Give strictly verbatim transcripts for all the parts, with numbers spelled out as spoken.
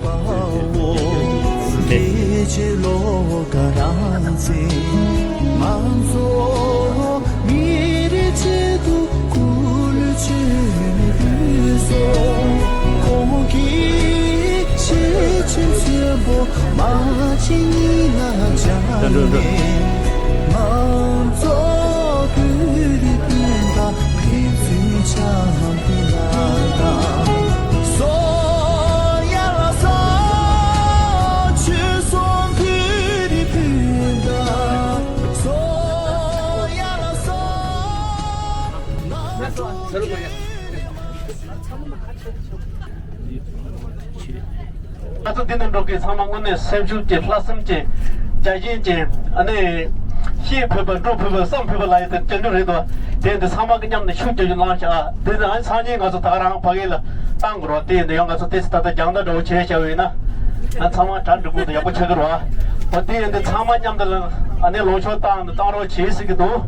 པའོ། སྐྱེ་འཆི་ལོ་ག་རང་ཚེ། ང་ཚོ་མི་རིགས་ཆེད་དུ་སྐུ་ལུས་བྱིན་ནས་ཕུལ་སོང་། ཁོང་གི་ཤེས་བྱའི་ཚོན་པོ་མ་ཕྱེད་ཉིད་ལ་སྦྱར་ནས། ང་ཚོ་བོད་རིགས་སྤུན་ཟླ། ང་ཚོ་འདི་ནས་འགྲོ་མཁན་ཚང་མ་དངོས་གནས་སེམས་ཤུགས་ཅན། ལྷག་བསམ་ཅན། བྱ་བཞིན་ཅན། ཨ་ནི། ཤེས་ཕོད་པ། སྒྲུབ་ཕོད་པ། བསམ་ཕོད་པ་ལ་ཡི་དེ་སྐྱོན་བརྗོད་རེད་དོ། དེ་འདི་ཚང་མ་གི་མཉམ་ནས་ཤུགས་རྒྱབ་ཀྱི་ལངས་ཤག་དེ་ནི་ཨ་ནི་སང་ཉིན་ང་ཚོ་ད་ག་རང་ཕ་གི་ལ་བཏང་དགོས་རོགས། དེ་ཡིན་དུས་ཡང་ང་ཚོ་དེ་སི་ད་ལྟ་རྒྱང་ལྟ་འདྲ་བོ་བྱས་བཞག་པ་ཡིན་ན། ཨ་ཚང་མ་གྲ་འགྲིག་གོ་དུ་ཡག་པོ་ཆགས་ཀྱི་རོགས། འོ་དེ་ཡིན་དུས་ཚང་མ་མཉམ་དུ་ལ་ཨ་ནི་ལོ་ཤོག་བཏང་ནས་བཏང་རོགས་བྱེད་ཟེར་གྱི་འདུག་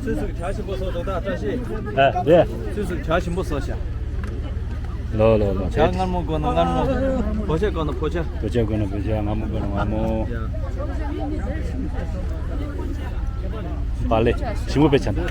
སུས་སུ་གྲ་ཞིམ་པོ་བཟོ་དོ་ད་བཀྲ་ཤིས། ཨ་རེད། སུས་སུ་གྲ་ཞིམ་པོ་བཟོ་ཤག་ལོ་ལོ་ལོ། བྱ་མངར་མོ་དགོས་ན་མངར་མོ། ཕོ་ཆས་དགོས་ན་ཕོ་ཆས། ཕོ་ཆས་དགོས་ན་ཕོ་ཆས། མངར་མོ་དགོས་ན་མངར་མོ། ཡ། པ་ལེ། ཞིམ་པོ་དཔེ་ཆ་འདུག་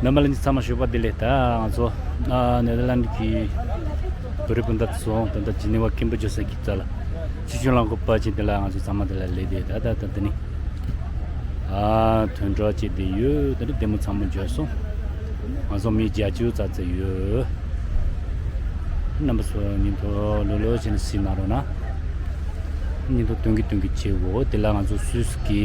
རྣམ་པ་ལྷན་རྒྱས་ཚང་མ་ཞོགས་པ་བདེ་ལེགས། ད་ང་ཚོ་ཨ་ནེ་དར་ལན་གྱི་བོད་རིགས་སྤུན་ཟླ་ཚོ་ད་ལྟ་ཇི་ནི་ཝ་ཀིམ་པོ་ཇོ་ས་ཀྱི་རྩ་ལ་ཆུ་ཆུ་རླངས་འཁོར་པ་ཅིག་དེ་ལ་ང་ཚོ་ཚང་མ་དེ་ལ་སླེབས་ཏེ། ད་ད་ད་དེ་ནི་ཨ་ཐོན་འགྲོ་བྱས་བསྡད་ཡོད། ད་ནི་ལྟད་མོ་ཚང་མ་འབྱོར་སོང་། ང་ཚོ་མི་བརྒྱད་ཅུ་ཙམ་ཙམ་ཡོད། རྣམ་པ་ཚོ་ཉིན་ཐོ་ལོ་ལོ་བྱས་ནས་གཟིགས་གནང་རོགས་གནང་། ཉིན་ཐོ་སྟོན་གི་སྟོན་གི་བྱེད་འོ། དེ་ལ་ང་ཚོ་སུད་སི་གི་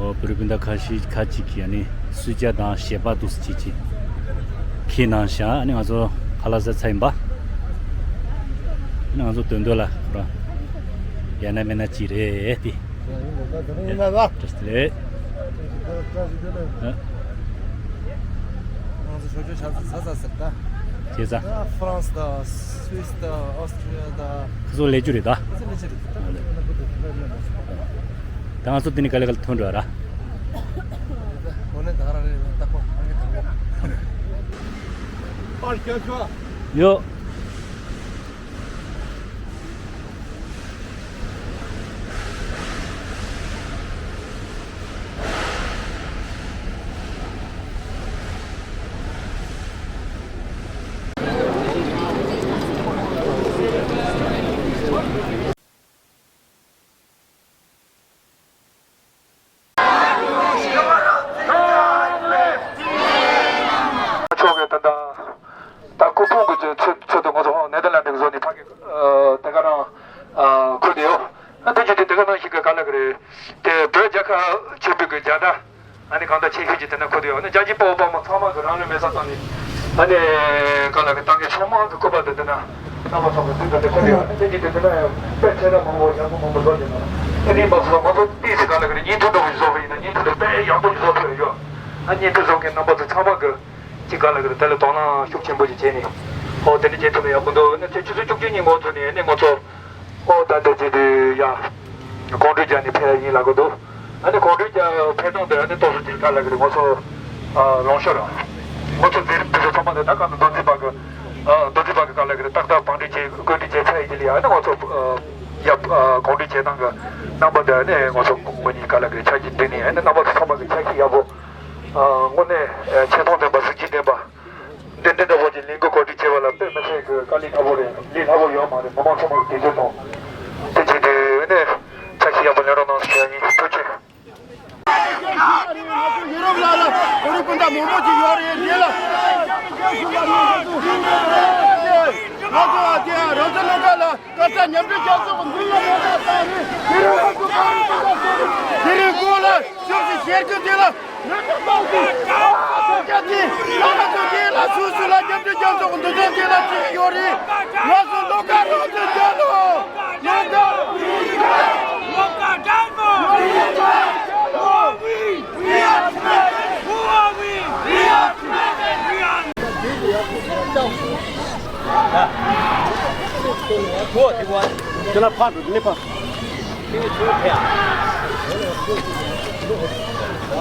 ཨོ་བོད་རིགས་སྤུན་ཟླ་ཁ་ཤས་ཁ་ཅིག་གིས་ཨ་ནི་སུད་ཅ་དང་ཞལ་པར་འདུག་སེ་ཅིག་ཅིག་ཁྱེར་གནང་ཤག་ཨ་ནི་ང་ཚོ་ཁ་ལག་ཟ་ཚར་ཡིན་པ། ང་ཚོ་དོན་དུ་ལ་ཁོ་རང་ཡང་ན་མེད་ན་ཅི་རེད་དེ། ཡིན་ན་ལ། བཀྲ་ཤིས་བདེ་ལེགས། ཨ། ང་ཚོ་ཞོགས་ཇ་ཆ་ཚ་ཚ་ཚ་ཟེར་ད། བྱས་ཙང་། ད་ཧྥ་རན་སི་དང་སུད་སི་དང་ཨོ་སི་ཁྲི་ལི་ཡ་དང་། ཁོ་ཚོ་ལས་རྒྱུ་རེད་ད། ཁོ་ཚོ་ལས་རྒྱུ་རེད་ད། ད་ང་ཚོ་འདི་ནས་ག་ལེ་ག་ལེ་ཐོན་འགྲོ་ཡ་ར། འོ་ནས་ད་ར་རེད་ད་ཁོ་རང་གི་ད་ཁོ། ཡོ། མཆོག་གིས་ད་ལྟ་ད་སྐུ་ཕུང་གི་ཚུལ་ཚུལ་དུ་ང་ཚོ་ནེ་དར་ལན་ཌི་གི་བཟོ་ནས་ཕ་གི་དེ་ག་རང་ཁུར་དེ་ཡོད། དེ་བྱས་ཏེ་དེ་ག་ནང་བཞིན་གི་ག་ལ་གི་རེད་དེ་བོད་རྒྱལ་ཁབ་ཆེན་པོའི་གི་རྒྱལ་དར། ཨ་ནི་གང་ལྟར་ཆེ་ཤོས་ཀྱི་དེ་ན་ཁོ་དེ་ཡོད། ཨ་ནི་རྒྱལ་གཅེས་དཔའ་བོ་དཔའ་མོ་ཚང་མ་གི་རང་ལུས་མེ་སྲེག་བཏང་ནས། ཨ་ནི་གང་ལ་གི་ཏང་གི་ཚང་མ་གི་སྐུ་པར་དེ་དེ་ན་རྣམ་པ་ཚོ་གི་འཛིན་གྲྭ་དེ་ཁོ་དེ་ཡོད། ཨ་ནི་དེ་གི་དེ་དེ་ན་ཡང་དཔེ་ཆེ་ན་མང་པོ་ཡག་པོ་མང་པོ་བཟོ་དེ་ན། ཨ་ནི་མ་སོ་ང་ཚོ་ཏིས་སི་གང་ལ་གི་རེད་བརྙན་ཐུང་འདྲ་བོ་ཞིག་བཟོ་གི་ཡིན་ན་བརྙན་ཐུང་དེ་དཔེ་ཡག་པོ་ཞིག་བཟོ་ཐུབ་ཡོད། ཨ་ནི་བརྙན་ཐུང་བཟོ་མཁན་རྣམ་པ་ཚོ་ཚང་མ་གི་ཅིག་གང་ལ་གི་རེད་དེ་ལ་དོ་སྣང་ཤུགས་ཆེན་པོ་ཞིག་བྱས་ནས། ཨོ་དེ་འདྲ་བྱེད་ཐུབ་ན་ཡག་པོ་འདུག་ཨ་ནི་ཆུ་ཚོད་བཅུ་གཅིག་ཉིན་འགོ་ཚུགས་ནས་ཨ་ནི་ང་ཚོ། ཨོ་ད་ལྟ་ཅི་དུས་ཡ། གོང་བཀྲ་རྒྱག་ནས་ཕེབས་ཡིན་ལབ་གི་འདུག་ཨ་ནི་གོང་བཀྲ་རྒྱག་ཕེབས་སྟངས་དེ་ཨ་ནི་ཏོག་ཙམ་ཅིག་ག་ལབ་གི་རེད། ང་ཚོ་ཨ་ལོངས་ཤོར་ར། ང་ཚོ་མཛད་རིམ་དེ་ཚོ་ཚང་མ་དེ་ད་ག་ནང་མདོ་འཛིན་པ་གི་ཨ་མདོ་འཛིན་པ་གི་ག་ལབ་གི་རེད། ཏག་ཏག་བང་སྒྲིག་བྱས་བཀོད་སྒྲིག་བྱས་ཚར་ཡིན་གྱི་ལ་ཡ། ཨ་ནི་ང་ཚོ་ཨ་ཡ་ཨ་གོང་བཀྲ་བྱེད་སྟངས་གི་རྣམ་པ་དེ་ཨ་ནི་ང་ཚོ་ངོ་གཉིས་ག་ལབ་གི་རེད། ཆ་གཅིག་བསྡུས་ནས་ཨ་ནི་རྣམ་པ་ཚོ་ཚང་མ་གི་ཆ་ཤས་ཡག་པོ། ཨ་དངོས་གནས་ཨ་ཆེ་མཐོང་ལྡན་པ་གཟི་བརྗིད་ལྡན་པ། འདི་འདྲ་འདྲ་བོ་ཅིག་ལས་འགུལ་གོ་སྒྲིག་བྱེད་པ་ལ་དཔེ་མི་སྲིད་ཀྱི་དཀའ་ལས་ཁག་པོ་རེད། ལས་སླ་པོ་ཡོད་མ་རེད། མི་མང་ཚང་མར་དགེ་ཚུལ་དང་། དེ་བྱས་ཏེ་ནས་ཆ་ཤས་ཡག་པོ་ལེན་རོགས་གནང་ཞེས་ཡིན། ཐུགས་རྗེ་ཆེ། ཡུ་རོབ་ལ་ལ་གོ་རིགས་སྤུན་ཟླ་མང་པོ་ཅིག་ཡོད་རེད། འདི་ལ་ང་ཚོ་ཨ་ཅེ་རང་ཚོ་ལོ་ཀ་ལ་སྐར་ཆ་མཉམ་འབྲེལ་རྒྱལ་ཚོགས་ཀྱི་འཛིན་ཡོད་མེད་ལ་ལྟ་རེད། དེ་རིང་ང་ཚོ་ག་རེ་སྤུན་ཟླ་ཚོ་དེ་རིང་གོ་ལ་ཤོག་ཅིག་ཤེར་གི་དེ་ལ།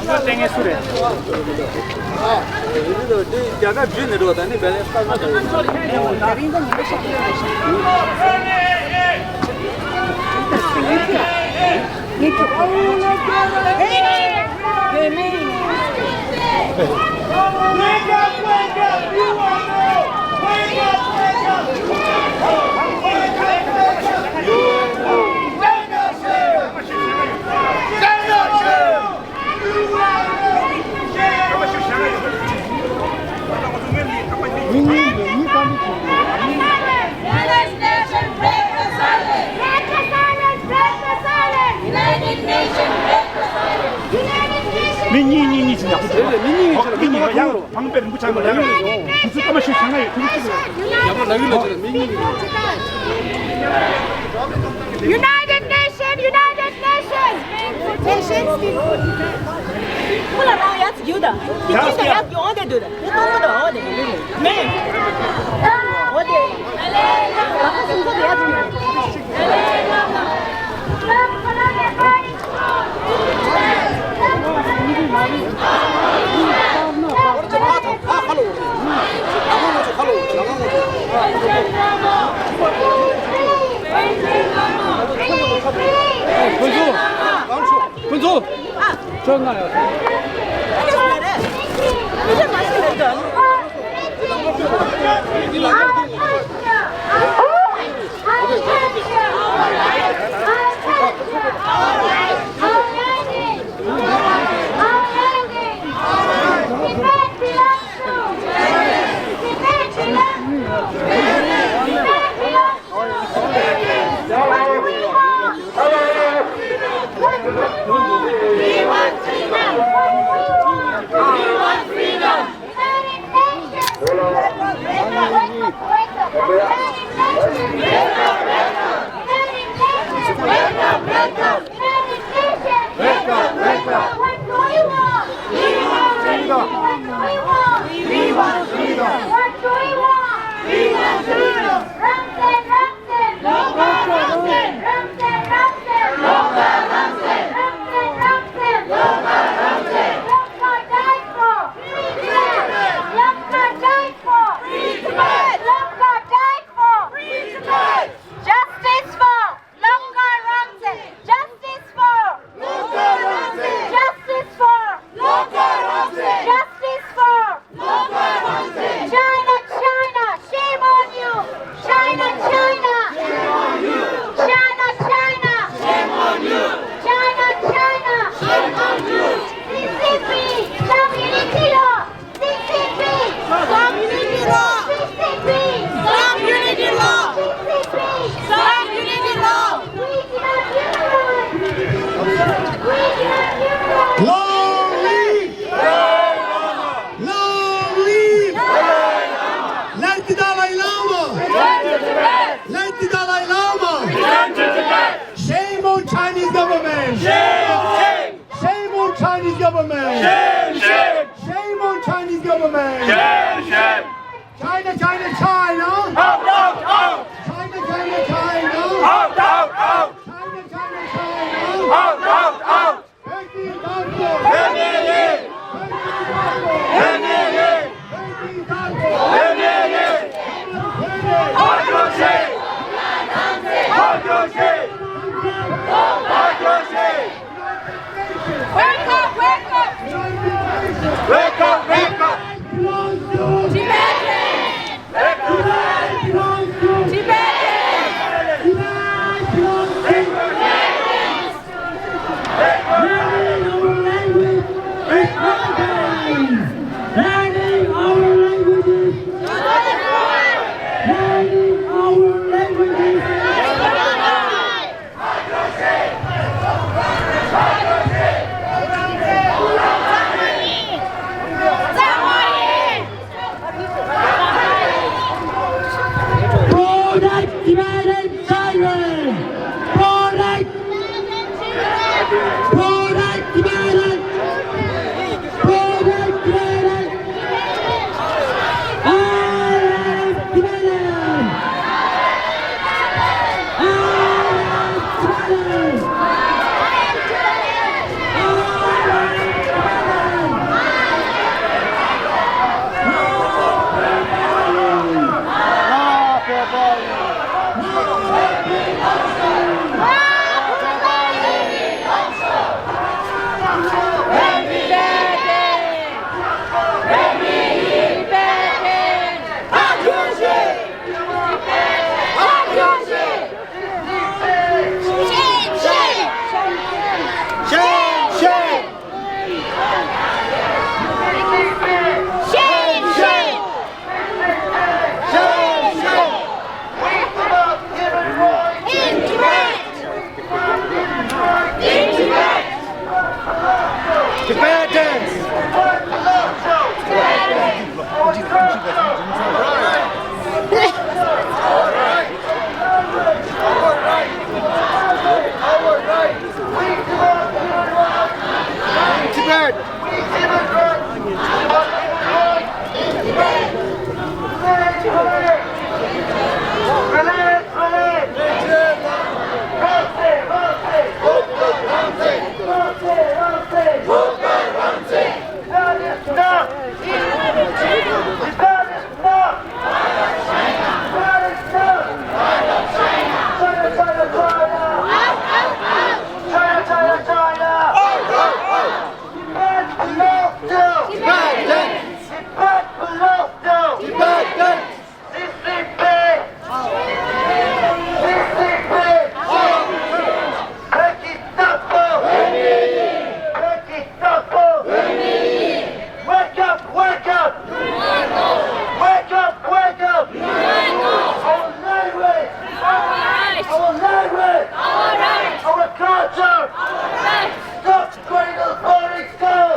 ལྟས་ངན་སུ་རེད། རྒྱ་གར་བརྒྱུད་ནས་འགྲོ་བ་དང་ནི་བེ་ལེ་ས་ས་དང་། མི་གཉིས་གཉིས་གཉིས་ཅིག་ཡག་པོ་འདུག་མི་གཉིས་ཡང་རུ་བང་པེར་འབུ་ཆ་མ་ཡང་རུ་དུ་ཚུ་ཀ་མ་ཤི་ཤ་ང་ཡི་དུ་ཚུ། ཡག་པོ་ལ་གི་ལ་ཅི་ལ་མི་གཉིས་གཉིས། United Nations, United Nations. Nations. Pula na yat yuda. Yuda yat yonde duda. Yuda yonde. Men. Ode. Shame, shame. Shame on Chinese government. Shame, shame. China, China, China. Out, out, out. China, China, China. Out, out, out. China, China, China. Out, out, out. Peking Tagpo. Peking Tagpo. Peking Tagpo. Wake up, wake up! Wake up, wake up! Tibetans! Tibetans! Learning our language is paradise! Learning our language is Learning our language is Protect Tibetan children! Protect! Protect Tibetan! Protect Tibetan! I am Tibetan! I am Tibetan! I am Tibetan! Shame, shame! Shame, shame! Shame, shame! We demand human rights! In Tibet! In Tibet! Tibetans! Tibetans! Tibet! That is not! That is not! That is not! China, China, China! China, China, China! Tibet belongs to! Tibet! Tibet belongs to! Tibet! C C P! C C P! Peking Tagpo! Peking Tagpo! Wake up! Wake up! Wake up! Wake up! Our language! Our language! Our culture! Stop cradle boarding school!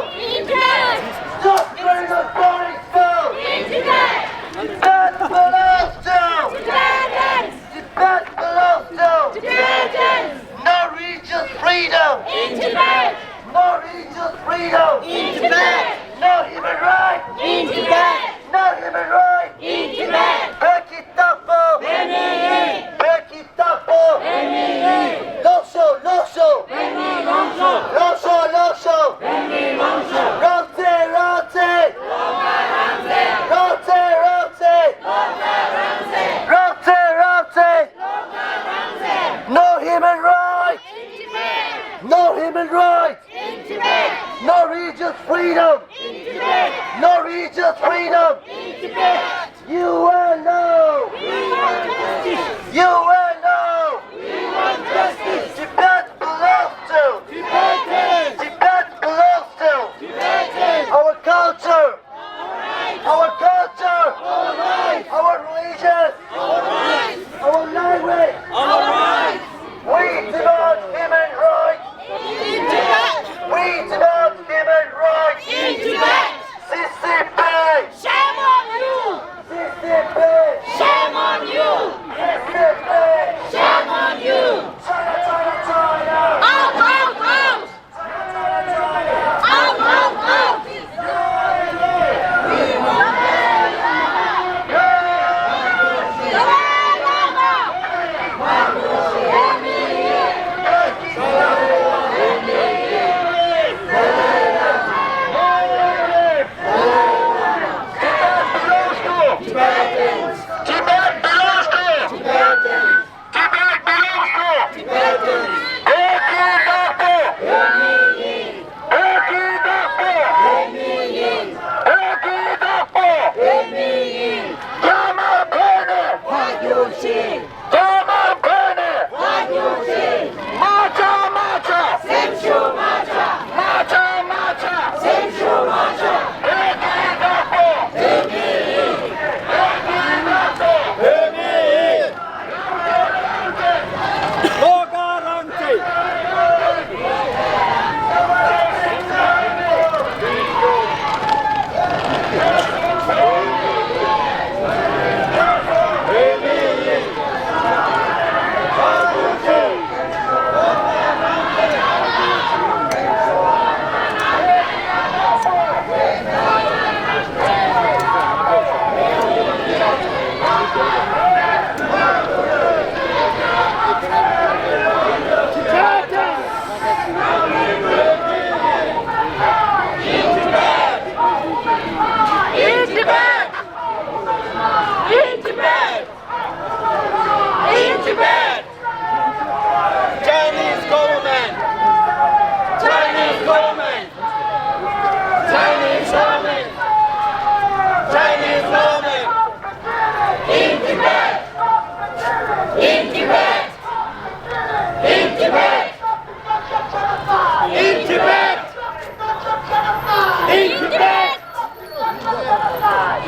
Stop cradle boarding school! Tibet belongs to! Tibetans! Tibet belongs to! Tibetans! No religious freedom! In Tibet! No religious freedom! In Tibet! No human rights! In Tibet! No human rights! In Tibet! Peking Tagpo! Peking Tagpo! ལོག་ཤོག་ལོག་ཤོག་ལོག་ཤོག་ལོག་ཤོག་རང་བཙན་རང་བཙན་རང་བཙན་རང་བཙན་རང་བཙན་རང་བཙན No human rights! No human rights! No religious freedom! No religious freedom! U N O! U N O! Tibet belongs to! Tibet belongs to! Our culture! Our culture! Our religion! Our language! We demand human rights! We demand human rights! C C P! Shame on you! C C P! Tibet belongs to བོད་ཀྱི་བདག་པོ། བོད་ཀྱི་བདག་པོ། བོད་ཀྱི་བདག་པོ། རྒྱ་དམར་བོད་ནས། རྒྱ་དམར་བོད་ནས། མ་ཆགས་མ་ཆགས། སེམས་ཤུགས་མ་ཆགས། མ་ཆགས་མ་ཆགས། སེམས་ཤུགས་མ་ཆགས། བོད་ཀྱི་བདག་པོ། བོད་ཀྱི་བདག་པོ། བོད་མི་ཡིན། བློ་དཀར་རང་བཙན། In Tibet! In Tibet! Chinese government! Chinese government! Chinese government! Chinese government! In Tibet! In Tibet! In Tibet! In Tibet! In Tibet! In Tibet!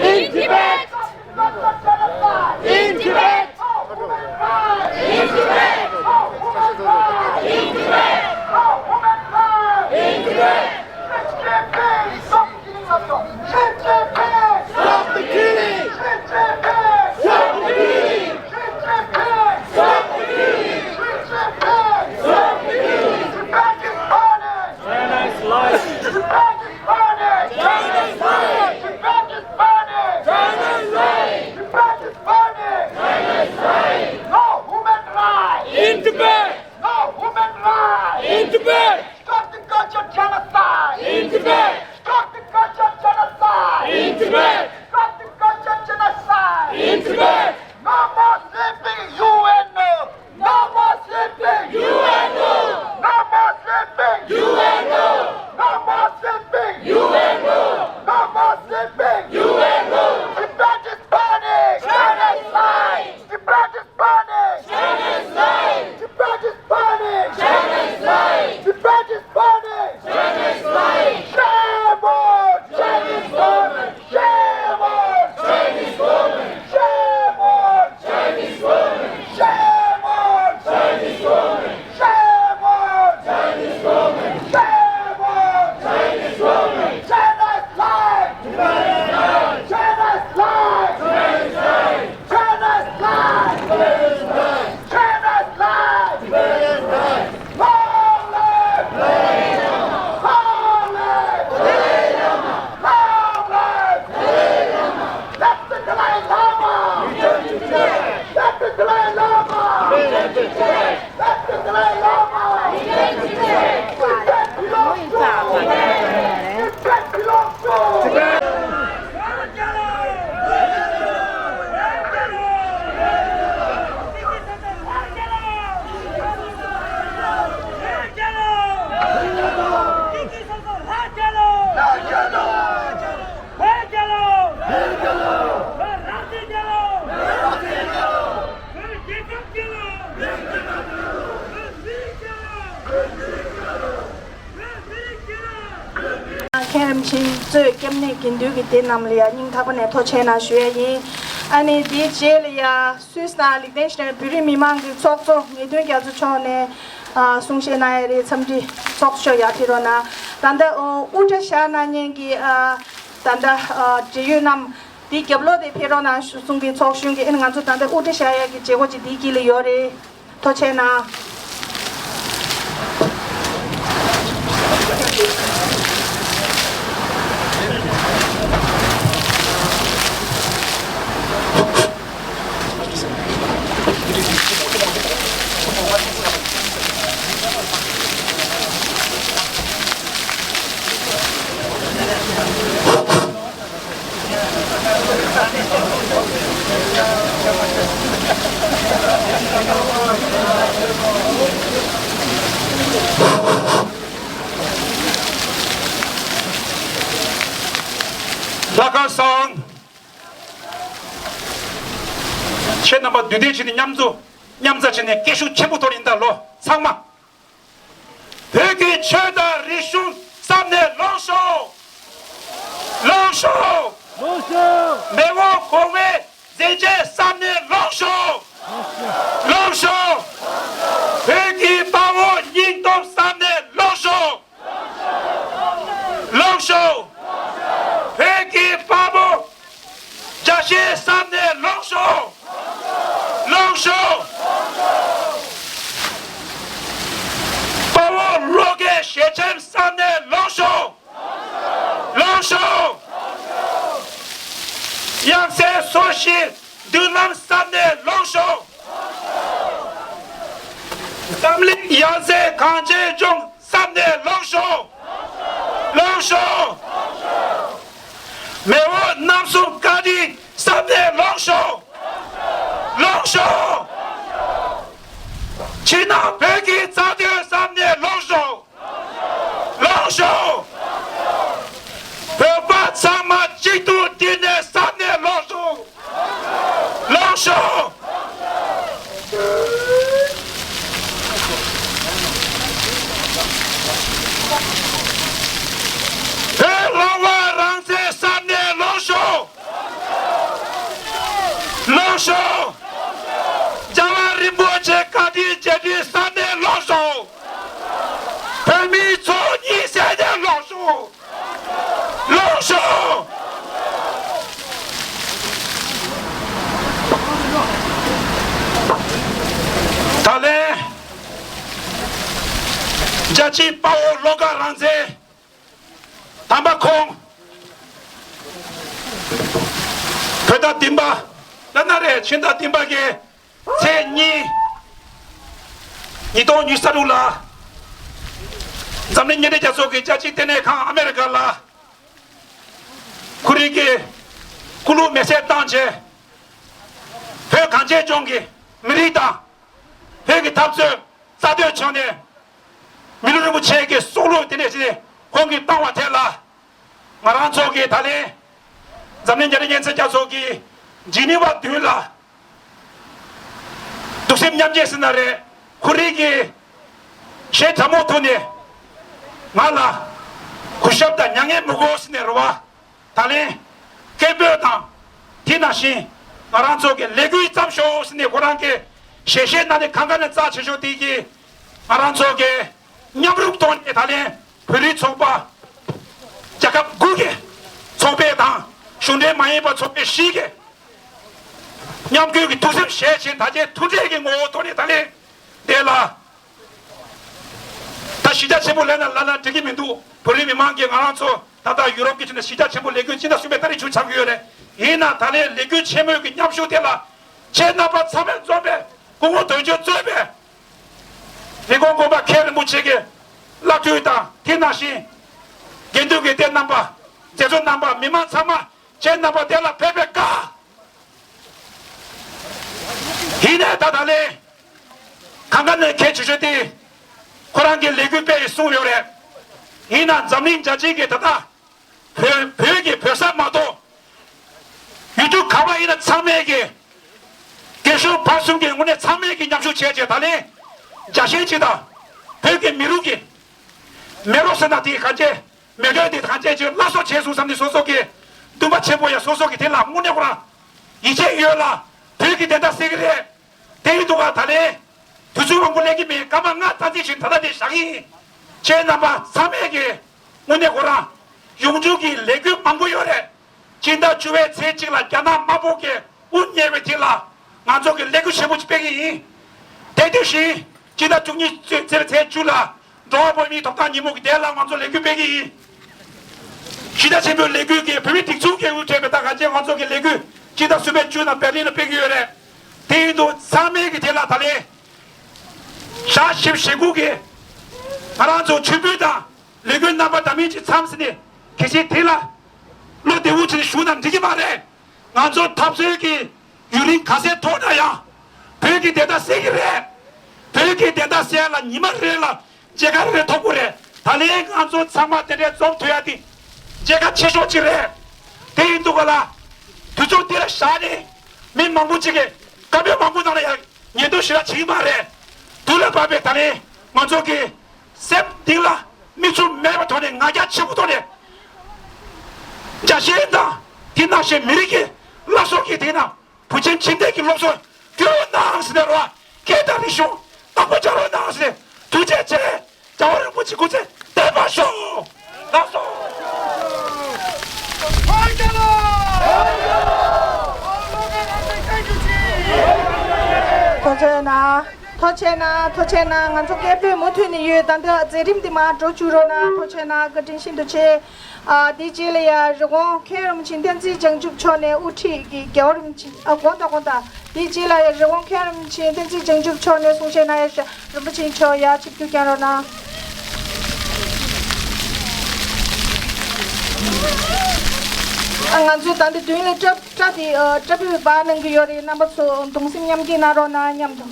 In Tibet! In Tibet! In Tibet! Stop the killing! Stop the killing! Stop the killing! Stop the killing! Stop the killing! Tibet is burning! China is lying! Tibet is burning! China is lying! Tibet is burning! China is lying! Tibet is burning! China is lying! No human rights! In Tibet! No human rights! In Tibet! Stop the culture genocide! In Tibet! Stop the culture genocide! In Tibet! Stop the culture genocide! In Tibet! No more sleeping, U N O! No more sleeping! U N O! No more sleeping! U N O! No more sleeping! U N O! No more sleeping! U N O! Tibet is burning! Genocide! Tibet is burning! Genocide! Tibet is burning! Genocide! Tibet is burning! Genocide! Shame on Chinese government! Shame on Chinese government! Shame on Chinese government! Shame on Chinese government! Shame on Chinese government! Shame on Chinese government! China is lying! China is lying! China is lying! China is lying! Long live! Long live! Long live! Let the Dalai Lama! Let the Dalai Lama! Let the Dalai Lama! Tibet belongs to Tibet belongs to མཁན་རིན་པོ་ཆེ་གཙོས་སྐྱབས་གནས་དགེ་འདུན་གྱི་སྡེ་རྣམས་ལ་ཡང་སྙིང་ཐག་པ་ནས་ཐུགས་རྗེ་ཆེ་གནང་ཞུ་ཡ་ཡིན། ཨ་ནི་དེའི་རྗེས་ལ་ཡང་སུད་སི་དང་ལིག་ཏེན་ཤི་ཏན་བོད་རིགས་མི་མང་གི་ཚོགས་གཙོ་ངེས་དོན་རྒྱ་མཚོ་མཆོག་ནས་ཨ་གསུང་བཤད་གནང་ཡ་རེད། འཚམས་འདྲི་ཚོགས་གཙོ་མཆོག་ཡར་ཕེབས་རོགས་གནང་། ད་ལྟ་ཨོ་དབུ་སྐྲ་བཞར་གནང་མཁན་གྱི་ཨ་ད་ལྟ་ཨ་འབྲེལ་ཡོད་རྣམས་དེའི་རྒྱབ་ལོགས་དེ་ཕེབས་རོགས་གནང་གསུང་གི་ཚོགས་གཞོན་གྱི་ཨ་ནི་ང་ཚོ་ད་ལྟ་དབུ་སྐྲ་བཞར་ཡ་གི་བྱེད་སྒོ་ཅིག་དེའི་དཀྱིལ་ལ་ཡོད་རེད། ཐུགས་རྗེ་ཆེ་གནང་། དེ་བྱས་ནས་མཉམ་འཛོམས་མཉམ་ཟ་བྱས་ནས་སྐད་ཤུགས་ཆེན་པོ་ཐོག་ནས་ད་ལོ་ཚང་མ། བོད་ཀྱི་ཆོས་དང་རིག་གཞུང་བསམ་ནས་ལོངས་ཤོག། ལོངས་ཤོག། ལོངས་ཤོག། མེས་པོ་གོང་མའི་མཛད་རྗེས་བསམ་ནས་ལོངས་ཤོག། ལོངས་ཤོག། བོད་ཀྱི་དཔའ་བོ་སྙིང་སྟོབས་བསམ་ནས་ལོངས་ཤོག། ལོངས་ཤོག། བོད་ཀྱི་དཔའ་བོ་རྒྱལ་གཞིས་བསམ་ནས་ལོངས་ཤོག། ལོངས་ཤོག། དཔའ་བོ་བློ་དགའི་ཞལ་ཆེམས་བསམ་ནས་ལོངས་ཤོག། ལོངས་ཤོག། ཡབ་སྲས་སོར་བཞིའི་མདུན་ལམ་བསམ་ནས་ལོངས་ཤོག། འཛམ་གླིང་ཡབ་སྲས་གངས་ཅན་ལྗོངས་བསམ་ནས་ལོངས་ཤོག། ལོངས་ཤོག། མེས་པོ་རྣམ་གསུམ་བཀའ་དྲིན་བསམ་ནས་ལོངས་ཤོག། ལོངས་ཤོག། ཕྱི་ནང་བོད་ཀྱི་རྩ་དོན་བསམ་ནས་ལོངས་ཤོག། ལོངས་ཤོག། བོད་པ་ཚང་མ་གཅིག་ཏུ་བསྒྲིལ་ནས་བསམ་ནས་ལོངས་ཤོག། ལོངས་ཤོག། བོད་རང་དབང་རང་བཙན་བསམ་ནས་ལོངས་ཤོག། ལོངས་ཤོག། རྒྱལ་བ་རིན་པོ་ཆེ་བཀའ་དྲིན་རྗེས་དྲན་བསམ་ནས་ལོངས་ཤོག། བོད་མིའི་ཚོགས་གཉིས་བསལ་ནས་ལོངས་ཤོག། ལོངས་ཤོག། ད་ལན་རྒྱལ་གཅེས་དཔའ་བོ་བློ་དགའ་རང་བཙན་དམ་པ་ཁོང་བོད་ཟླ་བདུན་པ་ལ་ན་རེ་ཕྱི་ཟླ་བདུན་པ་གི་ཚེས་གཉིས། ཉིས་སྟོང་ཉི་ཤུ་རྩ་དྲུག་ལ་འཛམ་གླིང་མཉམ་འབྲེལ་རྒྱལ་ཚོགས་ཀྱི་རྒྱལ་སྤྱིའི་ལྟེ་གནས་ཁང་ཨ་མེ་རི་ཀ་ལ་ཁོ་རང་གི་སྐུ་ལུས་མེ་སྲེག་བཏང་རྗེས། བོད་གངས་ཅན་ལྗོངས་ཀྱི་མི་རིགས་དང་བོད་ཀྱི་འཐབ་རྩོད་རྩ་དོན་ཕྱོགས་ནས་མི་ལུས་རིན་པོ་ཆེ་གི་སྲོག་བླུ་དེ་འདྲ་ཞིག་ཁོང་གིས་བཏང་བ་དེ་ལ། ང་རང་ཚོ་གིས་ད་ལན་འཛམ་གླིང་རྒྱ་རིགས་གཉེན་ཚན་རྒྱལ་ཚོགས་ཀྱི་ཇི་ནི་ཝ་མདུན་ལ་གདུང་སེམས་མཉམ་སྐྱེད་ཟེར་ན་རེད། ཁོ་རང་གི་ཞལ་གྲང་མོ་ཐོག་ནས་ང་ལ་གུས་ཞབས་དང་མྱ་ངན་མི་དགོས་ཟེར་ནས་རེད་བ། ད་ལན་སྐད་འབོད་དང་དེ་ནང་བཞིན་ང་རང་ཚོ་གི་ལས་འགུལ་བརྩམས་ཤོག་ཟེར་ནས་ཁོ་རང་གི་ཞལ་བཞེས་གནང་ནས་གང་ག་ནས་རྩ་ཆེ་ཤོས་དེ་གིས་ང་རང་ཚོ་གི་མཉམ་རུབ་ཐོག་ནས་ད་ལན་བོད་རིགས་ཚོགས་པ་རྒྱལ་ཁབ་དགུ་གི་ཚོགས་པ་དང་གཞུང་འབྲེལ་མ་ཡིན་པ་ཚོགས་པ་བཞི་གི་མཉམ་འགུལ་གྱི་ཐུགས་སེམས་བཞེས་བྱས་ད་ཆའི་མཐུན་འབྲེལ་གྱི་ངོ་བོ་ཐོག་ནས་ད་ལན་དེ་ལ་ད་གཞི་རྒྱ་ཆེན་པོ་ལས་ན་ལ་ལ་འགྲིག་གི་མི་འདུག་བོད་རིགས་མི་མང་གིས་ང་རང་ཚོ་ད་ལྟ་ཡུ་རོབ་ཀྱི་ཁྲོད་ནས་གཞི་རྒྱ་ཆེན་པོ་ལས་འགུལ་སྤྱི་ཟླ་གསུམ་པའི་ཏ་རིག་བཅུ་ཆགས་ཀྱི་ཡོད་རེད། ཡིན་ན་ད་ལན་ལས་འགུལ་ཆེན་མོའི་གི་མཉམ་ཞུགས་དེ་ལ་ཁྱེད་རྣམ་པ་ཚང་མས་འཛོམས་པའི་སྐུ་ངོ་དོན་གཅོད་གཙོས་པའི་རིན་གོང་མགོན་པོ་མཁན་རིན་པོ་ཆེ་གི་བླ་སྤྲུལ་དང་དེ་ནང་བཞིན་དགེ་འདུན་གྱི་སྡེ་རྣམ་པ་མཛད་གཙོ་རྣམ་པ་མི་མང་ཚང་མ་ཁྱེད་རྣམ་པ་དེ་ལ་ཕེབས་པའི་བཀའ། ཡིན་ནའི་ད་ད་ལན་གང་ག་ནས་གལ་ཆེ་ཤོས་དེ་ཁོ་རང་གི་ལས་འགུལ་སྤེལ་ཡི་གསུངས་ཡོད་རེད། ཡིན་ན་འཛམ་གླིང་རྒྱལ་སྤྱི་གི་ད་ལྟ་བོད་བོད་ཀྱི་བོད་ས་མ་གཏོགས་ཡུལ་གྲུ་ག་བ་ཡིན་ན་ཚང་མས་ཀྱི་རྒན་གཞོན་བར་གསུམ་གྱི་ངོས་ནས་ཚང་མས་ཀྱི་མཉམ་ཞུགས་བྱས་རྗེས་ད་ལན་རྒྱལ་ཞེན་ཅིག་དང་བོད་ཀྱི་མི་རིགས་ཀྱི་མེ་རོ་ཟེར་ན་དེ་ག་ཅེ། མེ་སྒྲོན་དེ་གང་བྱས་ཀྱི་སླར་གསོ་བྱས་སོང་བསམ་ནས་སོ་སོ་གི་འདུན་པ་ཆེན་པོ་ཡང་སོ་སོ་གི་དེ་ལ་དངོས་གནས་ཁོ་རང་ཡིད་ཆེས་ཡོད་ལ་བོད་ཀྱི་བདེན་མཐའ་གསལ་གི་རེད། དེ་ཡིན་དུས་ག་ད་ལན་དུས་ཚོད་མང་པོ་ལས་ཀྱི་མེད། སྐར་མ་ལྔ་ཙམ་ཅིག་ཞིག་ད་ལྟ་དེ་བཞག་གི་ཡིན། ཁྱེད་རྣམ་པ་ཚང་མས་ཀྱི་དངོས་གནས་ཁོ་རང་ཡོང་རྒྱུ་གི་ལས་འགུལ་མང་པོ་ཡོད་རེད། སྤྱི་ཟླ་བཅུ་པའི་ཚེས་གཅིག་ལ་རྒྱ་ནག་དམར་པོ་གི་དབུ་བརྙེས་པའི་དེ་ལ་ང་ཚོ་གི་ལས་འགུལ་ཆེན་པོ་ཅིག་སྤེལ་གི་ཡིན། དེ་དུས་བཞིན་སྤྱི་ཟླ་བཅུ་གཉིས་ཚེས་ཚེས་བཅུ་ལ་འགྲོ་བ་བོད་མིའི་ཐོབ་ཐང་ཉིན་མོ་གི་དེ་ལ་ང་ཚོ་ལས་འགུལ་སྤེལ་གི་ཡིན། གཞི་རྒྱ་ཆེན་པོའི་ལས་འགུལ་གྱི་བོད་མིའི་སྒྲིག་འཛུགས་ཀྱི་དབུ་ཁྲིད་པའི་ད་ག་ཅེ་ང་ཚོ་གི་ལས་འགུལ་སྤྱི་ཟླ་གསུམ་པའི་བཅུ་ནང་བེར་ལིན་ལ་སྤེལ་གི་ཡོད་རེད། དེ་ཡིན་དུས་ཚང་མས་ཀྱི་དེ་ལ་ད་ལན་ཞག་བཞི་བཅུ་ཞེ་དགུ་གི་ང་རང་ཚོ་མཆོད་འབུལ་དང་ལས་འགུལ་རྣམ་པ་འདྲ་མིན་ཅིག་མཚམས་ཟིན་ནས་གལ་ཆེ་དེ་ལ་བློ་བདེ་བོ་བྱས་ནས་བཞུགས་ན་འགྲིག་གི་མ་རེད། ང་ཚོ་འཐབ་རྩོད་ཀྱི་ཡུན་རིང་ག་ཚད་མཐོ་ན་ཡང་བོད་ཀྱི་བདེན་མཐའ་གསལ་གྱི་རེད། བོད་ཀྱི་བདེན་མཐའ་གསལ་ལ་ཉི་མ་རེ་ལ་མཇལ་ཁ་རེ་ཐོབ་དགོས་རེད། ད་ལན་ང་ཚོ་ཚང་མ་དེ་འདྲའི་འཛོམས་ཐུབ་ཡ་དེ་མཇལ་ཁ་ཆེ་ཤོས་ཅིག་རེད། དེ་ཡིན་དུས་ག་ལ་དུས་ཚོད་འདི་ལ་བཞག་ནས་མི་མང་པོ་ཅིག་གིས་ སྐབས་མང་པོ་ནང་ལ་ཡང་ཉེས་འདོན་ཞེ་དྲག་བྱེད་ཀྱི་མ་རེད། དུས་ལ་བབ་པའི་ད་ལན་ང་ཚོ་གི་སེམས་གཏིང་ལ་མིག་ཆུ་མེད་པའི་ཐོག་ནས་ང་རྒྱལ་ཆེན་པོ་ཐོག་ནས་རྒྱ་ཆེན་དང་དེ་ནང་བཞིན་མི་རིགས་ཀྱི་བླ་སྲོག་གི་དེ་ན་བུ་ཆེན་ཁྱིམ་སྡེ་གི་སློབ་གསོ་སྐྱོན་གནང་ཟེར་ནས་རོ། སྐད་དང་རིག་གཞུང་དང་པོ་སྦྱར་རོགས་གནང་ཟེར་ནས་ཐུགས་རྗེ་ཆེ། རྒྱལ་བ་རིན་པོ་ཆེ་སྐུ་ཚེ་བརྟན་པར་ཤོག་ལགས་སོ། ཐུགས་རྗེ་གནང་། ཐུགས་རྗེ་གནང་། ཐུགས་རྗེ་གནང་། ང་ཚོ་སྐད་འབོད་མུ་མཐུད་ནས་ཡོད། ད་ལྟ་མཛད་རིམ་འདི་མར་འགྲོ་བཅུག་རོགས་གནང་། ཐུགས་རྗེ་གནང་། བཀའ་དྲིན་ཤིན་ཏུ་ཆེ། ཨ། དེའི་རྗེས་ལ་ཡ་རི་ཀོན་མཁན་རིན་པོ་ཆེ་བསྟན་འཛིན་བྱང་ཆུབ་མཆོག་ནས་དབུ་ཁྲིད་ཀྱི་རྒྱལ་བ་རིན་པོ་ཆེ། ཨ། དགོངས་དག་དགོངས་དག་དེའི་རྗེས་ལ་ཡ་རི་ཀོན་མཁན་རིན་པོ་ཆེ་བསྟན་འཛིན་བྱང་ཆུབ་མཆོག་ནས་གསུང་བཤད་གནང་ཡ། རིན་པོ་ཆེ་མཆོག་ཡ་ཆིབས་བསྒྱུར་བསྐྱངས་རོགས་གནང་། ཨ། ང་ཚོ་ད་འདི་མདུན་ལ་སྐྲ་སྐྲ་དེ། ཨ། སྐྲ་སྤུས་འབག་གནང་གི་ཡོད་རེད། རྣམ་པ་ཚོ་གདུང་སེམས་མཉམ་སྐྱེད་གནང་རོགས་གནང་། མཉམ་དུ།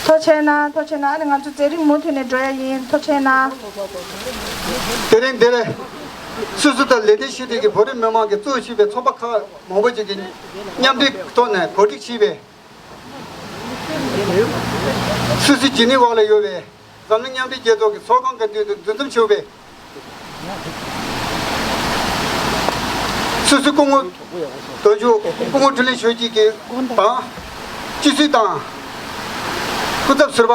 ཐུགས་རྗེ་གནང་། ཐུགས་རྗེ་གནང་། ཨ་ནི་ང་ཚོ་མཛད་རིམ་མུ་མཐུད་ནས་འགྲོ་ཡ་ཡིན། ཐུགས་རྗེ་གནང་། དེ་རིང་འདིར་སོ་སོ་དང་ལས་དོན་ཞུ་མཁན་གྱི་བོད་རིགས་མི་མང་གིས་གཙོ་བྱས་པའི་ཚོགས་པ་ཁག་མང་པོ་ཅིག་གིས་མཉམ་འབྲེལ་ཐོག་ནས་གོ་སྒྲིག་བྱས་པའི། སུད་སི་ཇི་ནི་ཝ་ལ་ཡོད་པའི་འཛམ་གླིང་མཉམ་འབྲེལ་རྒྱལ་ཚོགས་ཀྱི་ཚོགས་ཁང་གི་མདུན་དུ་འདུ་འཛོམས་ཞུས་པའི་སུད་སི་སྐུ་ངོ་དོན་གཅོད་སྐུ་ངོ་ཁྲི་ལན་ཆོས་སྐྱིད་ཀྱིས་དང་། སྤྱི་ཚོགས་དང་སྐུ་ཚབ་ཟུར་པ།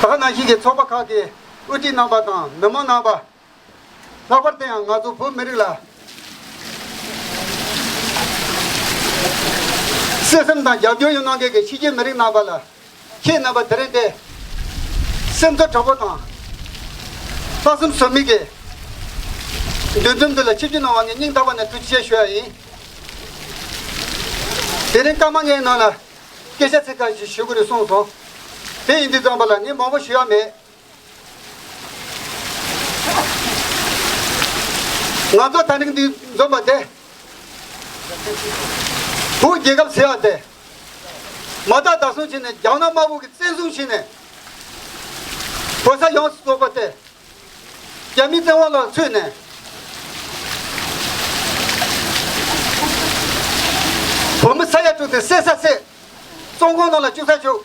ད་ག་ནང་བཞིན་གྱི་ཚོགས་པ་ཁག་གིས་དབུ་ཁྲིད་རྣམ་པ་དང་མི་མང་རྣམ་པ། ལྷག་པར་དུ་ཡང་ང་ཚོ་བོད་མི་རིགས་ལ་བརྩེ་སེམས་དང་རྒྱབ་སྐྱོར་ཡོད་གནང་མཁན་གྱི་ཕྱི་རྒྱལ་མི་རིགས་རྣམ་པ་ལ། ཁྱེད་རྣམ་པ་དེ་རིང་འདིར་སེམས་ཚོར་དྲག་པོ་དང་ལྷག་བསམ་ཟོལ་མེད་ཀྱིས་འདུ་འཛོམས་འདི་ལ་ཆིབས་བསྒྱུར་གནང་བ་ངས་སྙིང་ཐག་པ་ནས་ཐུགས་རྗེ་ཆེ་ཞུ་ཡ་ཡིན། དེ་རིང་སྐར་མ་ལྔའི་ནང་ལ་སྐད་ཆ་ཚིག་ཁ་ཞིག་ཞུ་དགོས་རེད་གསུངས་སོང་། དེ་ཡིན་དུས་ཙམ་པ་ལ་ངས་མང་པོ་ཞུ་ཡ་མེད། ང་ཚོ་ད་རིང་འདི་འཛོམས་པ་དེ། བོད་རྒྱལ་ཁབ་ཟེར་བ་དེ། མ་དག་བདག་བཟུང་བྱས་ནས་རྒྱ་ནག་དམར་པོ་གིས་བཙན་བཟུང་བྱས་ནས། བོད་ས་ཡོངས་སུ་རྫོགས་པ་དེ། རྒྱ་མིའི་བཙན་དབང་ལ་ཚུད་ནས། བོད་མི་ས་ཡ་དྲུག་དེ་བསད་ས་བསད། བཙོན་ཁང་ནང་ལ་བཅུག་ས་བཅུག།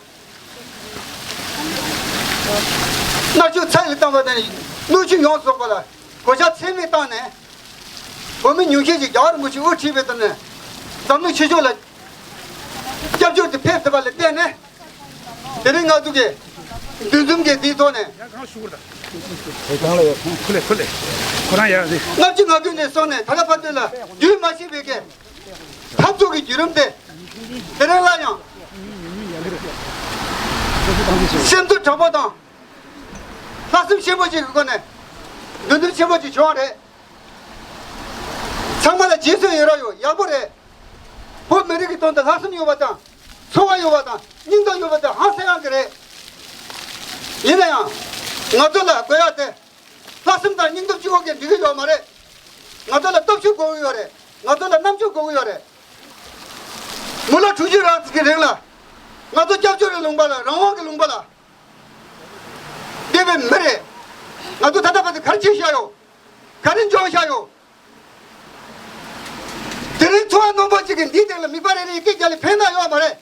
མནར་གཅོད་ཚད་ལས་བཏང་བ་དང་སྣོད་བཅུད་ཡོངས་སུ་རྫོགས་པ་ལ་གོད་ཆག་ཚད་མེད་བཏང་ནས། བོད་མི་ཉུང་ཤས་ཤིག་རྒྱལ་བ་རིན་པོ་ཆེ་དབུ་ཁྲིད་པའི་ཐོག་ནས་འཛམ་གླིང་ཕྱི་ཕྱོགས་ལ་སྐྱབས་བཅོལ་དུ་ཕེབས་ཐུབ་པ་ལ་བརྟེན་ནས། དེ་རིང་ང་ཚོ་གི་འདུ་འཛོམས་ཀྱི་འདིའི་ཐོག་ནས། ཁོ་ལེ་ཁོ་ལེ་ཁོ་རང་ཡ་རེད། ལྔ་བཅུ་ང་དགུ་ནས་བཟུང་ནས་ད་ལྟ་བར་དུ་ལ་རྒྱུན་མ་ཆད་པའི་གི་འཐབ་རྩོད་ཀྱི་བརྒྱུད་རིམ་དེ། དེ་རིང་ལ་ཡང་སེམས་ཚོར་དྲག་པོ་དང་ལྷག་བསམ་ཆེན་པོ་ཞིག་གི་སྒོ་ནས་འདུ་འཛོམས་ཆེན་པོ་ཞིག་བྱུང་བ་རེད། ཚང་མ་ལ་རྗེས་སུ་ཡི་རང་ཡོད། ཡག་པོ་རེད། བོད་མི་རིགས་ཀྱི་དོན་དུ་ལྷག་བསམ་ཡོད་པ་དང་ཚོར་བ་ཡོད་པ་དང་སྙིང་སྟོབས་ཡོད་པ་དེ་ཧང་སང་ཡག་གི་རེད། ཡིན་ན་ཡང་ང་ཚོ་ལ་དགོས་ཡག་དེ་ལྷག་བསམ་དང་སྙིང་སྟོབས་གཅིག་པོ་གིས་འགྲིག་གི་ཡོད་མ་རེད། ང་ཚོ་ལ་སྟོབས་ཤུགས་དགོས་ཀྱི་ཡོད་རེད། ང་ཚོ་ལ་རྣམ་དཔྱོད་དགོས་ཀྱི་ཡོད་རེད། མི་ལོ་དྲུག་ཅུ་རེ་ལྔ་གི་རིང་ལ་ང་ཚོ་སྐྱབས་བཅོལ་གྱི་ལུང་པ་ལ་རང་དབང་གི་ལུང་པ་ལ་བསྡད་པའི་མི་རེད། ང་ཚོ་ད་ལྟ་བར་དུ་ག་རེ་བྱས་བཞག་ཡོད། ག་རེ་འཇོག་བཞག་ཡོད། དེ་རིང་ཚོར་བ་རྣོན་པོ་གཅིག་གིས་འདིའི་སྟེང་ལ་མིད་པ་རེ་རེ་སྐད་རྒྱག་ལ་ཕན་ཐོགས་ཡོད་མ་རེད།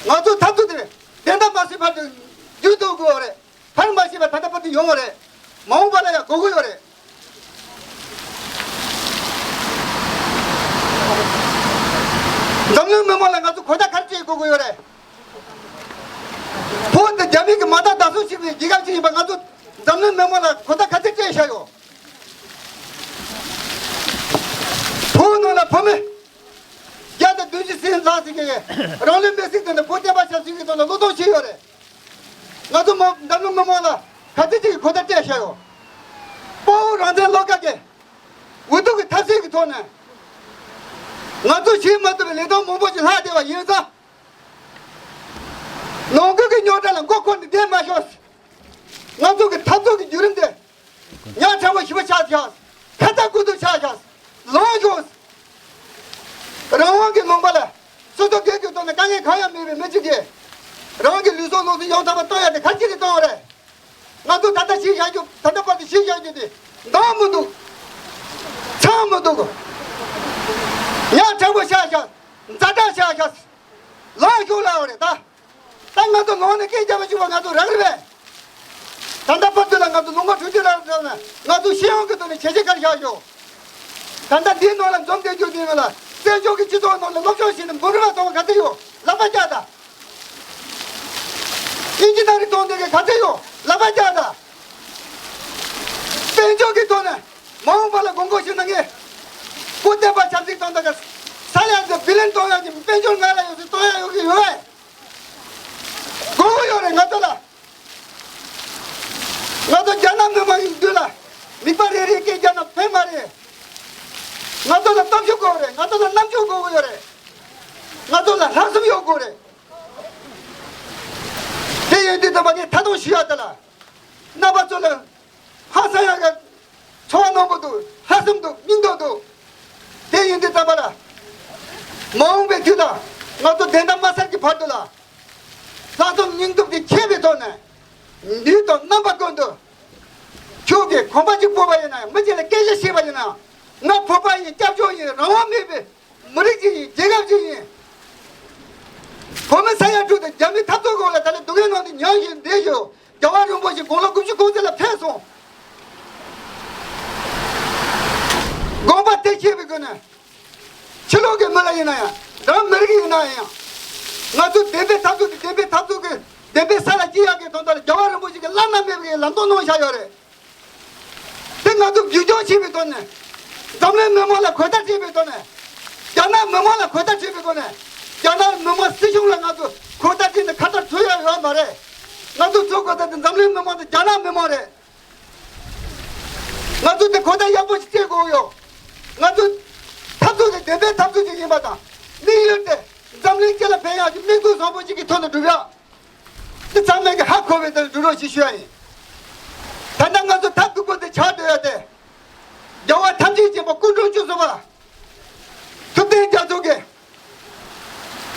ང་ཚོ་འཐབ་རྩོད་དེ་བདེན་མཐའ་མ་གསལ་བར་དུ་མཇུག་རྫོགས་དགོས་པ་རེད། ཕར་མ་ཤེས་པ་ད་ལྟ་བར་དུ་ཡོང་བ་རེད། མ་འོངས་པ་ལ་ཡང་དགོས་ཀྱི་ཡོད་རེད། འཛམ་གླིང་མི་མང་ལ་ང་ཚོ་གོ་བརྡ་ག་རེ་སྤྲད་དགོས་ཀྱི་ཡོད་རེད། བོད་འདི་རྒྱ་མི་གིས་མ་དག་བདག་བཟུང་བྱས་པའི་རྒྱལ་ཁབ་ཅིག་ཡིན་པ་ང་ཚོ་འཛམ་གླིང་མི་མང་ལ་གོ་བརྡ་ག་ཚོད་སྤྲད་བཞག་ཡོད། བོད་ནང་ལ་བོད་མི་བརྒྱ་དང་བདུན་ཅུ་ཙམ་ལྷག་ཙམ་གྱིས་རང་ལུས་མེར་སྲེག་བཏང་ནས་བོད་བསྟན་པ་ཞབས་ཞུ་གི་ཐོག་ལ་བློས་གཏོང་བྱས་ཡོད་རེད། ང་ཚོ་མ་འཛམ་གླིང་མི་མང་ལ་ག་ཚོད་ཅིག་གིས་གོ་བརྡ་སྤྲད་བཞག་ཡོད། དཔའ་བོ་རང་བཙན་བློ་དགའ་གིས་ འུ་ཐུག་གི་ཐབས་ཤེས་ཀྱི་ཐོག་ནས་ང་ཚོ་བྱེད་མ་ཐུབ་པའི་ལས་དོན་མང་པོ་ཞིག་ལྷག་བསྡད་པ་ཡིན་ཙང་། ནང་ཁུལ་གྱི་རྙོག་དྲ་ལ་མགོ་འཁོར་ནས་བསྡད་མ་ཤོག་ང་ཚོ་གི་འཐབ་རྩོད་ཀྱི་བརྒྱུད་རིམ་དེ་ཉག་ཕྲ་མོ་ཞིག་པ་ཆགས་ཤག་ཁ་ཚ་དགོས་གཏུགས་ཆགས་ཤག་ལངས་ཤོག་རང་དབང་གི་ལུང་པ་ལ་སོ་སོ་སྒེར་གྱི་ཐོག་ནས་དཀའ་ངལ་གང་ཡང་མེད་པའི་མི་གཅིག་གིས་རང་གི་ལུས་སྲོག་ལུས་སྲོག་ཡོངས་ཐབས་པ་གཏོང་ཡ་དེ་ག་ཅི་རེད་གཏོང་བ་རེད། ང་ཚོ་ད་ལྟ་ཤི་བཞག་རྒྱུ་ད་ལྟ་བར་དུ་ཤི་བཞག་རྒྱུ་དེ་འདང་མི་འདུག་ཚང་མི་འདུག་ཉག་ཕྲ་མོ་ཆགས་ཤག་ཛ་དྲག་ཆགས་ཤག་ལངས་ཤོག་ལབ་པ་རེད་ད། ད་ང་ཚོ་ནང་ནས་སྐད་རྒྱབ་པ་བཅུག་པ་ང་ཚོ་རག་རེད་པས། ད་ལྟ་བར་དུ་ལ་ང་ཚོ་ལུང་པ་དྲུག་ཅུ་ལ་ང་ཚོ་ཤེས་ཡོན་གྱི་ཐོག་ནས་བྱས་རྗེས་ག་རེ་བཞག་ཡོད། ད་ལྟ་འདིའི་ནང་ལ་འཛོམས་བསྡད་རྒྱུ་འདི་ནང་ལ་བཙན་བྱོལ་གྱི་སྤྱི་ཚོགས་ནང་ལ་སློབ་སྦྱོང་བྱས་ནས་འབུམ་རམས་པ་ཐོན་པ་ག་ཚོད་ཡོད་ལག་པ་བརྐྱངས་དང་། ཨིན་ཇི་ནི་ཡར་ཐོན་བསྡད་མཁན་ག་ཚོད་ཡོད་ལག་པ་བརྐྱངས་དང་། བཙན་བྱོལ་གྱི་ཐོག་ནས་མ་འོངས་པ་ལ་དགོངས་སྐོར་ཞུ་ན་ངས་སྐུ་བསྟན་པ་ཆབ་སྲིད་དང་ད་ག་ས་ཡ་ཚོ་བི་ལན་གཏོང་ཡག་གི་དཔལ་འབྱོར་ང་ལ་ཡོད་ཚོད་གཏོང་ཡག་ཡོད་ཀྱི་ཡོད་པས། དགོས་ཀྱི་ཡོད་རེད་ང་ཚོ་ལ། ང་ཚོ་རྒྱ་ནག་མི་མང་གི་མདུན་ལ་མིག་པ་རེ་རེ་སྐད་རྒྱག་ན་ཕན་མ་རེད། ང་ཚོ་ལ་སྟོབས་ཤུགས་དགོས་རེད། ང་ཚོ་ལ་རྣམ་དཔྱོད་དགོས་ཀྱི་ཡོད་རེད། ང་ཚོ་ལ་ལྷག་བསམ་ཡོད་དགོས་རེད། དེ་ཡིན་དུས་ད་བར་ངས་ད་དུང་ཞུ་ཡག་དེ་ལ་རྣམ་པ་ཚོ་ལ་ཧ་སང་ཡག་གི་ཚོར་བ་རྣོན་པོ་འདུག་ལྷག་བསམ་འདུག་སྙིང་སྟོབས་འདུག་དེ་ཡིན་དུས་ད་བར་ལ་མ་འོངས་པའི་དུས་ལ་ང་ཚོ་བདེན་མཐའ་མ་གསལ་གྱི་བར་དུ་ལ། ལྷག་བསམ་སྙིང་སྟོབས་དེ་ཁྱད་པའི་ཐོག་ནས་ལུས་དང་རྣམ་པ་ཀུན་ཏུ་ཁྱོད་ཀྱིས་གོམ་པ་གཅིག་སྤོས་པ་ཡིན་ན་ཡང་མི་གཅིག་ལ་སྐད་ཆ་བཤད་པ་ཡིན་ན་ཡང་ང་བོད་པ་ཡིན། སྐྱབས་བཅོལ་ཡིན། རང་དབང་མེད་པའི་མི་རིགས་གཅིག་ཡིན། རྒྱལ་ཁབ་གཅིག་ཡིན། བོད་མི་ས་ཡ་དྲུག་དང་རྒྱ་མི་འཐབ་རྩོད་འོག་ལ་ད་ལན་སྡུག་བསྔལ་ནང་དུ་མྱངས་བཞིན་བསྡད་ཡོད། རྒྱལ་བ་རིན་པོ་ཆེ་དགུང་ལོ་དགུ་བཅུ་གོ་གཅིག་ལ་ཕེབས་སོང་། དགོངས་པ་དེ་བཞེས་པའི་སྒོ་ནས། ཕྱི་ལོགས་ཀྱི་མི་ལ་ཡིན་ན་ཡང་། རང་མི་རིགས་ཡིན་ན་ཡང་། ང་ཚོ་བདེན་པའི་འཐབ་རྩོད་དེ་བདེན་པའི་འཐབ་རྩོད་ཀྱི་བདེན་པའི་ས་ལ་སྐྱེལ་ཡག་གི་དོན་དག་ལ་རྒྱལ་བ་རིན་པོ་ཆེ་གིས་བླ་ན་མེད་པའི་ལམ་སྟོན་གནང་བཞག་ཡོད་རེད། དེ་ང་ཚོ་རྒྱུན་སྐྱོང་བྱེད་པའི་ཐོག་ནས། འཛམ་གླིང་མི་མང་ལ་གོ་བརྡ་སྤྲད་པའི་ཐོག་ནས། རྒྱ་ནག་མི་མང་ལ་གོ་བརྡ་སྤྲད་པའི་སྒོ་ནས། རྒྱ་ནག་མི་མང་སྲིད་གཞུང་ལ་ང་ཚོ་གོ་བརྡ་སྤྲད་ནས་ཁ་བརྡ་འཚོལ་ཡག་ཡོད་མ་རེད། ང་ཚོ་འཚོལ་དགོས་ས་དེ་འཛམ་གླིང་མི་མང་དང་རྒྱ་ནག་མི་མང་རེད། ང་ཚོ་དེ་གོ་བརྡ་ཡག་པོ་ཞིག་སྤྲད་དགོས་ཡོད། ང་ཚོ་འཐབ་རྩོད་དེ་བདེན་པའི་འཐབ་རྩོད་ཅིག་ཡིན་པ་དང་། དམིགས་ཡུལ་དེ་འཛམ་གླིང་སྤྱི་ལ་ཕན་ཡག་གི་དམིགས་འཛུགས་བཟང་པོ་ཞིག་གི་ཐོག་ནས་བསྒྲུབ་ཡག་དེ་ཚང་མས་ཀྱི་ཧ་གོ་བའི་དོན་འགྲུབ་རོགས་ཞེས་ཞུ་ཡ་ཡིན། ད་ལྟ་ང་ཚོ་ཐབས་སྡུག་པོ་དེ་ཆགས་སྡོད་ཡ་དེ། རྒྱལ་བ་ཐམས་ཅད་མཁྱེན་པ་སྐུ་ཕྲེང་བཅུ་གསུམ་པ། ཐུབ་བསྟན་རྒྱ་མཚོ་གིས།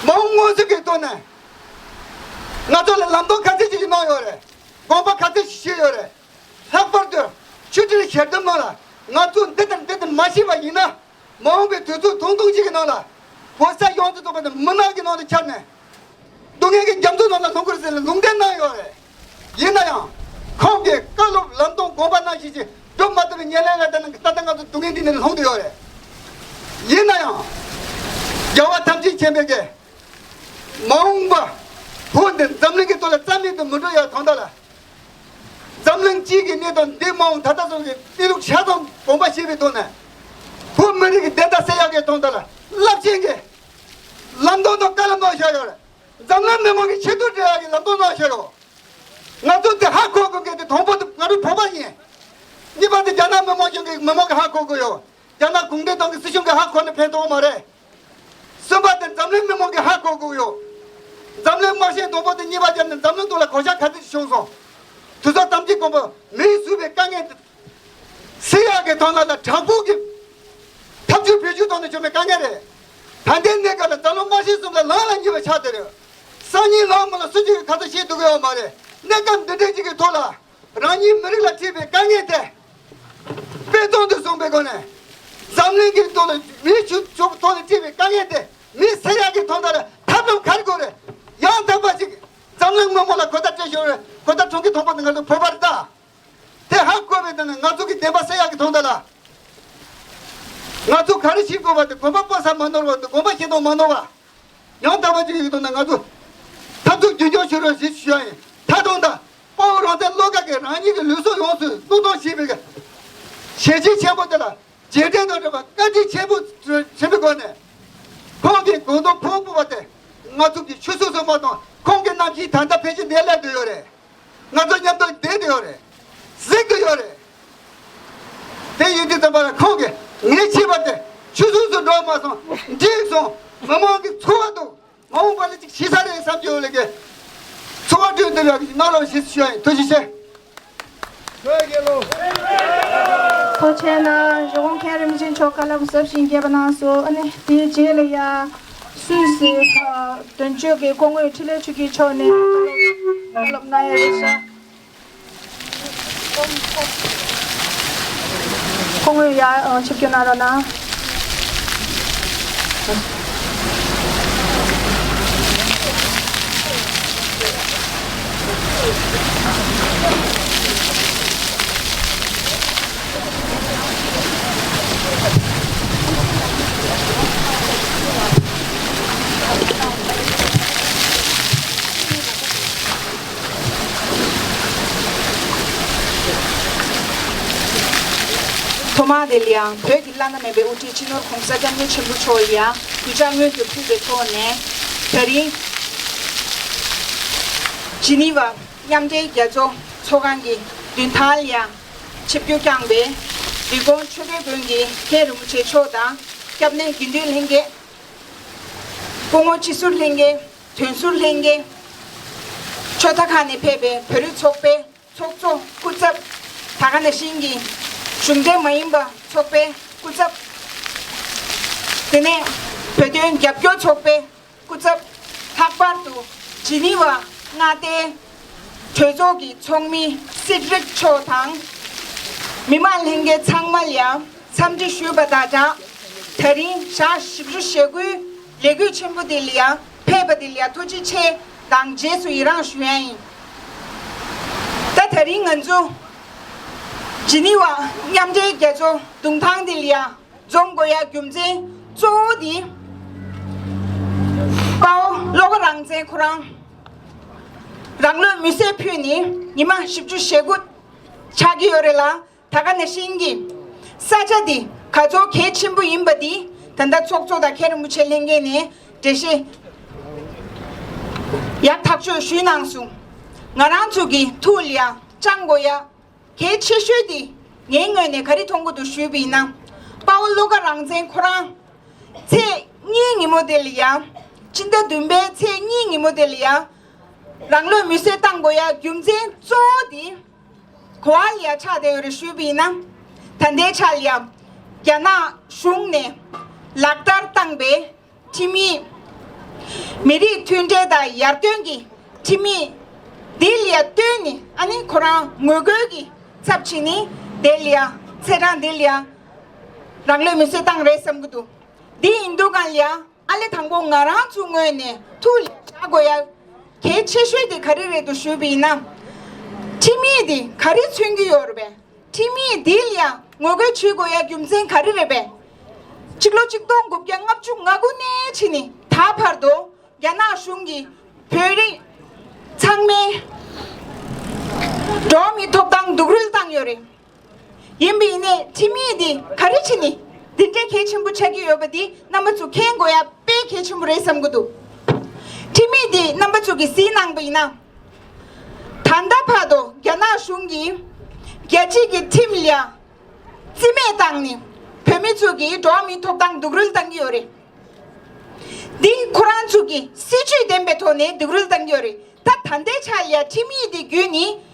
མ་འོངས་མངོན་གསལ་གྱི་ཐོག་ནས། ང་ཚོ་ལ་ལམ་སྟོན་ག་ཚད་ཅིག་གནང་ཡོད་རེད། དགོངས་པ་ག་ཚད་ཅིག་བཞེས་ཡོད་རེད། ལྷག་པར་དུ་ཆོས་ཁྲིར་ཞལ་འདེབས་ནང་ལ་ང་ཚོ་འདི་ལྟར་འདི་ལྟར་མ་བྱས་པ་ཡིན་ན། མ་འོངས་པའི་དུས་ཚོད་ཐུང་ཐུང་ཅིག་གི་ནང་ལ། བོད་ས་ཡོངས་སུ་རྫོགས་པ་དེ་མུན་ནག་གི་ནང་དུ་འཁྱར་ནས། སྡུག་བསྔལ་གྱི་རྒྱ་མཚོ་ནང་ལ་ལྷུང་གི་རེད་ཟེར་ནས་ལུང་བསྟན་གནང་ཡོད་རེད། ཡིན་ན་ཡང་། ཁོང་གིས་བཀའ་སློབ་ལམ་སྟོན་དགོངས་པ་གནང་བཞིན་གྱི་སྒྲུབ་མ་ཐུབ་པའི་ཉེར་ལེན་ལ་བརྟེན་ནས་ད་ལྟ་ང་ཚོ་སྡུག་བསྔལ་འདི་ནས་ལྷུང་བསྡད་ཡོད་རེད། ཡིན་ན་ཡང་། རྒྱལ་བ་ཐམས་ཅད་མཁྱེན་པའི་གི། མ་འོངས་པ། བོད་འདི་འཛམ་གླིང་གི་ཐོག་ལ་རྩ་མེད་དུ་མི་འགྲོ་ཡ་དོན་དག་ལ། འཛམ་གླིང་སྤྱིའི་གི་གནས་སྟངས་འདི་མ་འོངས་ད་ལྟ་ཚོ་གི་གནས་ལུགས་ཆ་ཚང་དགོངས་པ་བཞེས་པའི་ཐོག་ནས། བོད་མི་རིགས་ཀྱི་བདེན་མཐའ་གསལ་ཡག་གི་དོན་དག་ལ་རླབས་ཆེན་གྱི་ལམ་སྟོན་དང་བཀའ་སློབ་གནང་བཞག་ཡོད་རེད། འཛམ་གླིང་མི་མང་གི་ཆེ་བསྟོད་སྤྲད་ཡག་གི་ལམ་སྟོན་གནང་བཞག་ཡོད། ང་ཚོ་དེ་ཧ་གོ་དགོས་མཁན་དེ་དང་པོ་དེ་ང་ཚོ་བོད་པ་ཡིན། གཉིས་པ་དེ་རྒྱ་ནག་མི་མང་གི་མི་མང་གི་ཧ་གོ་དགོས་ཡོད། རྒྱ་ནག་གུང་ཁྲན་ཏང་གི་སྲིད་གཞུང་གི་ཧ་གོ་ནས་ཕན་ཐོགས་མ་རེད། གསུམ་པ་དེ་འཛམ་གླིང་མི་མང་གི་ཧ་གོ་དགོས་ཡོད། འཛམ་གླིང་དམར་ཤོག་དང་པོ་དེ་གཉིས་པ་རྒྱབ་ནས་འཛམ་གླིང་ཐོག་ལ་གོད་ཆག་ག་ཚོད་བྱུང་སོང་། དུས་ཚོད་ཐམས་ཅད་གོང་བུ་མིས་བཟོས་པའི་དཀའ་ངལ་དེ། སེལ་ཡག་གི་དོན་དག་ལ་དྲག་པོ་གི་ཐབས་ཇུས་བེད་སྤྱོད་བཏང་ནས་བྱུང་བའི་དཀའ་ངལ་རེད། ད་ལྟའི་གནས་སྐབས་ལ་འཛམ་གླིང་དམར་ཤོག་གསུམ་ལ་ལངས་ལ་ཉེ་བའི་ཆ་དེ་རེད། སང་ཉིན་ལངས་མིན་ལ་སུ་གཅིག་གིས་ཁ་ཚ་ཤེས་ཐུབ་ཀྱི་ཡོད་མ་རེད། གནས་སྐབས་འདི་འདྲའི་གཅིག་གི་ཐོག་ལ་རང་ཉིད་མི་རིགས་ལ་འཕྲད་པའི་དཀའ་ངལ་དེ། དཔེ་བཟང་དུ་བཟུང་པའི་སྒོ་ནས། འཛམ་གླིང་གི་ཐོག་ལ་མིའི་ཆོས་ཕྱོགས་ཐོག་ལ་འཕྲད་པའི་དཀའ་ངལ་དེ་མིས་སེལ་ཡག་གི་དོན་དག་ལ་ཐབས་ལམ་ག་རེ་དགོས་རེད། ཡང་དག་པ་ཞིག་འཛམ་གླིང་མི་མང་ལ་གོ་བརྡ་སྤྲད་ཤོག་རེད། གོ་བརྡ་གྲོང་ཁྱེར་མཐོན་པོ་དེ་ང་ཚོ་བོད་པ་རེད་ད། དེ་ཧ་གོ་བའི་སྟེང་ནས་ང་ཚོ་གི་བདེན་པ་གསལ་ཡག་གི་དོན་དག་ལ། ང་ཚོ་ག་རེ་བྱེད་དགོས་པ་དེ་དགོངས་པ་སྤོ་ས་མ་ནོར་བ་དེ་དགོངས་པ་བཞེས་དང་མ་ནོར་བ། ཡང་དག་པ་ཅིག་ཡོད་དོན་ན་ང་ཚོ་འཐབ་རྩོད་རྒྱུན་འཁྱོངས་བྱེད་རོགས་ཞེས་ཞུ་ཡ་ཡིན། ད་དུང་ད་དཔའ་བོ་རང་བཙན་བློ་དགའ་གིས་རང་ཉིད་ཀྱི་ལུས་སྲོག་ཡོངས་སུ་བློས་གཏོང་བྱས་པའི་ཞལ་ཆད་ཆེན་པོ་དེ་ལ་རྗེས་དྲན་དང་འབྲེལ་བ་བཀའ་དྲིན་ཆེན་པོ་ཆེན་པོའི་སྒོ་ནས་ཁོང་གི་དགོངས་དོན་ཕུང་དགོས་པ་དེ་ང་ཚོ་གི་ཆུད་ཟོས་སུ་མ་གཏོང་། ཁོང་གི་རྣམ་ཤེས་ད་ལྟ་ཕལ་ཆེར་འདིར་སླེབས་བསྡད་ཡོད་རེད། ང་ཚོ་མཉམ་དུ་བསྡད་བསྡད་ཡོད་རེད། གཟིགས་བསྡད་ཡོད་རེད། དེ་ཡིན་དུས་ཙམ་པ་ལ་ཁོང་གིས་ ངས་བྱས་པ་དེ་ཆུད་ཟོས་སུ་འགྲོ་མ་སོང་། འགྲིག་སོང་། མི་མང་གི་འཚོ་བ་དང་མ་འོངས་པ་ལ་ཅིག་ཤེས་ས་རེད་བསམ་གྱི་ཡོད་ལ་གི། འཚོ་བ་སྐྲུན་ཐུབ་ཡག་གི་གནང་རོགས་ཞེས་ཞུ་ཡ་ཡིན། ཐུགས་རྗེ་ཆེ། ཐུགས་རྗེ་གནང་། གཞུག་གུ་མཁན་རིན་པོ་ཆེ་མཆོག་བཀའ་སློབ་ཟབ་ཞིང་རྒྱས་པ་གནང་སོང་། ཨ་ནི་དེའི་རྗེས་ལ་ཡ་སུད་སི་དོན་གཅོད་ཀྱི་སྐུ་ངོ་འཕྲིན་ལས་ཆོས་སྐྱིད་མཆོག་ནས་བཀའ་སློབ་གནང་ཡ་རེད་ཤག་སྐུ་ངོ་ཡ་ཆིབས་བསྒྱུར་གནང་རོགས་གནང་། ཐོག་མར་དེ་ལ་ཡང་བོད་ཀྱི་བླ་ན་མེད་པའི་དབུ་ཁྲིད་སྤྱི་ནོར་༸གོང་ས་༸སྐྱབས་མགོན་ཆེན་པོ་མཆོག་ལ་ཡང་གུས་ཕྱག་སྔོན་དུ་ཕུལ་བའི་ཐོག་ནས། ད་རིང་ཇི་ནི་ཝ་མཉམ་འབྲེལ་རྒྱལ་ཚོགས་ཚོགས་ཁང་གི་མདུན་ཐང་ལ་ཡང་ཆིབས་བསྒྱུར་བསྐྱངས་པའི་འདུས་ཁོང་ཆོས་འཕེལ་དགོན་གྱི་མཁན་རིན་པོ་ཆེ་མཆོག་དང་། སྐྱབས་གནས་དགེ་འདུན་ལྷན་རྒྱས། སྐུ་ངོ་སྤྱི་ཟུར་ལྷན་རྒྱས། དོན་ཟུར་ལྷན་རྒྱས། ཕྱོགས་མཐའ་ཁག་ནས་ཕེབས་པའི་བོད་རིགས་ཚོགས་པའི་ཚོགས་གཙོ་སྐུ་ཚབ། ད་ག་ནང་བཞིན་གྱི་གཞུང་འབྲེལ་མ་ཡིན་པ་ཚོགས་པའི་སྐུ་ཚབ། དེ་ནས་བོད་དོན་རྒྱབ་སྐྱོར་ཚོགས་པའི་སྐུ་ཚབ། ལྷག་པར་དུ་ཇི་ནི་ཝ་མངའ་སྡེའི་གྲོས་ཚོགས་ཀྱི་ཚོགས་མི་སེ་ཀྲེ་ཊརི་མཆོག་དང་། མི་མང་ལྷན་རྒྱས་ཚང་མ་ལ་ཡང་འཚམས་འདྲི་ཞུས་པ་དང་སྦྲགས། ད་རིང་ཞག་བཞི་བཅུ་ཞེ་དགུའི་ལས་འགུལ་ཆེན་པོ་འདི་ལ་ཡང་ཕེབས་པ་འདི་ལ་ཡང་ཐུགས་རྗེ་ཆེ་དང་རྗེས་སུ་ཡི་རང་ཞུ་ཡ་ཡིན། ད་ད་རིང་ང་ཚོ་ཇི་ནི་ཝ་མཉམ་འབྲེལ་རྒྱལ་ཚོགས་མདུན་ཐང་འདི་ལ་ཡང་འཛོམས་དགོས་ཡ་རྒྱུ་མཚན་གཙོ་བོ་འདི། དཔའ་བོ་བློ་དགའ་རང་བཙན་ཁོ་རང་རང་ལུས་མེར་སྲེག་ཕུལ་ནས་ཉི་མ་བཞི་བཅུ་ཞེ་དགུ་ཆགས་ཀྱི་ཡོད་རེད་ལ། ད་ག་ནང་བཞིན་གྱི་ས་ཆ་འདི་ག་ཚོད་གལ་ཆེན་པོ་ཡིན་པ་འདི་ད་ལྟ་ཚོགས་གཙོ་དང་མཁན་རིན་པོ་ཆེ་ལྷན་རྒྱས་ནས་འགྲེལ་བཤད་ཡག་ཐག་ཆོད་ཞུས་གནང་སོང་། ང་རང་ཚོ་གི་ཐུགས་ལ་ཡང་བཅངས་དགོས་ཡ་གལ་ཆེ་ཤོས་འདི་ངའི་ངོས་ནས་ག་རེ་མཐོང་གི་འདུག་ཞུས་པ་ཡིན་ན། དཔའ་བོ་བློ་དགའ་རང་བཙན་ཁོ་རང་ཚེས་གཉིས་ཉིན་མོ་དེ་ལ་ཡང་། སྤྱི་ཟླ་བདུན་པའི་ཚེས་གཉིས་ཉིན་མོ་དེ་ལ་ཡང་རང་ལུས་མེར་སྲེག་བཏང་དགོས་ཡ་རྒྱུ་མཚན་གཙོ་བོ་འདི་ག་བ་ལ་ཡ་ཆགས་བསྡད་ཡོད་རེད་ཞུས་པ་ཡིན་ན། ད་ལྟའི་ཆ་ལ་ཡ་རྒྱ་ནག་གཞུང་ནས་ལག་བསྟར་བཏང་པའི་ཁྲིམས་ཡིག་མི་རིགས་མཐུན་སྒྲིལ་དང་ཡར་ཐོན་གྱི་ཁྲིམས་ཡིག་འདི་ལ་ཡ་བསྟུན་ནས། ཨ་ནི་ཁོ་རང་ངོ་རྒོལ་གྱི་ཚབ་བྱས་ནས་དེ་ལ་ཡ་ཚེས་གྲངས་འདི་ལ་ཡ་རང་ལུས་མེར་སྲེག་བཏང་རེད་བསམ་གྱི་འདུག་འདི་ཡིན་དུས་གང་ལ་ཡ། ཨ་ལས་དང་པོ་ང་རང་ཚོའི་ངོས་ནས་ཐུགས་ལ་བཞག་དགོས་ཡ་གལ་ཆེ་ཤོས་དེ་ག་རེ་རེད་འདུག་ཞུས་པ་ཡིན་ན། ཁྲིམས་ཡིག་དེ་ག་རེ་མཚོན་གྱི་ཡོད་རེད་པས། ཁྲིམས་ཡིག་འདི་ལ་ཡང་ངོ་རྒོལ་བྱེད་དགོས་ཡ་རྒྱུ་མཚན་ག་རེ་རེད་པས། ཕྱི་ལོ་ཆིག་སྟོང་དགུ་བརྒྱ་ལྔ་བཅུ་ང་དགུ་ནས་ཕྱིན་ནས་ད་བར་དུ་རྒྱ་ནག་གཞུང་གིས་བོད་རིགས་ཚང་མའི་འགྲོ་བ་མིའི་ཐོབ་ཐང་སྡུག་རུལ་བཏང་ཡོད་རེད། ཡིན་པ་ཡིན་ནའི་ཁྲིམས་ཡིག་འདི་ག་རེ་བྱས་ནས་འདི་འདྲའི་གལ་ཆེན་པོ་ཆགས་ཀྱི་ཡོད་པ་འདི་རྣམ་པ་ཚོ་མཁྱེན་དགོས་ཡ་དཔེ་གལ་ཆེན་པོ་རེད་བསམ་གྱི་འདུག་ཁྲིམས་ཡིག་འདི་རྣམ་པ་ཚོ་གིས་གཟིགས་གནང་པ་ཡིན་ན། ད་ལྟ་བར་དུ་རྒྱ་ནག་གཞུང་གིས་རྒྱལ་སྤྱི་གི་ཁྲིམས་ལ་རྩིས་མེད་བཏང་ནས་བོད་མི་ཚོ་གི་འགྲོ་བ་མིའི་ཐོབ་ཐང་སྡུག་རུལ་བཏང་གི་ཡོད་རེད། འདི་ཁོ་རང་ཚོ་གི་སྲིད་ཇུས་ལྡན་པའི་ཐོག་ནས་སྡུག་རུལ་བཏང་གི་ཡོད་རེད། ད་ད་ལྟའི་ཆ་ལ་ཡ་ཁྲིམས་ཡིག་འདི་བརྒྱུད་ནས་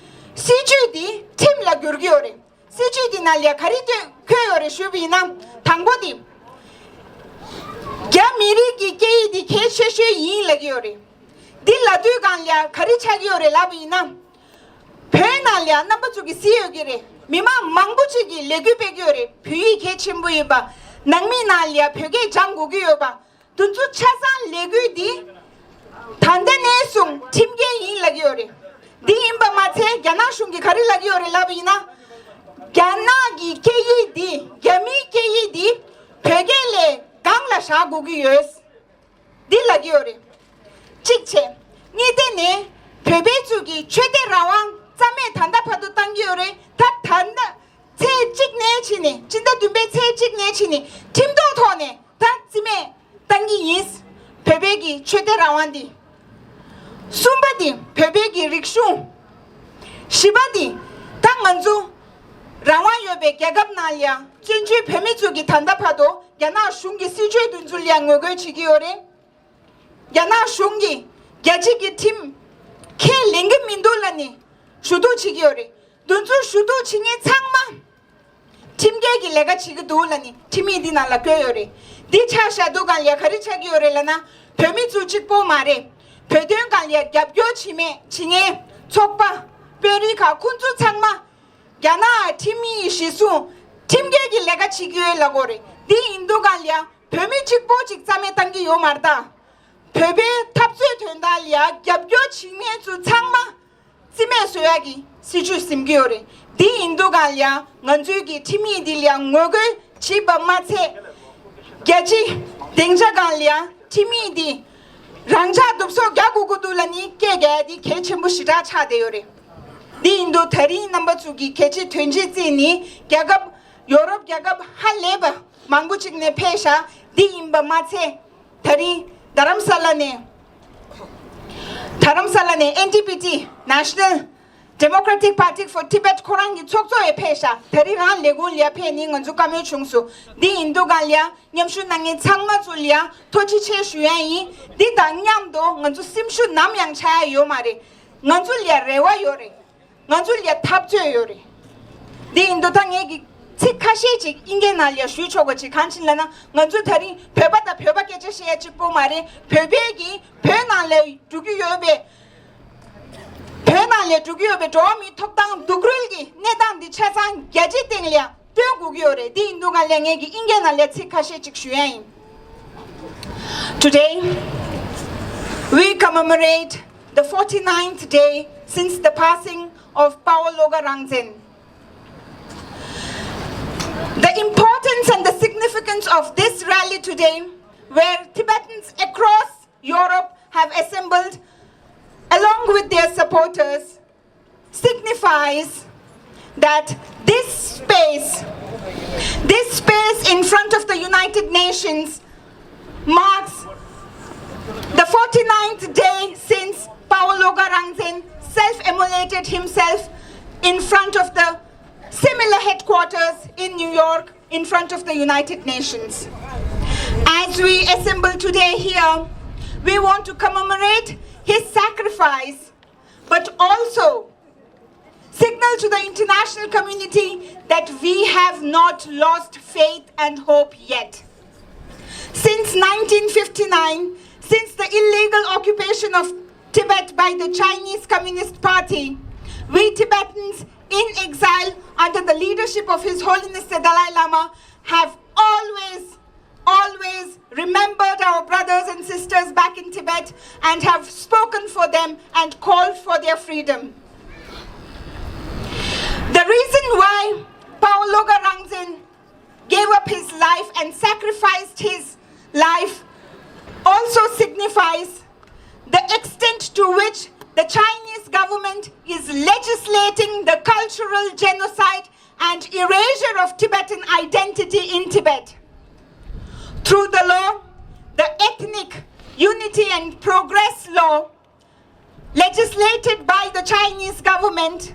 སྲིད་ཇུས་འདི་ཁྲིམས་ལ་འགྱུར་གི་ཡོད་རེད། སྲིད་ཇུས་འདི་ནང་ལ་ཡ་ག་རེ་བཏོན་འཁོད་ཡོད་རེད་ཞུས་པ་ཡིན་ན། དང་པོ་འདི། རྒྱ་མི་རིགས་ཀྱི་སྐད་ཡིག་འདི་གལ་ཆེ་ཤོས་ཡིན་ལབ་ཀྱི་ཡོད་རེད། འདི་ལབ་དུས་གང་ལ་ཡ་ག་རེ་ཆགས་ཀྱི་ཡོད་རེད་ལབ་པ་ཡིན་ན། བོད་ནང་ལ་ཡ་རྣམ་པ་ཚོ་གིས་གཟིགས་ཡོད་ཀྱི་རེད། མི་མང་མང་པོ་ཅིག་གིས་ལས་འགུལ་སྤེལ་གྱི་ཡོད་རེད། བོད་ཡིག་གལ་ཆེན་པོ་ཡིན་པ། ནང་མི་ནང་ལ་ཡ་བོད་སྐད་སྦྱང་དགོས་ཀྱི་ཡོད་པ། དེ་ཚོ་ཆ་ཚང་ལས་འགུལ་འདི་ད་ལྟ་ནས་བཟུང་ཁྲིམས་འགལ་ཡིན་ལབ་ཀྱི་ཡོད་རེད། འདི་ཡིན་པ་མ་ཚད་རྒྱ་ནག་གཞུང་གིས་ག་རེ་ལབ་ཀྱི་ཡོད་རེད་ལབ་པ་ཡིན་ན། རྒྱ་ནག་གི་སྐད་ཡིག་འདི། རྒྱ་མིའི་སྐད་ཡིག་འདི་བོད་སྐད་ལས་སྒང་ལ་བཞག་དགོས་ཀྱི་ཡོད། འདི་ལབ་ཀྱི་ཡོད་རེད། གཅིག་བྱས། གཉིས་དེ་ནས་བོད་པའི་ཚོ་གི་ཆོས་དད་རང་དབང་རྩ་མེད་ད་ལྟ་བར་དུ་བཏང་གི་ཡོད་རེད། ད་ད་ལྟ་ཚེས་གཅིག་ནས་ཕྱིན་ནས། སྤྱི་ཟླ་བདུན་པའི་ཚེས་གཅིག་ནས་ཕྱིན་ནས་ཁྲིམས་ཐོག་ཐོག་ནས་ད་རྩིས་མེད་བཏང་གི་ཡིན། བོད་པའི་གི་ཆོས་དད་རང་དབང་འདི། གསུམ་པ་འདི་བོད་པའི་གི་རིག་གཞུང་། བཞི་པ་འདི་ད་ང་ཚོ་རང་དབང་ཡོད་པའི་རྒྱལ་ཁབ་ནང་ལ་ཡང་ བཙན་བྱོལ་བོད་མི་ཚོ་གིས་ད་ལྟ་བར་དུ་རྒྱ་ནག་གཞུང་གི་སྲིད་བྱུས་དེ་ཚོ་ལ་ངོ་རྒོལ་བྱེད་ཀྱི་ཡོད་རེད། རྒྱ་ནག་གཞུང་གིས་རྒྱལ་སྤྱི་གི་ཁྲིམས་ཁས་ལེན་གྱི་མི་འདུག་ལབ་ནས་ཞུ་གཏུག་བྱེད་ཀྱི་ཡོད་རེད། དེ་ཚོ་ཞུ་གཏུག་བྱེད་མཁན་ཚང་མ་ཁྲིམས་འགལ་གྱི་ལས་ཀ་བྱེད་ཀྱི་འདུག་ལབ་ནས་ཁྲིམས་ཡིག་འདི་ནང་ལ་བཀོད་ཡོད་རེད། འདི་ཆ་བཞག་དུས་སྒང་ལ་ག་རེ་ཆགས་ཀྱི་ཡོད་རེད་ལབ་ན། བོད་མི་ཚོ་གཅིག་པོ་མ་རེད། བོད་དོན་སྒང་ལ་རྒྱབ་སྐྱོར་བྱེད་མཁན་བྱེད་མཁན་ཚོགས་པ་དཔོན་རིགས་ཁག་ཁོང་ཚོ་ཚང་མ་རྒྱ་ནག་ཁྲིམས་ཡིག་གཞིར་བཟུང་ཁྲིམས་འགལ་གྱི་ལས་ཀ་བྱེད་ཀྱི་ཡོད་ལབ་དགོས་རེད། འདི་ཡིན་དུས་སྒང་ལ་བོད་མི་གཅིག་པོ་གཅིག་རྩ་མེད་བཏང་གི་ཡོད་མ་རེད་ད། བོད་པའི་འཐབ་རྩོད་དོན་དག་ལ་རྒྱབ་སྐྱོར་བྱེད་མཁན་ཚོ་ཚང་མ་རྩིས་མེད་བཟོ་ཡག་གི་སྲིད་བྱུས་ཟིན་གྱི་ཡོད་རེད། འདི་ཡིན་དུས་སྒང་ལ་ང་ཚོའི་གི་ཁྲིམས་ཡིག་འདི་ལ་ངོ་རྒོལ་བྱེད་པ་མ་ཚད། རྒྱལ་སྤྱིའི་སྡིངས་ཆ་སྒང་ལ་ཁྲིམས་ཡིག་འདི་རང་འཇགས་འདུག་སེ་རྒྱག་དགོས་ཀྱི་འདུག་ལབ་ནས་སྐད་རྒྱག་ཡག་འདི་གལ་ཆེན་པོ་ཞེ་དྲག་ཆགས་བསྡད་ཡོད་རེད། འདི་ཡིན་དུས་ད་རིང་རྣམ་པ་ཚོ་གི་གལ་ཆེའི་དོན་ཆེན་བརྩིས་ནས་རྒྱལ་ཁབ་ཡོ་རོབ་རྒྱལ་ཁབ་ཧ་ལས་པ་མང་པོ་ཅིག་ནས་ཕེབས་ཤག་འདི་ཡིན་པ་མ་ཚད། ད་རིང་རྡ་རམ་ས་ལ་ནས་རྡ་རམ་ས་ལ་ནས་ཨེན་ཌི་པི་ཊི་National Democratic Party for Tibet ཁོ་རང་གི་ཚོགས་གཙོ་ཡང་ཕེབས་ཤག་ད་རིང་རང་ལས་ཁུངས་ལ་ཕེབས་ནས་ང་ཚོ་བཀའ་མོལ་བྱུང་སོང་། འདི་ཡིན་དུས་སྒང་ལ་མཉམ་ཞུགས་གནང་མཁན་ཚང་མ་ཚོ་ལ་ཐུགས་རྗེ་ཆེ་ཞུ་ཡག་ཡིན། འདི་དང་མཉམ་དུ་ང་ཚོ་སེམས་ཤུགས་ནམ་ཡང་ཆག་ཡག་ཡོད་མ་རེད། ང་ཚོ་ལ་རེ་བ་ཡོད་རེད། ང་ཚོ་ལ་འཐབ་རྩོད་ཡོད་རེད། འདི་ཡིན་དུས་ད་ངས་ཀྱི་ཚིག་ཁ་ཤས་ཅིག་དབྱིན་སྐད་ནང་ལ་ཞུས་ཆོག་པ་ཅིག་གང་ཕྱིན་ལབ་ན། ང་ཚོ་ད་རིང་བོད་པ་དང་བོད་པ་སྐད་ཆ་བཤད་ཡག་གཅིག་པོ་མ་རེད། བོད་པའི་གི་བོད་ནང་ལ་འགྲོ་གི་ཡོད་པའི་བོད་ནང་ལ་འགྲོ་གི་ཡོད་པའི་འགྲོ་བ་མིའི་ཐོབ་ཐང་སྡུག་རུལ་གྱི་གནས་སྟངས་འདི་ཆ་ཚང་རྒྱལ་སྤྱིའི་སྟེང་ལ་ཡང་སྟོན་དགོས་ཀྱི་ཡོད་རེད། འདི་ཡིན་དུས་སྒང་ལ་ངས་ཀྱི་དབྱིན་སྐད་ནང་ལ་ཚིག་ཁ་ཤས་ཅིག་ཞུ་ཡག་ཡིན། Today, we commemorate the forty-ninth day since the passing of Pawo Loga Rangzen. The importance and the significance of this rally today, where Tibetans across Europe have assembled along with their supporters, signifies that this space, this space in front of the United Nations marks the forty-ninth day since Pawo Loga Rangzen self-immolated himself in front of the similar headquarters in New York, in front of the United Nations. As we assemble today here, we want to commemorate his sacrifice, but also signal to the international community that we have not lost faith and hope yet. Since nineteen fifty-nine, since the illegal occupation of Tibet by the Chinese Communist Party, we Tibetans in exile under the leadership of His Holiness the Dalai Lama have always, always remembered our brothers and sisters back in Tibet and have spoken for them and called for their freedom. The reason why Pawo Loga Rangzen gave up his life and sacrificed his life also signifies the extent to which the Chinese government is legislating the cultural genocide and erasure of Tibetan identity in Tibet. Through the law, the Ethnic Unity and Progress Law, legislated by the Chinese government,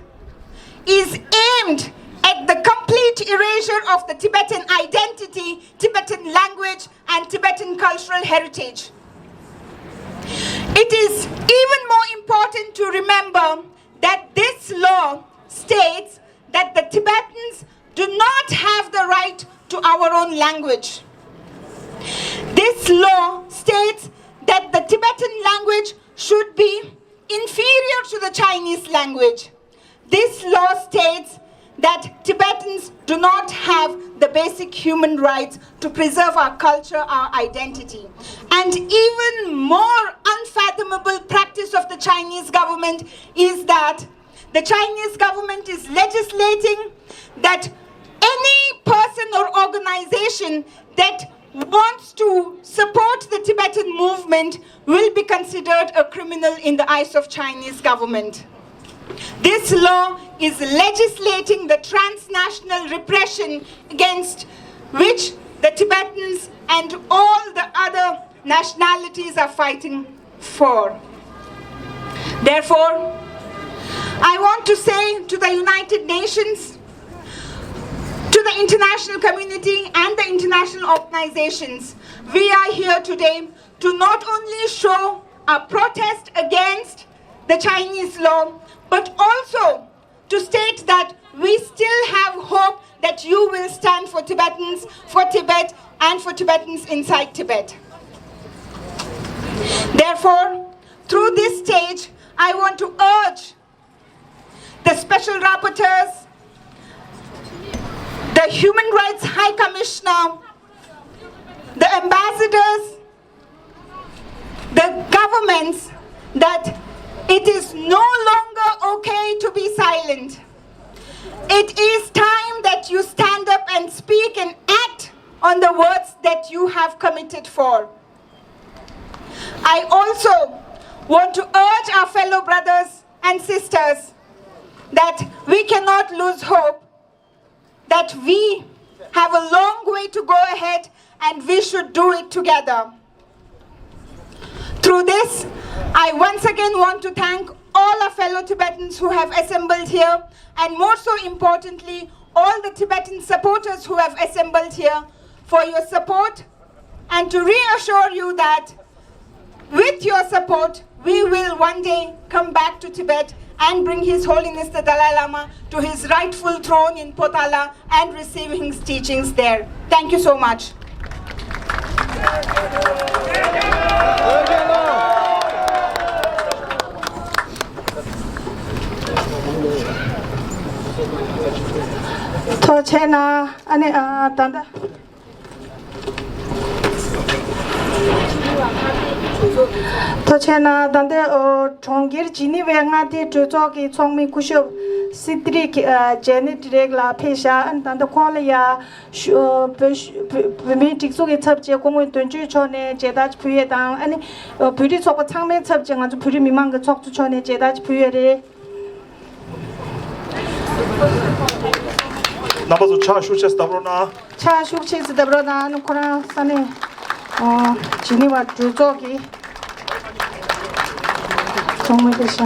is aimed at the complete erasure of the Tibetan identity, Tibetan language, and Tibetan cultural heritage. It is even more important to remember that this law states that the Tibetans do not have the right to our own language. This law states that the Tibetan language should be inferior to the Chinese language. This law states that Tibetans do not have the basic human rights to preserve our culture, our identity. And even more unfathomable practice of the Chinese government is that the Chinese government is legislating that any person or organization that wants to support the Tibetan movement will be considered a criminal in the eyes of Chinese government. This law is legislating the transnational repression against which the Tibetans and all the other nationalities are fighting for. Therefore, I want to say to the United Nations, To the international community and the international organizations, we are here today to not only show our protest against the Chinese law, but also to state that we still have hope that you will stand for Tibetans, for Tibet, and for Tibetans inside Tibet. Therefore, through this stage, I want to urge the special rapporteurs, the Human Rights High Commissioner, the ambassadors, the governments, that it is no longer okay to be silent. It is time that you stand up and speak and act on the words that you have committed for. I also want to urge our fellow brothers and sisters that we cannot lose hope, that we have a long way to go ahead and we should do it together. Through this, I once again want to thank all our fellow Tibetans who have assembled here, and more so importantly, all the Tibetan supporters who have assembled here for your support, and to reassure you that with your support, we will one day come back to Tibet and bring His Holiness the Dalai Lama to his rightful throne in Potala and receive his teachings there. Thank you so much. ཐུགས་རྗེ་གནང་། ཨ་ནི་ཨ་ད་ལྟ། ཐུགས་རྗེ་གནང་། ད་ལྟ་ཨོ་གྲོང་ཁྱེར་ཇི་ནི་ཝའི་མངའ་སྡེའི་གྲོས་ཚོགས་ཀྱི་ཚོགས་མི་སྐུ་ཞབས་སི་ཏི་རིག་ཨ་ཇེ་ནེ་ཊི་རེག་ལགས་ཕེབས་ཤག་ཨ་ནི་ད་ལྟ་ཁོང་ལ་ཡ་ཞུ་བོད་བོད་བོད་མིའི་སྒྲིག་འཛུགས་ཀྱི་ཚབ་བྱས་སྐུ་ངོ་དོན་གཅོད་མཆོག་ནས་མཇལ་དར་ཅིག་ཕུལ་ཡས་དང་། ཨ་ནི་ཨོ་བོད་རིགས་ཚོགས་པ་ཚང་མའི་ཚབ་བྱས་ང་ཚོ་བོད་རིགས་མི་མང་གི་ཚོགས་གཙོ་མཆོག་ནས་མཇལ་དར་ཅིག་ཕུལ་ཡས་རེད། རྣམ་པ་ཚོ་ཕྱག་ཤུགས་ཆེ་ཙམ་བརྡབ་རོགས་གནང་། ཕྱག་ཤུགས་ཆེ་ཙམ་བརྡབ་རོགས་གནང་། ཨ་ནི་ཁོ་རང་ས་གནས་ཨ་ཇི་ནི་ཝ་གྲོས་ཚོགས་ཀྱི་ཚོགས་མི་དེ་ཤ་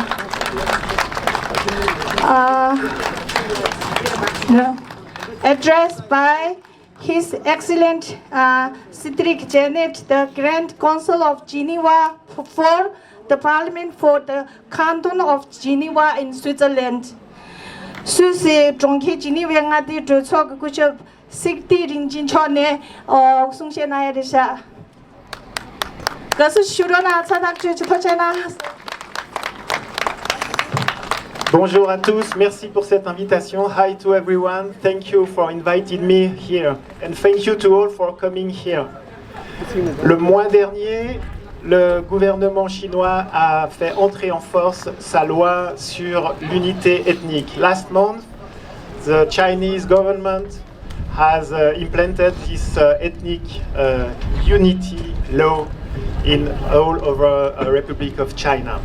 ཨ་address by His Excellent uh, Cedric Jeannette, the Grand Council of Geneva for the Parliament for the Canton of Geneva in Switzerland. སུད་སི་གྲོང་ཁྱེར་ཇི་ནི་ཝའི་མངའ་སྡེའི་གྲོས་ཚོགས་ཀྱི་སྐུ་ཞབས་སིག་ཏི་རིན་ཆེན་མཆོག་ནས་ཨོ་གསུང་བཤད་གནང་ཡ་རེད་ཤག་དགའ་བསུ་ཞུ་རོགས་གནང་། ཚ་ཐག་ཆོད་ཅིག་ཐུགས་རྗེ་གནང་། Bonjour à tous, merci pour cette invitation. Hi to everyone, thank you for inviting me here and thank you to all for coming here. Le mois dernier, le gouvernement chinois a fait entrer en force sa loi sur l'unité ethnique. Last month, the Chinese government has uh, implanted this uh, ethnic uh, unity law in all over uh, Republic of China.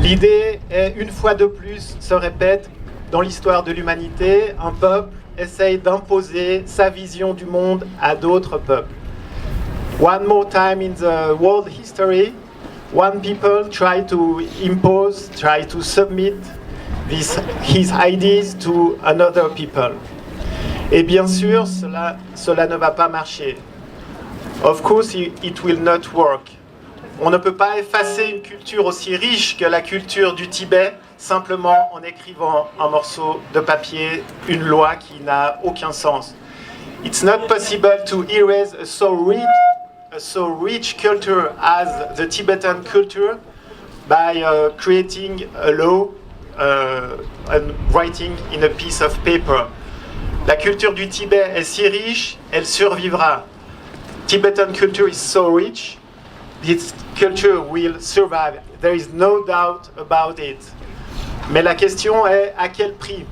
L'idée est, une fois de plus, se répète dans l'histoire de l'humanité, un peuple essaye d'imposer sa vision du monde à d'autres peuples. One more time in the world history, one people try to impose, try to submit this, his ideas to another people. Et bien sûr, cela, cela ne va pas marcher. Of course, it, it will not work. On ne peut pas effacer une culture aussi riche que la culture du Tibet simplement en écrivant un morceau de papier, une loi qui n'a aucun sens. It's not possible to erase a so rich, a so rich culture as the Tibetan culture by uh, creating a law uh, and writing in a piece of paper. La culture du Tibet est si riche, elle survivra. Tibetan culture is so rich, this culture will survive. There is no doubt about it. Mais la question est à quel prix?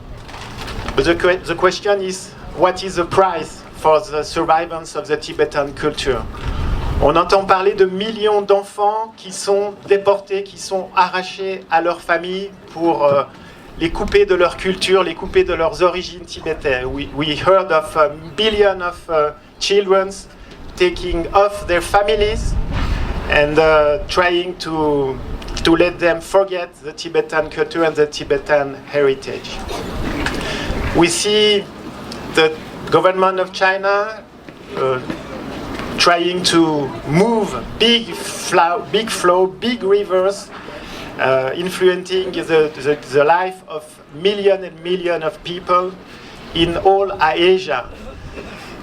The, que- the question is what is the price for the survivance of the Tibetan culture? On entend parler de millions d'enfants qui sont déportés, qui sont arrachés à leur famille pour euh, les couper de leur culture, les couper de leurs origines tibétaines. We, we heard of a billion of uh, children taking off their families and uh, trying to, to let them forget the Tibetan culture and the Tibetan heritage. We see The government of China uh, trying to move big flow, big flow, big rivers, uh, influencing the, the, the life of millions and millions of people in all Asia.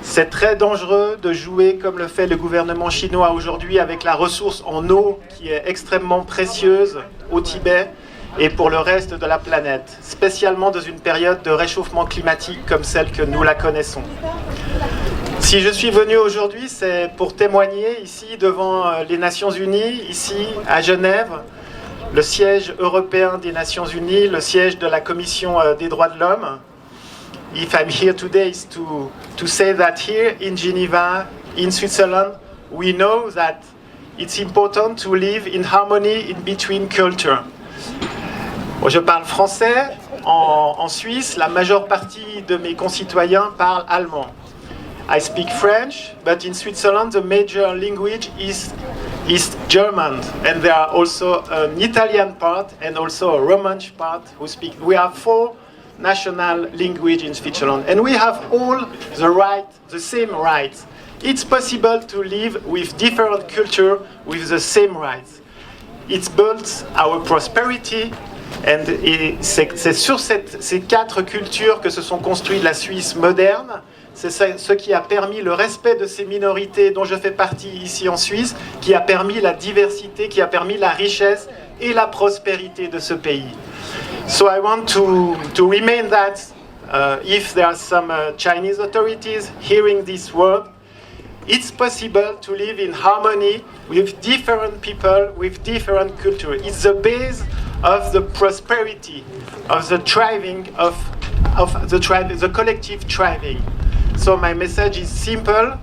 C'est très dangereux de jouer comme le fait le gouvernement chinois aujourd'hui avec la ressource en eau qui est extrêmement précieuse au Tibet et pour le reste de la planète, spécialement dans une période de réchauffement climatique comme celle que nous la connaissons. Si je suis venu aujourd'hui, c'est pour témoigner ici devant euh, les Nations Unies, ici à Genève, le siège européen des Nations Unies, le siège de la Commission euh, des droits de l'homme. If I'm here today, is to, to say that here in Geneva, in Switzerland, we know that it's important to live in harmony in between culture. Je parle français. En, en Suisse, la majeure partie de mes concitoyens parlent allemand. I speak French, but in Switzerland, the major language is, is German, and there are also an Italian part and also a Romansh part who speak. We have four national language in Switzerland, and we have all the right, the same rights. It's possible to live with different culture with the same rights. It builds our prosperity, and c'est sur cette, ces quatre cultures que se sont construites la Suisse moderne. C'est ce qui a permis le respect de ces minorités dont je fais partie ici en Suisse, qui a permis la diversité, qui a permis la richesse et la prospérité de ce pays. So I want to, to remain that uh, if there are some uh, Chinese authorities hearing this word, it's possible to live in harmony with different people, with different culture. It's the base of the prosperity, of the thriving, of, of the, tri- the collective thriving. So my message is simple.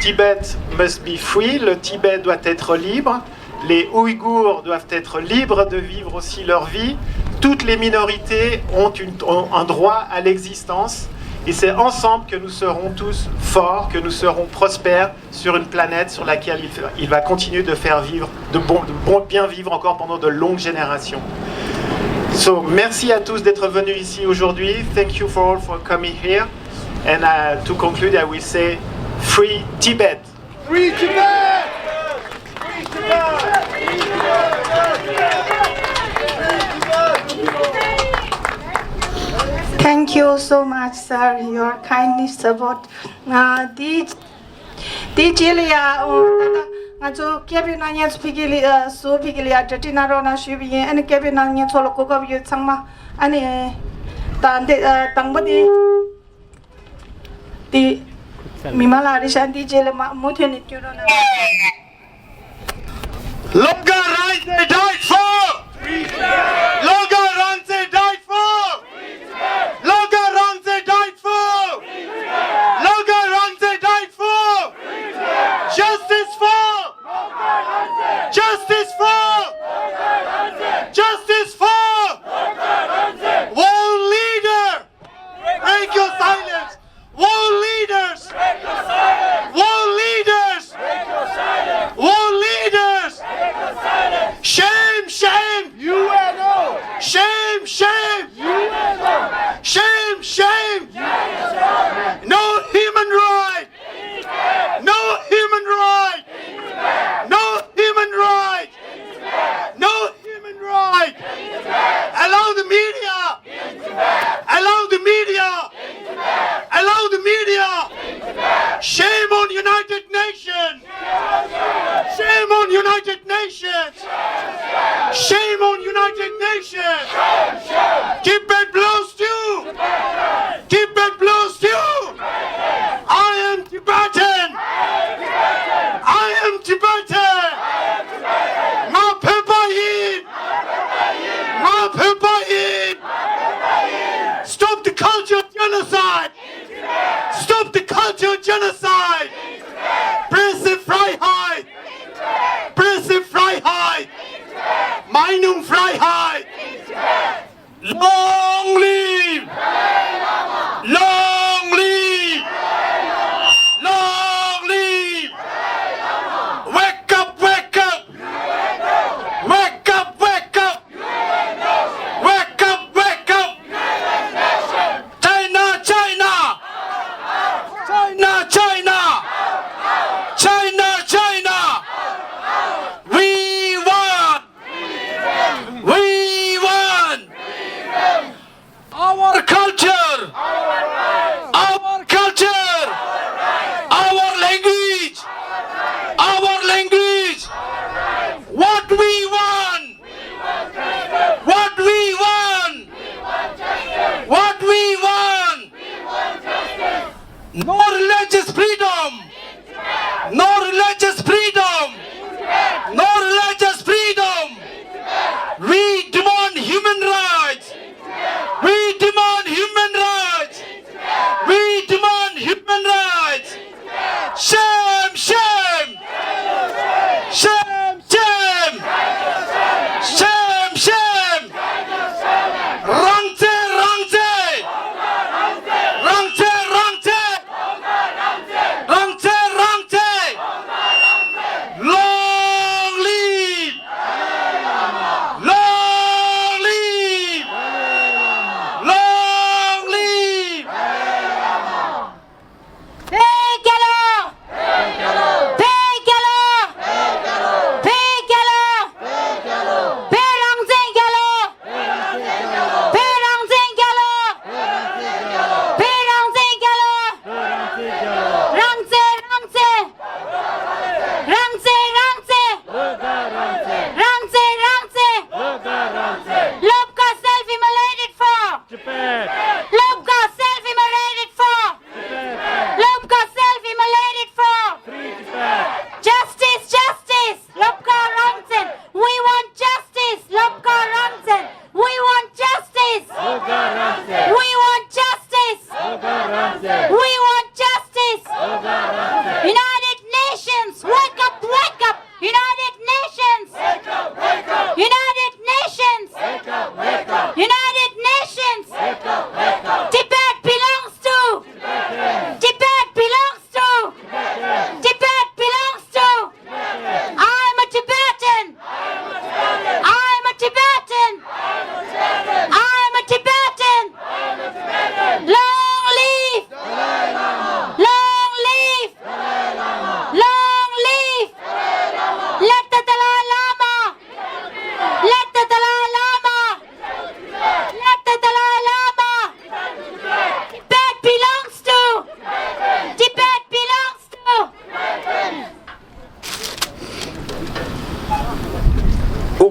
Tibet must be free. Le Tibet doit être libre. Les Ouïghours doivent être libres de vivre aussi leur vie. Toutes les minorités ont, une, ont un droit à l'existence. Et c'est ensemble que nous serons tous forts, que nous serons prospères sur une planète sur laquelle il, il va continuer de faire vivre, de, bon, de bon, bien vivre encore pendant de longues générations. So, merci à tous d'être venus ici aujourd'hui. Thank you for all for coming here. And uh, to conclude, I will say, free Tibet! Free Tibet! Thank you so much, sir. Your kindly support. Uh, these དེའི་རྗེས་ལ་ཡ། ཨོ། ད་ལྟ་ང་ཚོ་སྐད་འབོད་གནང་མཁན་ཚོ་ཕ་གི་ལ་ཡ། བཟོ་ཕ་གི་ལ་ཡ་གྲ་སྒྲིག་གནང་རོགས་གནང་ཞུས་པ་ཡིན། ཨ་ནི་སྐད་འབོད་གནང་མཁན་ཚོ་ལ་གོ་སྐབས་ཡོད་ཚང་མ། ཨ་ནི་ད་འདི་དང་པོ་དེ་དེ་མི་མང་ལ་རེ་ཤ། དེའི་རྗེས་ལ་མ་མུ་མཐུད་ནས་སྐྱོད་རོགས་གནང་། Lawgar Rangze died for! Lawgar Rangze died for! Lawgar Rangze died for! Lawgar Rangze died for! Justice for! Justice for! Justice for! World leader! Break your silence! World leaders! World leaders! World leaders! Shame, shame! U N O!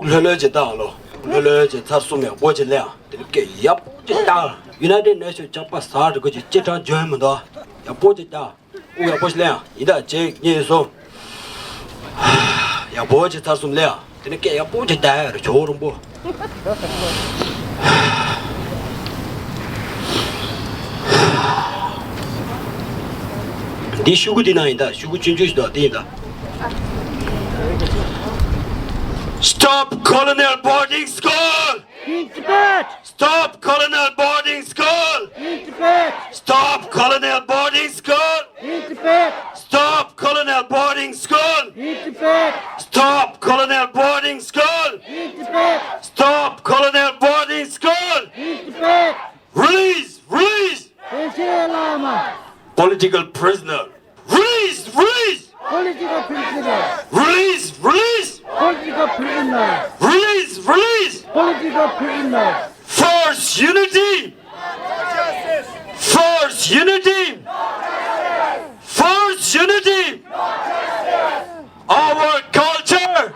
ལྷོད་ལྷོད་ཅིག་བཏང་ལོ། ལྷོད་ལྷོད་ཅིག་ཚར་གསུམ་ཡག་པོ་ཅིག་ལེན་ཨ། དེ་ནི་སྐད་ཡག་པོ་ཅིག་བཏང་། United Nations ཇག་པ་ཟ་འགྲོ་གི་ཅིག་ཅི་དྲག་འཇོན་མི་འདུག་ཡག་པོ་ཅིག་བཏང་། དབུགས་ཡག་པོ་ཞིག་ལེན་ཨ། ཡིན་ད་གཅིག་གཉིས་གསུམ། ཡག་པོ་ཞིག་ཚར་གསུམ་ལེན་ཨ། དེ་ནི་སྐད་ཡག་པོ་ཞིག་བརྡ་ཡ་རེ་ཇོ་བོ་རིན་པོ། འདི་ཤུ་གུ་འདི་ན་ཡིན་ད། ཤུ་གུ་ཆུང་ཆུང་ཞིག་འདུག་འདི་ཡིན་ད། Stop colonial boarding school! In Tibet! Stop colonial boarding school! In Tibet! Stop colonial boarding school! In Tibet! Stop colonial boarding school! In Tibet! Stop colonial boarding school! In Tibet! Stop colonial boarding school! In Tibet! Release! Release! Tenshe Lama! Political prisoner! Release! Release! Political prisoner! Release! Release! Political prisoner! Release! Release! Political prisoner! Force unity! Force unity! Force unity! Our culture!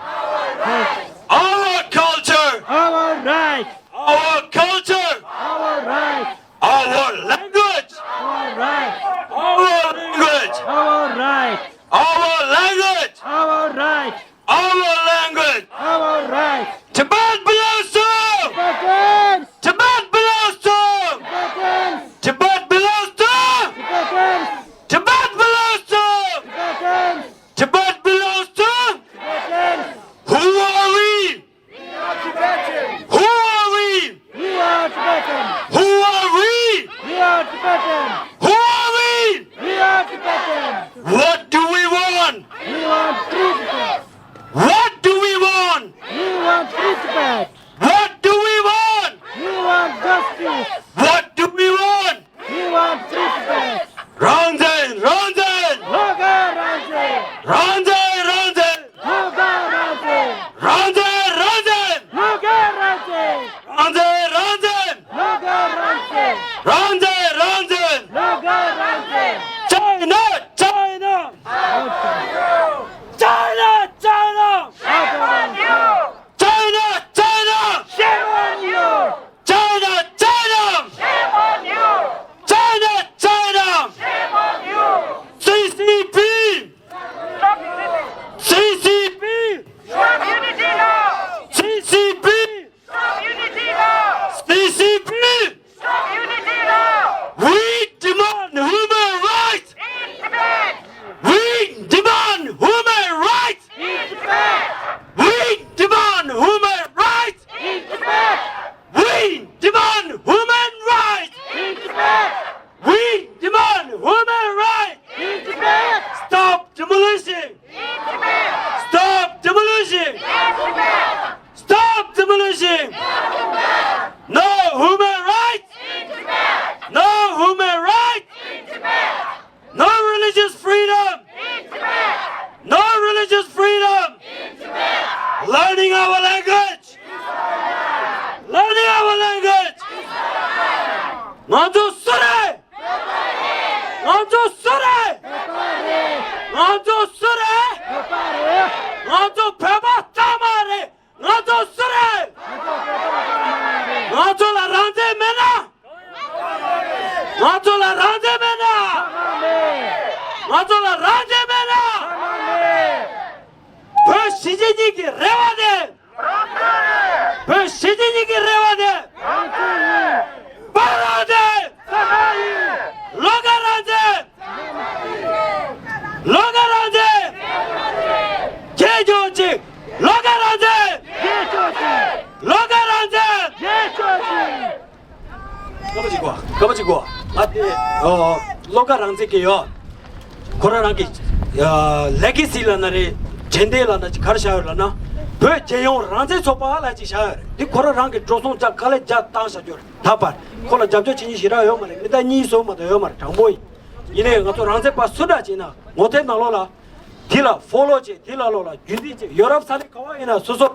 Our culture! Our right! Our culture! Our right! Our language! Our right! Our language! Our right! Our language! Our right! Our language! Our right! Tibet belongs to! Tibetans! Tibet belongs to! Tibetans! Tibet belongs to! Tibetans! Tibet belongs to! Tibetans! Tibet belongs to! Tibetans! Who are we? We are Tibetans! Who are we? We are Tibetans! Who are we? We are Tibetans! Who are we? We are Tibetans! What do we want? We want free Tibet! What do we want? We want free Tibet! What do we want? We want justice! What do we want? We want free Tibet! རང་བཙན། རང་བཙན། ལྷོ་ཁ་རང་བཙན། རང་བཙན། རང་བཙན། ལྷོ་ཁ་རང་བཙན། རང་བཙན། རང་བཙན། ལྷོ་ཁ་རང་བཙན། རང་བཙན། རང་བཙན། ལྷོ་ཁ་རང་བཙན། རང་བཙན། རང་བཙན། ལྷོ་ཁ་རང་བཙན། China! China! China! China! Shame on you! China! China! Shame on you! China! China! Shame on you! China! China! Shame on you! C C P! Stop unity! C C P! Stop unity now! C C P! Stop unity now! C C P! Stop unity now! We demand human rights! In Tibet! We demand human rights! In Tibet! We demand human rights! In Tibet! We demand human rights! In Tibet! We demand human rights! In Tibet! Stop demolishing! In Tibet! Stop demolishing! In Tibet! Stop demolishing! In Tibet! No human rights! In Tibet! No human rights! In Tibet! No religious freedom! In Tibet! No religious freedom! In Tibet! Learning our language! Learning our language! ང་ཚོ་སུ་རེད། ང་ཚོ་སུ་རེད། ང་ཚོ་སུ་རེད། ང་ཚོ་བོད་པ་གཙང་མ་རེད། ང་ཚོ་སུ་རེད། ང་ཚོ་ལ་རང་བཙན་མེད་ན། ང་ཚོ་ལ་རང་བཙན་མེད་ན། ང་ཚོ་ལ་རང་བཙན་མེད་ན། བོད་གཞིས་བྱེས་གཉིས་ཀྱི་རེ་བ་དེ། བོད་གཞིས་བྱེས་གཉིས་ཀྱི་རེ་བ་དེ། བོད་རང་བཙན། ལྷོ་ཁ་རང་བཙན། ལྷོ་ཁ་རང་བཙན། རྒྱལ་སྐྱོང་ཅིག་ལྷོ་ཁ་རང་བཙན། རྒྱལ་སྐྱོང་ཅིག་ལྷོ་ཁ་རང་བཙན། རྒྱལ་སྐྱོང་ཅིག་སྐད་པ་ཅིག་གོ་སྐད་པ་ཅིག་གོ་ང་དེ་ཨོ་ལྷོ་ཁ་རང་བཙན་གྱི་ཡོད། ཁོ་རང་རང་གི་ལེ་གི་སི་ལབ་ན་རེད། དྲན་རྟེན་ལབ་ན་ཅིག་ག་རེ་བཞག་ཡོད་ལབ་ན། བོད་རྒྱལ་ཡོངས་རང་བཙན་ཚོགས་པ་ལབ་ཅིག་བཞག་ཡོད་རེད། འདི་ཁོ་རང་རང་གི་འགྲོ་སོང་རྒྱག་དཀའ་ལས་རྒྱག་བཏང་བཞག་རྒྱུ་རེད། ད་བར་ཁོ་ལ་རྒྱབ་སྐྱོར་བྱེད་མཁན་ཞེ་དྲག་ཡོད་མ་རེད། མི་ཟླ་གཉིས་གསུམ་མ་གཏོགས་ཡོད་མ་རེད། དྲང་པོ་ཡིན། ཡིན་ནའི་ང་ཚོ་རང་བཙན་པ་སུ་འདྲ་བྱས་ན་ངོ་དེབ་ནང་ལོགས་ལ་དེ་ལ་ཕོ་ལོ་བྱེད། དེ་ལ་ལོགས་ལ་རྒྱུན་འཛིན་བྱེད། ཡོ་རོབ་ས་གནས་ག་བ་ཡིན་ན་སོ་སོ་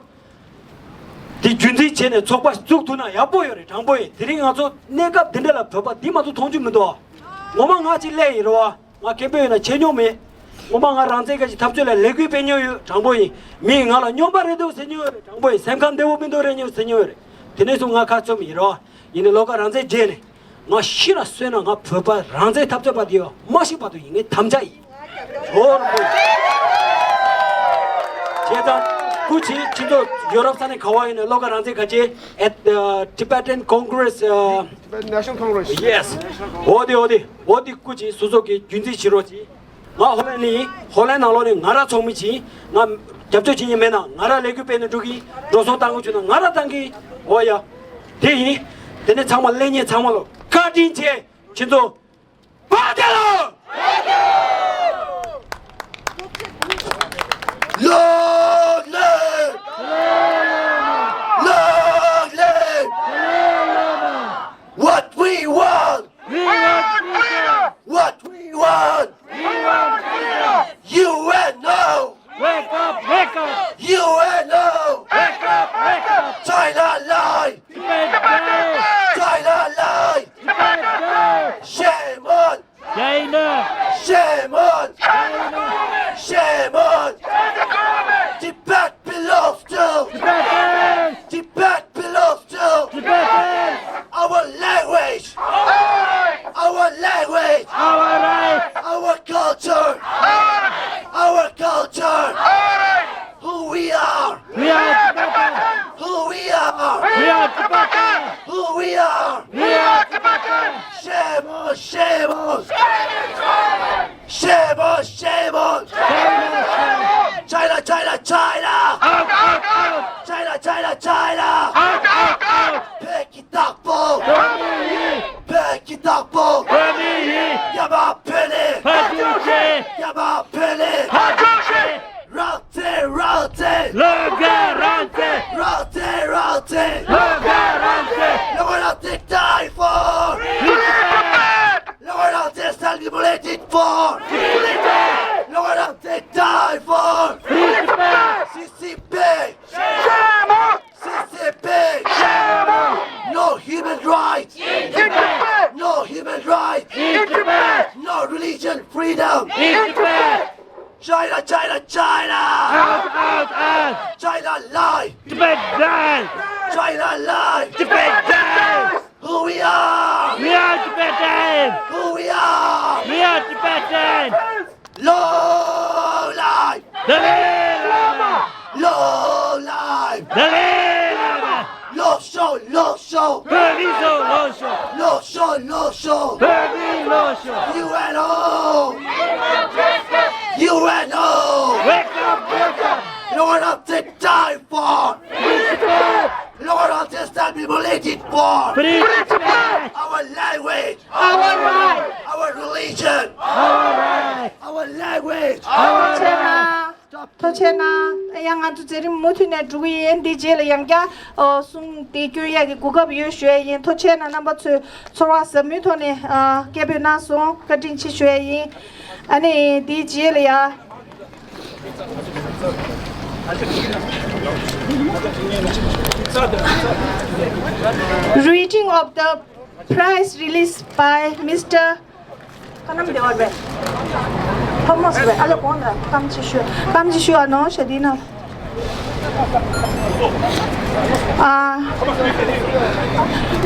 དེ་རྒྱུན་འཛིན་བྱས་ནས་ཚོགས་པ་བཙུགས་ཐུབ་ན་ཡག་པོ་ཡོད་རེད། དྲང་པོ་ཡིན། དེ་རིང་ང་ཚོ་གནས་སྐབས་འདི་འདྲ་ལ་བོད་པ་འདི་མ་གཏོགས་མཐོང་རྒྱུ་མི་འདུག་ངོ་མ་ང་གཅིག་སླེབས་ཡིན་རེད་བ། ང་མཁན་པོ་ཡིན་ན་ཆེ་མྱོང་མེད། སྔོན་མ་ང་རང་བཙན་ག་ཅིག་འཐབ་རྩོད་ལ་ལས་འགུལ་སྤེལ་མྱོང་ཡོད། དྲང་པོ་ཡིན། མིས་ང་ལ་སྨྱོན་པ་རེད་འདུག་ཟེར་མྱོང་ཡོད་རེད། དྲང་པོ་ཡིན། སེམས་ཁམས་བདེ་བོ་མི་འདུག་རེད་མྱོང་ཟེར་མྱོང་ཡོད་རེད། དེ་ནས་བཟུང་ང་ཁ་བཙུམ་ཡིན་རོ། ཡིན་ནའི་བློ་དགའ་རང་བཙན་རྗེས་ནས་ང་ཤི་ལ་གསོན་ན་ང་བོད་པ་རང་བཙན་འཐབ་རྩོད་པ་དེ་ཡོད་མ་ཤི་བར་དུ་ཡིན་ངའི་དམ་བཅའ་ཡིན། ཇོ་རིན་པོ་ཆེ། བྱས་ཙང་སྐུ་མཁྱེན་ཁྱེད་ཚོ་ཡོ་རོབ་ས་གནས་ག་བ་ཡིན་ནའི་བློ་དགའ་རང་བཙན་ག་ཅེ་at the Tibetan Congress. National Congress. Yes. འོ་དེ་འོ་དེ་འོ་དེ་སྐུ་མཁྱེན་སོ་སོ་གི་རྒྱུན་འཛིན་བྱེད་རོགས་གྱིས། ང་ཧོ་ལན་ནས་ཡིན། ཧོ་ལན་ནང་ལོགས་ནས་ང་ར་ཚོགས་མི་བྱེད། ང་རྒྱབ་སྐྱོར་བྱེད་མཁན་མེད་ན་ང་ར་ལས་འགུལ་སྤེལ་ནས་འགྲོ་གི། འགྲོ་སོང་བཏང་དགོས་བྱུང་ན་ང་ར་བཏང་གི། འོ་ཡ། དེ་ཡིན། དེ་ནས་ཚང་མ་སླེབས་མཁན་ཚང་མ་ལ་བཀའ་དྲིན་ཆེ། ཁྱེད་ཚོ་བཀའ་དྲིན་ཆེ། Long live! Long live! What we want! We want freedom! What we want! We want freedom! U N O! Wake up, wake up! U N O! Wake up, wake up! China lie! Tibet die! China lie! Tibet die! Shame on! China! Shame on! China! Shame on! Tibet belongs to! Tibetans! Tibet belongs to Tibetans! Our language! Our language! Our rights! Our culture! Our culture! Who we are! We are Tibetans! Who we are! We are Tibetans! Who we are! We are Tibetans! Shame on! Shame on! Shame on! Shame on! China, China, China! Out, out, out! China, China, China! Out, out, out! བོད་ཀྱི་བདག་པོ། བོད་མི་ཡིན། བོད་ཀྱི་བདག་པོ། བོད་མི་ཡིན། ཡ་མ་བོད་ནས། ཕར་ཚུར་བྱེད། ཡ་མ་བོད་ནས། ཕར་ཚུར་བྱེད། རང་བཙན། རང་བཙན། བློ་དགའ་རང་བཙན། རང་བཙན། རང་བཙན། བློ་དགའ་རང་བཙན། Lord, I'm to die for. Free Tibet! Lord, I'm to stand immolated for. Free Tibet! Lord, I'm to die for. Free Tibet! C C P! Shame on! C C P! Shame on! No human rights! In Tibet! No human rights! In Tibet! No religion freedom! In Tibet! China, China, China! Out, out, out! China lie! Tibet die! China lie! Tibet die! Who we are! We are Tibetans! Who we are! We are Tibetans! Long live! Dalai Lama! Long live! Dalai Lama! 龙兄，龙兄！革命者龙兄！龙兄，龙兄！革命龙兄！U N O! U N O! Wake up, wake up! Lord, I'm to die for! Free Tibet! Lord, I'm to stand immolated for! Free Tibet! Our language! Our right! Our religion! Our right! Our language! Our right! ཐུགས་རྗེ་གནང་། ཡང་ང་ཚོ་མཛད་རིམ་མུ་མཐུད་ནས་འགྲོ་གི་ཡིན། འདི་རྗེས་ལ་ཡང་བསྐྱར་ཨོ་གསུང་དེ་སྐྱོན་ཡས་ཀྱི་གོ་སྐབས་ཡོད་ཞུ་ཡས་ཡིན། ཐུགས་རྗེ་གནང་། རྣམ་པ་ཚོས་ཚོར་བ་ཟབ་མོའི་ཐོག་ནས་ཨ་སྐད་འབོད་གནང་སོང་། བཀའ་དྲིན་ཆེ་ཞུ་ཡས་ཡིན། ཨ་ནི་འདི་རྗེས་ལ་ཡ། Reading of the prize released by Mister ཀ་ནམ་དེ་བར་བས། ཐོ་མོ་སི་བས། ཨ་ལོ་གོང་ལ་གཏམ་ཅི་ཞུ། གཏམ་ཅི་ཞུ་ཨ་ནོ་ཤ་དི་ན། Uh,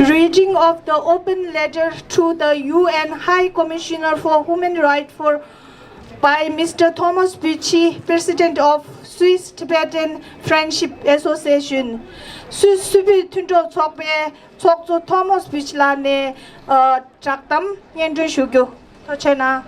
reading of the open letter to the U N High Commissioner for Human Rights for by Mister Thomas Büchi, President of Swiss Tibetan Friendship Association. སུད་སི་སུད་བོད་མཐུན་གྲོགས་ཚོགས་པའི་ཚོགས་གཙོ་ཐོ་མོ་སི་བུ་ཆི་ལགས་ནས་ཨ་བསྒྲགས་གཏམ་སྙན་སྒྲོན་ཞུ་རྒྱུ། ཐུགས་རྗེ་གནང་།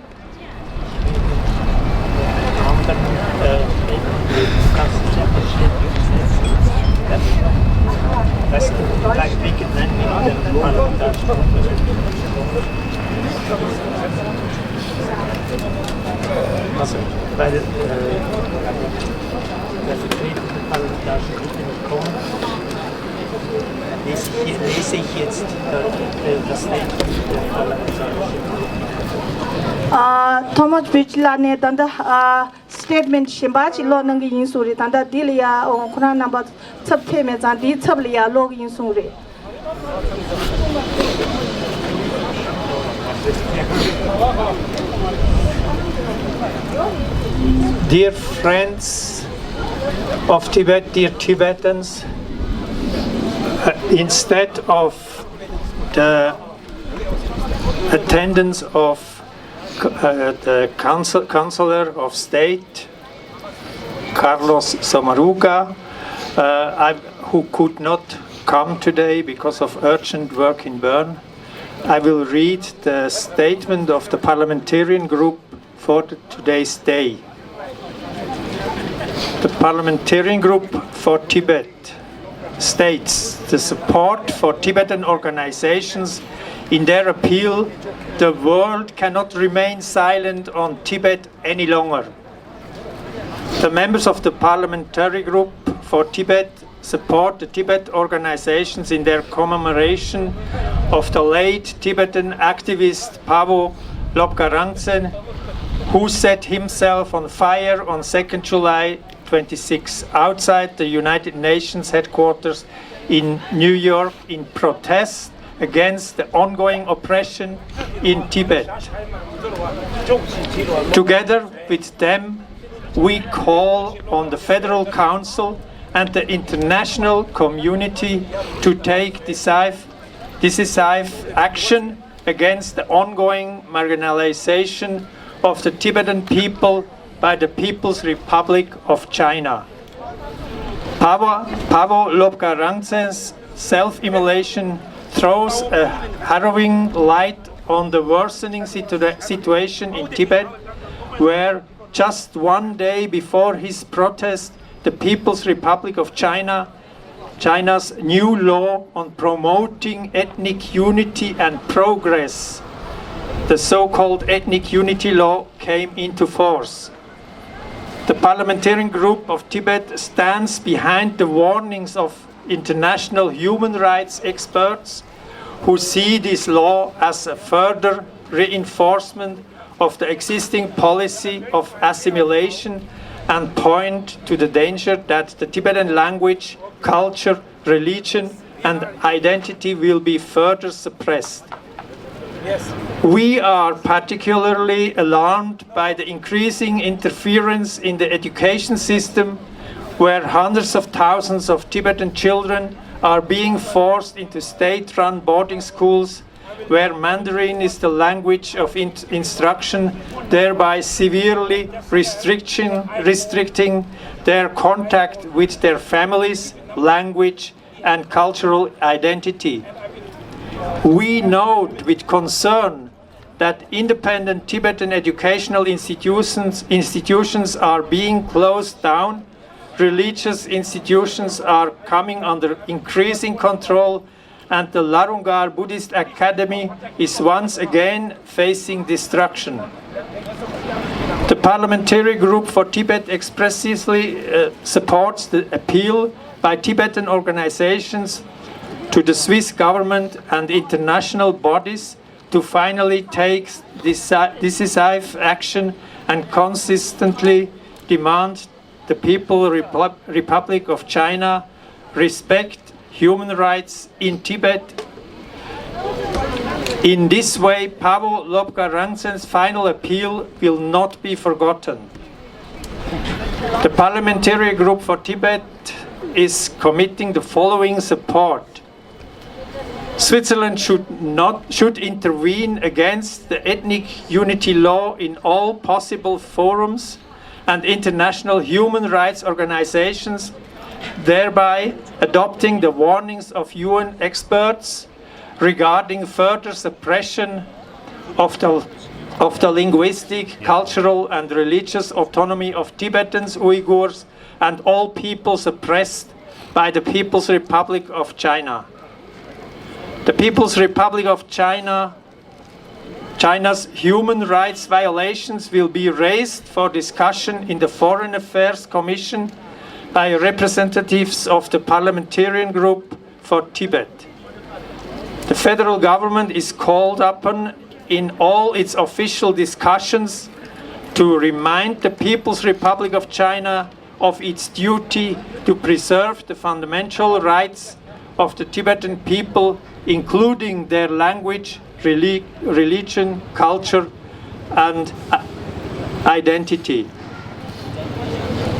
Lese ich, lese ich jetzt, äh, äh, das Statement, äh, von ཨ་ཐོ་མོ་སི་བུ་ཆི་ལགས་ནས་ད་ལྟ་ཨ་སི་ཊེ་ཊི་མེན་ཊི་གཞན་པ་ཅིག་ཀློག་གནང་གི་ཡིན་གསུངས་རེད། ད་ལྟ་འདི་ལ་ཡ་ཨོ་ཁོ་རང་རྣམ་པ་ཚབ་ཕེབས་མེད་ཙང་འདིའི་ཚབ་ལ་ཡ་ཀློག་གི་ཡིན་གསུངས་རེད། Dear friends of Tibet, dear Tibetans, uh, instead of the attendance of uh, the council, Counselor of State, Carlos Sommaruga, uh, I, who could not come today because of urgent work in Bern, I will read the statement of the parliamentarian group for the, today's day. The parliamentarian group for Tibet states the support for Tibetan organizations in their appeal, "The world cannot remain silent on Tibet any longer." The members of the Parliamentary Group for Tibet support the Tibet organizations in their commemoration of the late Tibetan activist Pavo Lobka Rangtsen, who set himself on fire on second July twenty-six outside the United Nations headquarters in New York in protest against the ongoing oppression in Tibet. Together with them, we call on the Federal Council and the international community to take decisive, decisive action against the ongoing marginalization of the Tibetan people by the People's Republic of China. Pavo, Pavo Lobka Rangtsen's self-immolation throws a harrowing light on the worsening situa- situation in Tibet, where just one day before his protest, the People's Republic of China, China's new law on promoting ethnic unity and progress, the so-called Ethnic Unity Law, came into force. The Parliamentarian Group of Tibet stands behind the warnings of international human rights experts who see this law as a further reinforcement of the existing policy of assimilation and point to the danger that the Tibetan language, culture, religion, and identity will be further suppressed. We are particularly alarmed by the increasing interference in the education system, where hundreds of thousands of Tibetan children are being forced into state-run boarding schools where Mandarin is the language of in- instruction, thereby severely restriction- restricting their contact with their families, language, and cultural identity. We note with concern that independent Tibetan educational institutions, institutions are being closed down, religious institutions are coming under increasing control, and the Larungar Buddhist Academy is once again facing destruction. The Parliamentary Group for Tibet expressly uh, supports the appeal by Tibetan organizations to the Swiss government and international bodies to finally take deci- decisive action and consistently demand the People Repub- Republic of China respect human rights in Tibet. In this way, Pavo Lobka Rangtsen's final appeal will not be forgotten. The Parliamentary Group for Tibet is committing the following support. Switzerland should not should intervene against the ethnic unity law in all possible forums and international human rights organizations, thereby adopting the warnings of U N experts regarding further suppression of the, of the linguistic, cultural, and religious autonomy of Tibetans, Uyghurs, and all peoples oppressed by the People's Republic of China. The People's Republic of China China's human rights violations will be raised for discussion in the Foreign Affairs Commission by representatives of the Parliamentarian Group for Tibet. The federal government is called upon in all its official discussions to remind the People's Republic of China of its duty to preserve the fundamental rights of the Tibetan people, including their language, reli- religion, culture, and uh, identity.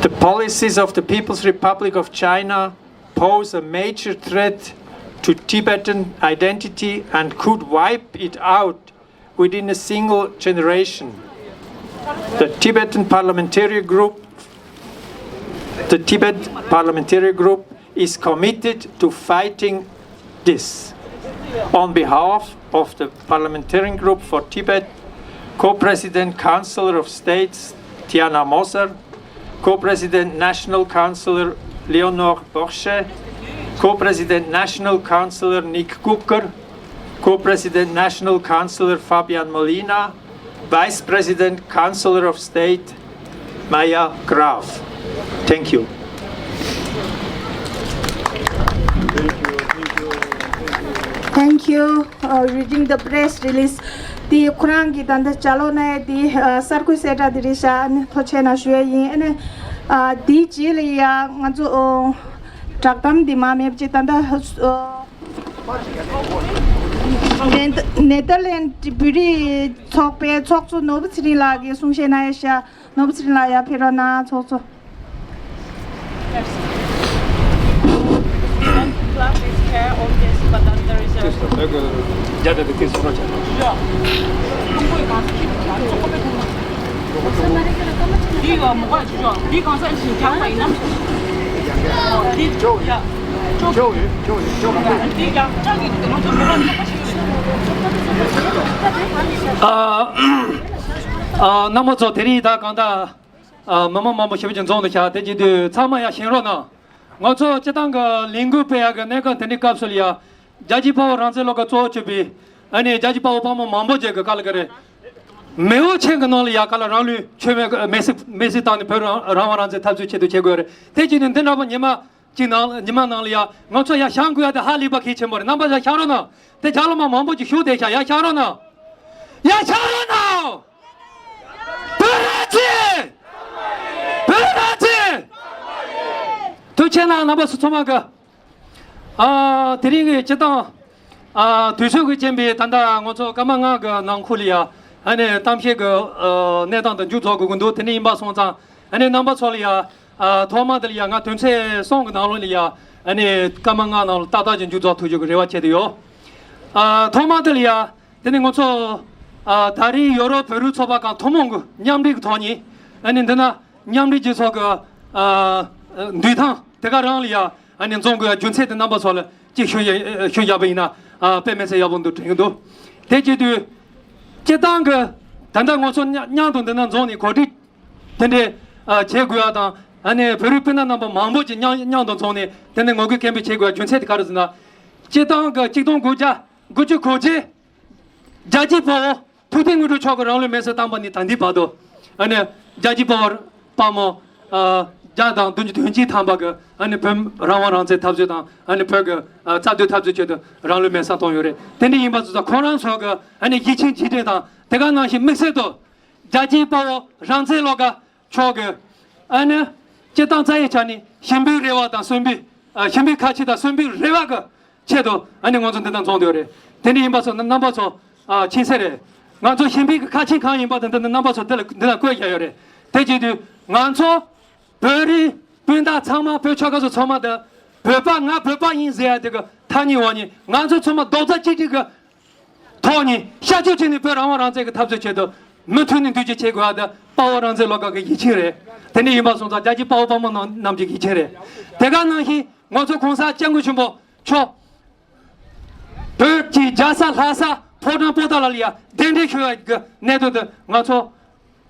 The policies of the People's Republic of China pose a major threat to Tibetan identity and could wipe it out within a single generation. The Tibetan Parliamentary Group, the Tibet Parliamentary Group is committed to fighting this. On behalf of the Parliamentarian Group for Tibet, Co-President Councillor of States Tiana Moser, Co-President National Councillor Leonor Borche, Co-President National Councillor Nick Kuker, Co-President National Councillor Fabian Molina, Vice President Councillor of State Maya Graf. Thank you. Thank you. Uh, reading the press release. དེ་ཁོ་རང་གི་ད་ལྟ་ཅ་ལོ་ན་ཡ་དེ་གསར་འགོད་གསལ་བསྒྲགས་དེ་རེད་ཤག་ཨ་ནི་ཐུགས་རྗེ་གནང་ཞུ་ཡ་ཡིན། ཨ་ནི་དེའི་རྗེས་ལ་ཡ་ང་ཚོ་བསྒྲགས་གཏམ་འདི་མ་མེད་ཅིག་ད་ལྟ་ནེ་ནེ་ཐར་ལེན་བོད་རིགས་ཚོགས་པའི་ཚོགས་གཙོ་ནོར་བུ་ཚེ་རིང་ལགས་ཀྱིས་གསུང་བཤད་གནང་ཡ་ཤག་ནོར་བུ་ཚེ་རིང་ལགས་ཡར་ཕེབས་རོགས་གནང་། ཚོགས་གཙོ། རྣམ་པ་ཚོ་དེ་རིང་ད་གང་ལྟར། མི་མང་མང་པོ་ཞེ་པོ་ཅིག་འཛོམས་འདུག་ཤག་དེ་བྱེད་དུས་ཚང་མ་ཡར་བཞེངས་རོགས་གནང་། ང་ཚོ་སྤྱི་བཏང་གི་ལས་འགུལ་སྤེལ་ཡག་གི་གནས་སྐབས་དེ་འདྲའི་སྐབས་སུ་ལ་ཡ། རྒྱལ་གཅེས་དཔའ་བོ་རང་བཙན་བློ་དགའ་གཙོ་བོ་གྱུར་པའི་ཨ་ནི་རྒྱལ་གཅེས་དཔའ་བོ་དཔའ་མོ་མང་པོ་ཅིག་གི་ག་ལ་ག་རེ། མེས་པོ་ཆེན་གྱི་ནང་ལ་ཡ་ག་ལ་རང་ལུས་མཆོད་མེ་མེ་སྲེག་མེ་སྲེག་བཏང་ནས་བོད་རང་རང་དབང་རང་བཙན་འཐབ་རྩོད་ཆེད་དུ་བྱེད་དགོས་རེད། དེ་བྱེད་དུས་འདི་འདྲ་པོ་ཉི་མ་གཅིག་ནང་ཉི་མ་ནང་ལ་ཡ་ང་ཚོ་ཡར་བཞེངས་དགོས་ཡ་དེ་ཧ་ལས་པ་གལ་ཆེན་པོ་རེད། རྣམ་པ་ཚོ་ཡར་བཞེངས་རོགས་གནང་། དེ་རྒྱབ་ལ་མ་མང་པོ་ཅིག་བཞུགས་བསྡད་ཤག་ཡར་བཞེངས་རོགས་གནང་། ཡར་བཞེངས་རོགས་གནང་། བོད་རང་བཙན། བོད་རང་བཙན། ཐུགས་རྗེ་གནང་། རྣམ་པ་ཚོ་ཚང་མ་གི། ཨ་དེ་རིང་གི་སྤྱི་བཏང་། ཨ་དུས་ཚོད་ཀྱི་རྐྱེན་པས་ད་ལྟ་ང་ཚོ་སྐར་མ་ལྔ་གི་ནང་འཁོད་ལ་ཡ། ཨ་ནི་གཏམ་བཤད་ཀྱི་ཨ་གནས་སྟངས་དེ་མཇུག་རྫོགས་དགོས་ཀྱི་འདུག་དེ་འདྲ་ཡིན་པ་སོང་ཙང་ཨ་ནི་རྣམ་པ་ཚོ་ལ་ཡ། ཨ་ཐོག་མ་དེ་ལ་ཡ་ང་དོན་ཚན་གསུམ་གི་ནང་ལོགས་ལ་ཡ། ཨ་ནི་སྐར་མ་ལྔ་ནང་ལ་ཏག་ཏག་ཅིག་མཇུག་རྫོགས་ཐུབ་རྒྱུ་གི་རེ་བ་བྱེད་དུ་ཡོད། ཨ་ཐོག་མ་དེ་ལ་ཡ། དེ་ནི་ང་ཚོ་ཨ་ད་རེས་ཡོ་རོབ་བོད་རིགས་ཚོགས་པ་ཁག་ཐུན་མོང་གི་མཉམ་འབྲེལ་གྱི་ཐོག་ནས་ཨ་ནི་འདི་ན་མཉམ་འབྲེལ་རྒྱལ་ཚོགས་ཀྱི་ཨ་འདུས་ཐང་དེ་ག་རང་ལ་ཡ་ཨ་ནི་འཛོམས་དགོས་ཡ་རྒྱུ་མཚན་དེ་རྣམ་པ་ཚོ་ལ་ཅིག་ཞུ་ཡ་ཞུ་ཡག་པ་ཡིན་ན་ཨ་དཔེ་མི་སྲིད་ཡག་པོ་འདུག་དྲན་གྱི་འདུག་དེ་བྱེད་དུས་སྤྱི་བཏང་གི་ད་ལྟ་ང་ཚོ་མཉམ་མཉམ་དུ་འདི་ན་འཛོམས་ནས་གོ་སྒྲིག་དེ་འདྲའི་ཨ་བྱེད་དགོས་ཡ་དང་ཨ་ནི་བོད་རིགས་སྤུན་ཟླ་རྣམ་པ་མང་པོ་ཅིག་མཉམ་མཉམ་དུ་འཛོམས་ནས་དེ་འདྲའི་ངོ་རྒོལ་སྐད་འབོད་བྱེད་དགོས་ཡ་རྒྱུ་མཚན་དེ་ག་རེ་ཟེར་ན། སྤྱི་བཏང་གི་གཅིག་སྟོང་དགུ་བརྒྱ་དགུ་བཅུ་གོ་གཅིག་རྒྱལ་གཅེས་དཔའ་བོ་ཐུབ་བསྟན་དངོས་གྲུབ་མཆོག་གིས་རང་ལུས་མེར་སྲེག་བཏང་པ་ནས་ད་ལྟའི་བར་དུ། ཨ་ནི་རྒྱལ་གཅེས་དཔའ་བོ་དཔའ་མོ་ཨ་བརྒྱ་དང་བདུན་ཅུ་དོན་གཅིག་ཐམ་པ་གིས་ཨ་ནི་བོད་རང་དབང་རང་བཙན་འཐབ་རྩོད་དང་ཨ་ནི་བོད་ཀྱི་ཨ་རྩ་དོན་འཐབ་རྩོད་ཆེད་དུ་རང་ལུས་མེར་སྲེག་བཏང་ཡོད་རེད། དེ་འདྲ་ཡིན་པ་ཙམ་ཙམ་ཁོང་རང་ཚོ་གི་ཨ་ནི་ཡིད་ཆེས་རྗེས་དྲན་དང་དེ་ག་ནང་བཞིན་དམིགས་བསལ་དུ་རྒྱལ་གཅེས་དཔའ་བོ་རང་བཙན་བློ་དགའ་མཆོག་གིས་ཨ་ནི་སྤྱིར་བཏང་རྩ་བའི་ཆ་ནས་ཞི་མོལ་རེ་བ་དང་གསོན་པོའི་ཨ་ཞི་མོལ་ཁ་ཆེ་དང་གསོན་པོའི་རེ་བ་གི་ཆེད་དུ་ཨ་ནི་ང་ཚོ་འདི་ན་འཛོམས་ཡོད་རེད། དེ་འདྲ་ཡིན་པ་སོགས་རྣམ་པ་ཚོ་ཨ་མཁྱེན་གསལ་རེད། ང་ཚོ་ཞི་མོལ་གྱི་ཁ་ཆེ་གང་ཡིན་པ་དེ་འདི་ན་རྣམ་པ་ཚོ་འདི་ལ་འདི་ན་བཀོད་བཞག་ཡོད་རེད། དེ་བྱེད་དུས་ང་ཚོ་བོད་རིགས་སྤུན་ཟླ་ཚང་མ་བོད་ཆོལ་ཁ་ཚོ་ཚང་མ་དེ་བོད་པ་ང་བོད་པ་ཡིན་ཟེར་ཡ་དེ་གི་ཐ་སྙད་འོག་ནས་ང་ཚོ་ཚང་མ་རྡོག་རྩ་གཅིག་སྒྲིལ་གི་ཐོག་ནས་ཤར་ཕྱོགས་ཅན་ནས་བོད་རང་དབང་རང་བཙན་གྱི་འཐབ་རྩོད་ཆེད་དུ་མུ་མཐུད་ནས་མདུན་སྐྱོད་བྱེད་དགོས་པ་དེ་དཔའ་བོ་རང་བཙན་བློ་དགའ་གི་ཡིད་ཆེས་རེད། དེ་འདྲ་ཡིན་པ་སོང་ཙང་རྒྱལ་གཅེས་དཔའ་བོ་དཔའ་མོ་རྣམས་རྣམས་ཀྱི་ཡིད་ཆེས་རེད། དེ་ག་ནང་བཞིན་ང་ཚོ་གོང་ས་སྐྱབས་མགོན་ཆེན་པོ་མཆོག་བོད་ཀྱི་རྒྱལ་ས་ལྷ་ས་ཕོ་བྲང་པོ་ཏཱ་ལ་ལ་ཡ་གདན་འདྲེན་ཞུ་བའི་གི་གནད་དོན་དེ་ང་ཚོ་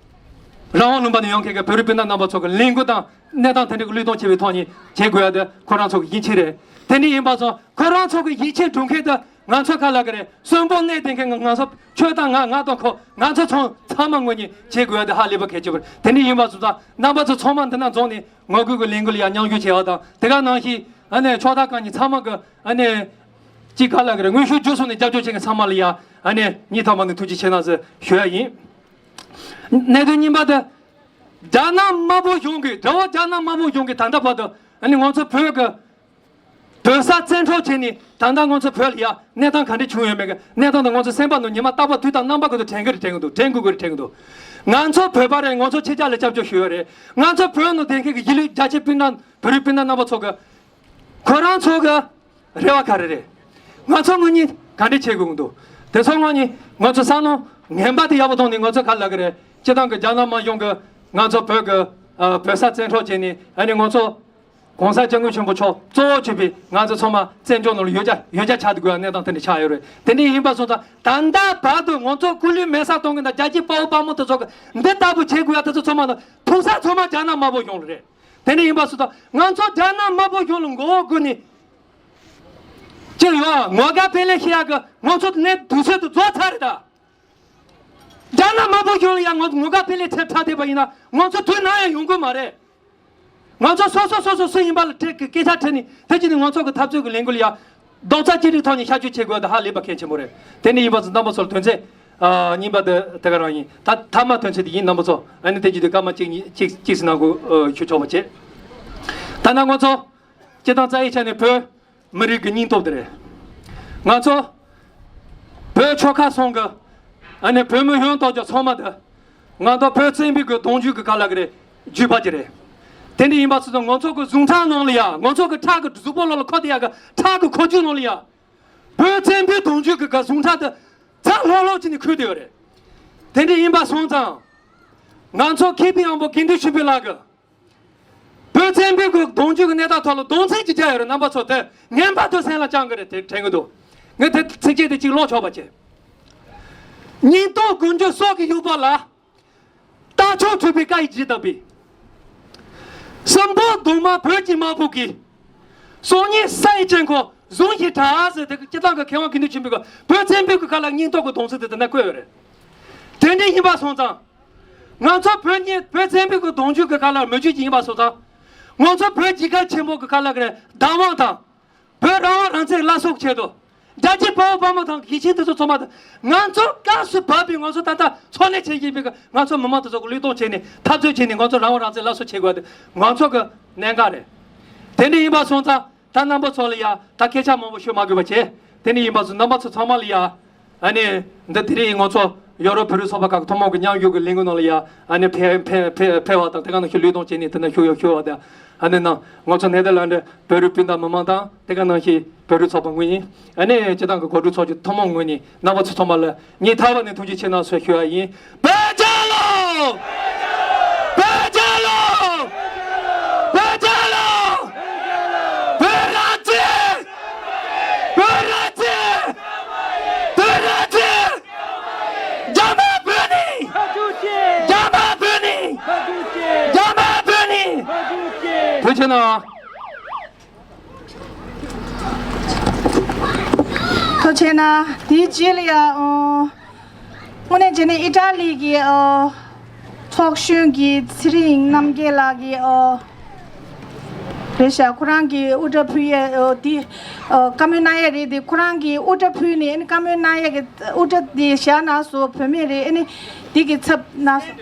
རང་དབང་ལུང་པ་ནས་ཡོང་མཁན་གྱི་བོད་རིགས་སྤུན་ཟླ་རྣམ་པ་ཚོ་གི་ལས་འགུལ་དང་གནས་སྟངས་དེ་འདྲ་གི་བློས་གཏོང་བྱེད་པའི་ཐོག་ནས་བྱེད་དགོས་ཡ་དེ་ཁོ་རང་ཚོ་གི་ཡིད་ཆེས་རེད། དེ་འདྲ་ཡིན་པ་སོང་ཁོ་རང་ཚོ་གི་ཡིད་ཆེས་སྒྲུབ་མཁན་དེ་ང་ཚོ་ག་ལ་ག་རེད། གསོན་པོ་གནས་བསྡད་མཁན་གྱི་ང་ཚོ་ཁྱོད་དང་ང་ང་དང་ཁོ་ང་ཚོ་ཚང་ཚང་མ་ངོས་ནས་བྱེད་དགོས་ཡ་དེ་ཧ་ལས་པ་གལ་ཆེ་བ་རེད། དེ་འདྲ་ཡིན་པ་སོང་ཙང་རྣམ་པ་ཚོ་ཚང་མ་འདི་ན་འཛོམས་ནས་ངོ་རྒོལ་གྱི་ལས་འགུལ་ལ་ཡ་མཉམ་ཞུགས་བྱེད་ཡ་དང་དེ་ག་ནང་བཞིན་ཨ་ནེ་ཕྱོགས་མཐའ་ཁག་ནས་ཚང་མ་གི་ཨ་ནེ་ཅིག་ག་ལ་གི་རེད། དངོས་ཤུགས་བརྒྱུད་གསུམ་ནས་རྒྱབ་སྐྱོར་བྱེད་མཁན་ཚང་མ་ལ་ཡ་ཨ་ནེ་སྙིང་ཐག་པ་ནས་ཐུགས་རྗེ་ཆེ་གནང་ཟེར་ཞུ་ཡ་ཡིན། གནད་དོན་གཉིས་པ་དེ་རྒྱ་ནག་དམར་པོ་གཞུང་གིས་དགྲ་བོ་རྒྱ་ནག་དམར་པོ་གཞུང་གིས་ད་ལྟ་བར་དུ་ཨ་ནེ་ང་ཚོ་བོད་ཀྱི་ བོད་ས་བཙན་འཕྲོག་བྱས་ནས་ད་ལྟ་ང་ཚོ་བོད་ལ་ཡ་གནས་སྟངས་ག་འདྲ་བྱུང་ཡོད་མེད་ཀྱི་གནས་སྟངས་དང་ང་ཚོ་སེམས་པ་ནང་ཉི་མ་རྟག་པར་དུས་དང་རྣམ་པ་ཀུན་ཏུ་དྲན་གྱི་རེད་དྲན་གྱི་འདུག་དྲན་དགོས་ཀྱི་རེད་དྲན་གྱི་འདུག་ང་ཚོ་བོད་པ་རེད། ང་ཚོ་ཁྱེད་ཅག་ལ་སྐྱབས་བཅོལ་ཞུ་ཡོད་རེད། ང་ཚོ་བོད་ནང་བསྡད་མཁན་གྱི་གཞིས་ལུས་རྒྱ་ཆེ་སྤུན་ཟླ་བོད་རིགས་སྤུན་ཟླ་རྣམ་པ་ཚོ་གི་ཁོ་རང་ཚོ་གི་རེ་བ་ག་རེ་རེད། ང་ཚོ་དངོས་གནས་ག་འདྲ་བྱེད་དགོས་ཀྱི་འདུག་དེ་ཚོ་དངོས་གནས་ང་ཚོ་བསམ་བློ་ངན་པ་དེ་ཡག་པོ་བཏང་ནས་ང་ཚོ་ག་རེ་ལབ་ཀྱི་རེད། སྤྱིར་བཏང་གི་རྒྱ་ནག་དམར་གཞུང་གི་ང་ཚོ་བོད་ཀྱི་ཨ་བོད་ས་བཙན་འཕྲོག་བྱས་ནས་ཨ་ནི་ང་ཚོ་༸གོང་ས་༸སྐྱབས་མགོན་ཆེན་པོ་མཆོག་གཙོ་བོ་བྱས་པའི་ང་ཚོ་ཚང་མ་བཙན་བྱོལ་ནང་ལ་ཡོད་རྒྱུ་ཡོད་རྒྱུ་ཆགས་སྡོད་དགོས་ཡ་གནས་སྟངས་དེ་འདྲ་ཆགས་ཡོད་རེད། དེ་འདྲ་ཡིན་པ་སོང་ཙང་ད་ལྟ་བར་དུ་ང་ཚོ་སྐུ་ལུས་མེ་སྲེག་གཏོང་གི་ན་རྒྱལ་གཅེས་དཔའ་བོ་དཔའ་མོ་དེ་ཚོ་གི་འདི་ལྟ་བུ་བྱེད་དགོས་ཡ་དེ་ཚོ་ཚང་མ་ལ་ཐུག་ས་ཚང་མ་རྒྱ་ནག་དམར་པོ་གཞུང་ལ་རེད། དེ་འདྲ་ཡིན་པ་སོང་ཙང་ང་ཚོ་རྒྱ་ནག་དམར་པོ་གཞུང་ལ་མགོ་བོ་སྒུར་ནས་ཅིག་ཡོད་ངོ་དགའ་སྤེལ་ལེ་ཤེས་ཡ་གི་ང་ཚོ་གནས་དུས་ཚོད་དུ་རྫོགས་ཚར་རེད་ད། རྒྱ་ནག་དམར་པོ་གཞུང་ལ་ཡང་ངོ་ངོ་དགའ་སྤེལ་ལེ་ཁྲལ་ཁྲལ་བསྡད་པ་ཡིན་ན་ང་ཚོ་དུས་ནམ་ཡང་ཡོང་གི་མ་རེད། ང་ཚོ་སོ་སོ་སོ་སོ་སུ་ཡིན་པ་ལ་སྤྲད་ཀྱི་སྐད་ཆ་དྲིས་ནས་དེ་བྱས་ནས་ང་ཚོ་གི་འཐབ་རྩོད་ཀྱི་ལས་འགུལ་ཡ་རྡོག་རྩ་གཅིག་སྒྲིལ་ཐོག་ནས་ཤར་བསྐྱོད་བྱེད་དགོས་དེ་ཧ་ལས་པ་གལ་ཆེན་པོ་རེད། དེ་འདྲ་ཡིན་པ་ཚོ་རྣམ་པ་ཚོར་དོན་ཚན་ཨ་གཉིས་པ་དེ་དེ་ག་རང་ཡིན། ད་མཐའ་མ་དོན་ཚན་དེ་ཡིན་རྣམ་པ་ཚོ། ཨ་ནི་དེ་བྱས་དུས་སྐར་མ་གཅིག་གཉིས་གཅིག་གཅིག་ཟིན་ན་གོ་ཞུ་ཆོག་པ་བྱེད། ད་ནང་ང་ཚོ་སྤྱིར་བཏང་རྩ་བའི་ཆ་ནས་བོད་མི་རིགས་ཀྱི་སྙིང་སྟོབས་དེ་རེད། ང་ཚོ་བོད་ཆོལ་ཁ་གསུམ་གི་ཨ་ནི་བོད་མི་ཡོངས་རྫོགས་ཀྱི་ཚང་མ་དེ་ང་ཚོ་བོད་བཙན་པོའི་གི་གདུང་རྒྱུད་ཀྱི་ག་ལ་གི་རེད། རྒྱུད་པ་ཅིག་རེད། དེ་འདྲ་ཡིན་པ་སོང་ཙང་ང་ཚོ་གི་གཟུངས་ཁྲག་ནང་ལ་ཡ་ང་ཚོ་གི་ཁྲག་གི་གཟུགས་པོ་ལོགས་ལ་འཁོར་བསྡད་ཡ་གི་ཁྲག་གི་འཁོར་རྒྱུག་ནང་ལ་ཡ་བོད་བཙན་པོའི་གདུང་རྒྱུད་ཀྱི་ག་གཟུངས་ཁྲག་དེ་ཚ་ལྷོག་ལྷོག་བྱས་ནས་འཁོལ་བསྡད་ཡོད་རེད། དེ་འདྲ་ཡིན་པ་སོང་ཙང་ང་ཚོ་མཁས་པའི་དབང་པོ་དགེ་འདུན་ཆོས་འཕེལ་ལགས་ཀྱིས་བོད་བཙན་པོའི་གི་གདུང་རྒྱུད་ཀྱི་གནས་སྟངས་ཐོག་ལ་གདུང་སེམས་ཀྱི་རྒྱ་ཡོད་རེད། རྣམ་པ་ཚོ་དེ་ངན་པ་དེ་སེམས་ལ་བཅངས་གི་རེད། དེ་དྲན་གི་འདུག་ངས་དེ་ཚིགས་བཅད་དེ་གཅིག་ཀློག་ཆོག་པ་བྱེད། སྙིང་སྟོབས་ཀུན་འབྱུང་སྲོག་གི་དབྱུག་པ་ལ། རྟ་མཆོག་འཁྲུགས་པའི་བཀའ་ཡི་ལྗིད་ལྟ་བུའི། གསུམ་པོ་གདུང་མ་བོད་ཀྱི་དམག་དཔུང་གི། སྲོག་ཉེན་ས་ཡི་དཀྱིལ་འཁོར་བཟུང་ཞིང་གྲགས་ཟེར་ཏེ་སྤྱིར་བཏང་གི་མཁས་དབང་དགེ་འདུན་ཆོས་འཕེལ་གྱིས་བོད་བཙན་པོའི་གི་ཁ་ལ་སྙིང་སྟོབས་ཀྱི་གདུང་སེམས་དེ་དེ་ན་བཀོད་ཡོད་རེད། དེ་འདྲ་ཡིན་པ་སོང་ཙང་། ང་ཚོ་བོད་ཉིད་བོད་བཙན་པོའི་གི་གདུང་རྒྱུད་ཀྱི་ཁ་ལ་མི་རྒྱུད་ཅིག་ཡིན་པ་སོང་ཙང་། ང་ཚོ་བོད་རྒྱལ་ཁབ་ཆེན་པོ་གི་ཁ་ལ་གི་བདག་དབང་དང་། བོད་རང་དབང་རང་བཙན་སླར་གསོ་ཆེད་དུ། རྒྱལ་གཅེས་དཔའ་བོ་དཔའ་མོ་དང་ཡིད་ཆེས་དེ་ཚོ་ཚང་མ་དང་། ང་ཚོ་སྐབས་སུ་བབས་པའི་ང་ཚོ་ད་ལྟ་འཚོ་གནས་བྱེད་བཞིན་པའི་ང་ཚོ་མི་མང་དེ་ཚོ་གི་བློས་གཏོང་བྱས་ནས་འཐབ་རྩོད་བྱས་ནས་ང་ཚོ་རང་དབང་རང་བཙན་སླར་གསོ་བྱེད་དགོས་དེ་ང་ཚོ་གི་གནད་འགག་རེད། དེ་འདྲ་ཡིན་པ་སོང་ཙང་ད་རྣམ་པ་ཚོ་ལ་ཡ་ད་སྐད་ཆ་མང་པོ་ཤོད་མ་དགོས་པ་བྱས། དེ་འདྲ་ཡིན་པ་སོང་རྣམ་པ་ཚོ་ཚང་མ་ལ་ཡ། ཨ་ནི། འདི་དེ་རིང་ང་ཚོ་ཡོ་རོབ་བོད་རིགས་ཚོགས་པ་ཁག་གི་ཐུན་མོང་གི་མཉམ་ཞུགས་ཀྱི་ལས་འགུལ་ནང་ལ་ཡ། ཨ་ནི་ཕེ་ཕེ་ཕེ་ཕེ་བ་དང་དེ་ག་ནང་བཞིན་བློས་གཏོང་བྱས་ནས་དེ་ན་ཞུགས་ཡོད་ཞུ་བ་དང་། ཨ་ནི་ནང་ང་ཚོ་ནེ་དར་ལན་ཌི་བོད་རིགས་སྤུན་ཟླ་མི་མང་དང་དེ་ག་ནང་བཞིན་བོད་རིགས་ཚོགས་པ་ངོས་ནས། ཨ་ནི་སྤྱི་བཏང་གི་གོ་སྒྲིག་ཚོགས་ཆུང་ཐུན་མོང་ངོས་ནས་རྣམ་པ་ཚོ་ཚང་མ་ལ་སྙིང་ཐག་པ་ནས་ཐུགས་རྗེ་ཆེ་གནང་ཞེས་ཞུ་བ་ཡིན། བོད་རྒྱལ་ལོ། བོད་རྒྱལ་ལོ། བོད་རྒྱལ་ལོ། བོད་རང་བཙན། བོད་རང་བཙན། བོད་རང་བཙན། རྒྱ་དམར་བོད་ནས། རྒྱ་དམར་བོད་ནས། རྒྱ་དམར་བོད་ནས། ཐུགས་རྗེ་གནང་། ཐུགས་རྗེ་གནང་། དེའི་རྗེས་ལ་ཡ་ཨོ། དངོས་གནས་བྱས་ན་ཨི་ཊ་ལི་གི་ཨོ། ཚོགས་གཞོན་གྱི་ཚེ་རིང་རྣམ་རྒྱལ་ལགས་ཀྱིས་ཨོ། རེད་ཤག་ཁོ་རང་གིས་དབུ་སྐྲ་ཕུལ་ཡས་ཨོ་དེ་ཨོ་བཀའ་མོལ་གནང་ཡས་རེད་དེ། ཁོ་རང་གིས་དབུ་སྐྲ་ཕུལ་ནས་ཨ་ནི་བཀའ་མོལ་གནང་ཡས་ཀྱི་དབུ་སྐྲ་དེ་བཞག་གནང་སོང་། བུད་མེད་རེད། ཨ་ནི་དེ་གི་ཚབ་གནང་སོང་།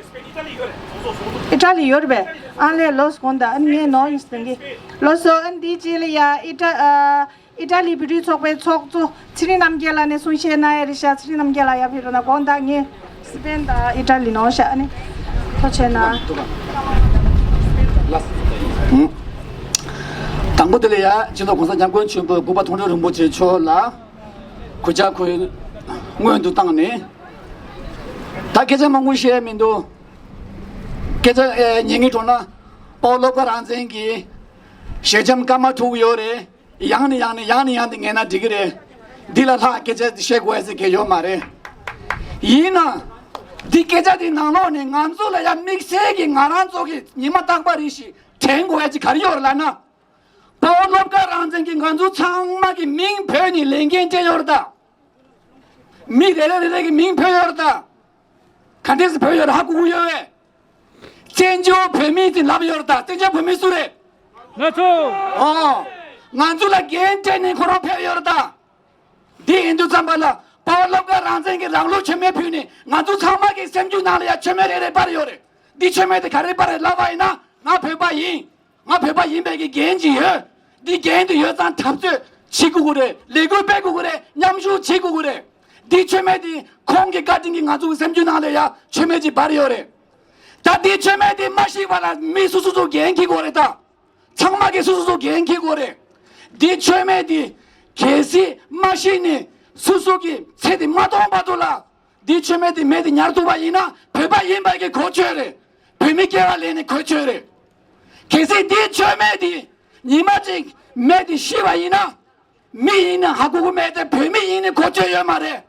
ཨི་ཊ་ལི་ཡོད་རེད་པས། ཨང་ལས་ལོས་དགོངས་དག་ཨ་ནི་ངས་ནོར་ཡིན་ཟེར་གི། ལོས་སོ། ཨ་ནི་དེའི་རྗེས་ལ་ཡ་ཨི་ཊ་ཨ། ཨི་ཊ་ལི་བོད་རིགས་ཚོགས་པའི་ཚོགས་གཙོ་ཚེ་རིང་རྣམ་རྒྱལ་ལགས་ནས་གསུང་བཤད་གནང་ཡ་རེད་ཤག་ཚེ་རིང་རྣམ་རྒྱལ་ལགས་ཡར་ཕེབས་རོགས་གནང་། དགོངས་དག་ངས་སི་པེན་དང་ཨི་ཊ་ལི་ནང་ཤག་ཨ་ནི་ཐུགས་རྗེ་གནང་། དང་པོ་དེ་ལ་ཡ་སྤྱི་ཚོགས་གོང་ས་སྐྱབས་མགོན་ཆེན་པོ་འགོ་པ་མཐོང་གྲོལ་རིན་པོ་ཆེ་མཆོག་ལ་གུས་ཕྱག་འཁོད་སྔོན་དུ་བཏང་ནས། ད་སྐད་ཆ་མང་པོ་བཤད་མི་འདུག་སྐད་ཆ་ཨེ་ཉན་གྱི་འགྲོ་ན། ཨོ་སློབ་དགའ་རང་བཙན་གྱི་ཞལ་འཆམ་སྐར་མ་དྲུག་ཡོད་རེད། ཡང་ནས་ཡང་ནས་ཡང་ནས་ཡང་དུ་ཉན་ན་འགྲིག་གི་རེད། འདི་ལ་ལྷག་སྐད་ཆ་བཤད་དགོས་ཟེར་མཁན་ཡོད་མ་རེད། ཡིན་ན། འདི་སྐད་ཆ་འདི་ནང་ལོགས་ནས་ང་ཚོ་ལ་ཡང་དམིགས་བསལ་གྱི་ང་རང་ཚོ་གི་ཉི་མ་རྟག་པ་རེ་ཞིག་དྲན་དགོས་ཡ་ཅིག་ག་རེ་ཡོད་རེད་ལབ་ན། དཔའ་བོ་སློབ་དགའ་རང་བཙན་གྱིས་ང་ཚོ་ཚང་མ་གི་མིང་བོས་ནས་ལས་འགན་སྤྲད་ཡོད་རེད་ད། མི་རེ་རེ་རེ་རེ་གི་མིང་བོས་ཡོད་རེད་ད། ག་འདྲས་སེ་བོས་ཡོད་རེད་ཧ་གོ་གི་ཡོད་པས། བཙན་བྱོལ་བོད་མི་ཟེར་ལབ་ཡོད་རེད་ད། བཙན་བྱོལ་བོད་མི་སུ་རེད། ང་ཚོ། ཨོ། ང་ཚོ་ལ་འགན་སྤྲད་ནས་ཁོ་རང་ཕེབས་ཡོད་རེད་ད། འདི་ཡིན་དུས་ཙམ་པ་ལ་དཔའ་བོ་སློབ་དགའ་རང་བཙན་གྱིས་རང་ལུགས་མཆོད་མེ་ཕུལ་ནས་ང་ཚོ་ཚང་མ་གི་སེམས་རྒྱུད་ནང་ལ་ཡ་མཆོད་མེ་རེ་རེ་སྤར་ཡོད་རེད། འདི་མཆོད་མེ་དེ་ག་རེ་སྤར་རེད་ལབ་པ་ཡིན་ན། ང་བོད་པ་ཡིན། ང་བོད་པ་ཡིན་པའི་གི་འགན་ཅིག་ཡོད། འདི་འགན་དེ་ཡོད་ཙང་འཐབ་རྩོད་བྱེད་དགོས་ཀྱི་རེད། ལས་འགུལ་སྤེལ་དགོས་ཀྱི་རེད། མཉམ་ཞུགས་བྱེད་དགོས་ཀྱི་རེད། འདི་མཆོད་མེ་དེ་ཁོང་གི་བཀའ་དྲིན་གྱིས་ང་ཚོ་གི་སེམས་རྒྱུད་ནང་ལ་ཡ་མཆོད་མེ་ཅིག་འབར་ཡོད་རེད། ད་འདི་མཆོད་མེ་དེ་མ་ཤི་བ་ལ་མི་སོ་སོ་སོ་འགན་འཁྱེར་དགོས་རེད། ད་ཚང་མ་གིས་སོ་སོ་སོ་འགན་འཁྱེར་དགོས་རེད། འདི་མཆོད་མེ་དེ་གལ་སྲིད་མ་ཤི་ནས་སོ་སོ་གི་ཚེ་དེ་མ་སྟོང་བར་དུ་ལ། འདི་མཆོད་མེ་དེ་མེ་དེ་ཉར་ཐུབ་པ་ཡིན་ན་བོད་པ་ཡིན་པ་གི་གོ་ཆོད་རེད། བོད་མི་སྐྱེ་བ་ལེན་ནས་གོ་ཆོད་རེད། གལ་སྲིད་འདི་མཆོད་མེ་དེ་ཉི་མ་གཅིག་མེ་དེ་ཤི་བ་ཡིན་ན། མི་ཡིན་ན་ཧ་གོ་གི་མེད་དེ། བོད་མི་ཡིན་ནས་གོ་ཆོད་ཡོད་མ་རེད།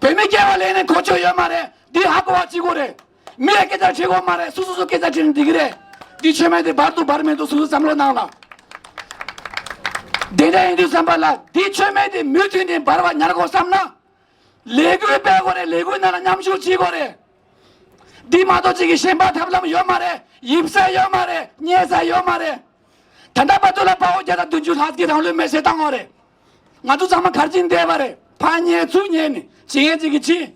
བོད་མི་སྐྱེ་བ་ལེན་ནས་གོ་ཆོད་ཡོད་མ་རེད། འདི་ཧ་གོ་བ་གཅིག་པོ་རེད། མི་ལ་སྐད་ཆ་དྲི་དགོས་མ་རེད། སོ་སོ་སོ་སྐད་ཆ་དྲིས་ནས་འགྲིག་གི་རེད། འདི་མཆོད་མེ་དེ་འབར་འདུག་འབར་མི་འདུག་སོ་སོ་བསམ་བློ་གནང་ལ། དེ་འདྲ་ཡིན་དུས་ཙམ་པ་ལ་འདི་མཆོད་མེ་དེ་མུ་མཐུད་ནས་འབར་བ་ཉར་དགོས་བསམ་ན། ལས་འགུལ་སྤེལ་དགོས་རེད། ལས་འགུལ་ནང་ལ་མཉམ་ཞུགས་བྱེད་དགོས་རེད། འདི་མ་གཏོགས་ཅིག་གི་ཞེན་པ་ཐབས་ལམ་ཡོད་མ་རེད། ཡིབ་ས་ཡོད་མ་རེད། རྙེད་ས་ཡོད་མ་རེད། ད་ལྟ་བར་དུ་ལ་དཔའ་བོ་བརྒྱ་དང་བདུན་ཅུ་ལྷག་གིས་རང་ལུས་མེར་སྲེག་བཏང་བ་རེད། ང་ཚོ་ཚང་མ་ག་རེ་བྱས་ནས་བསྡད་པ་རེད། ཕར་ཉལ་ཚུར་ཉལ་ནས་བྱེད་མཁན་ཅིག་གིས་བྱེད།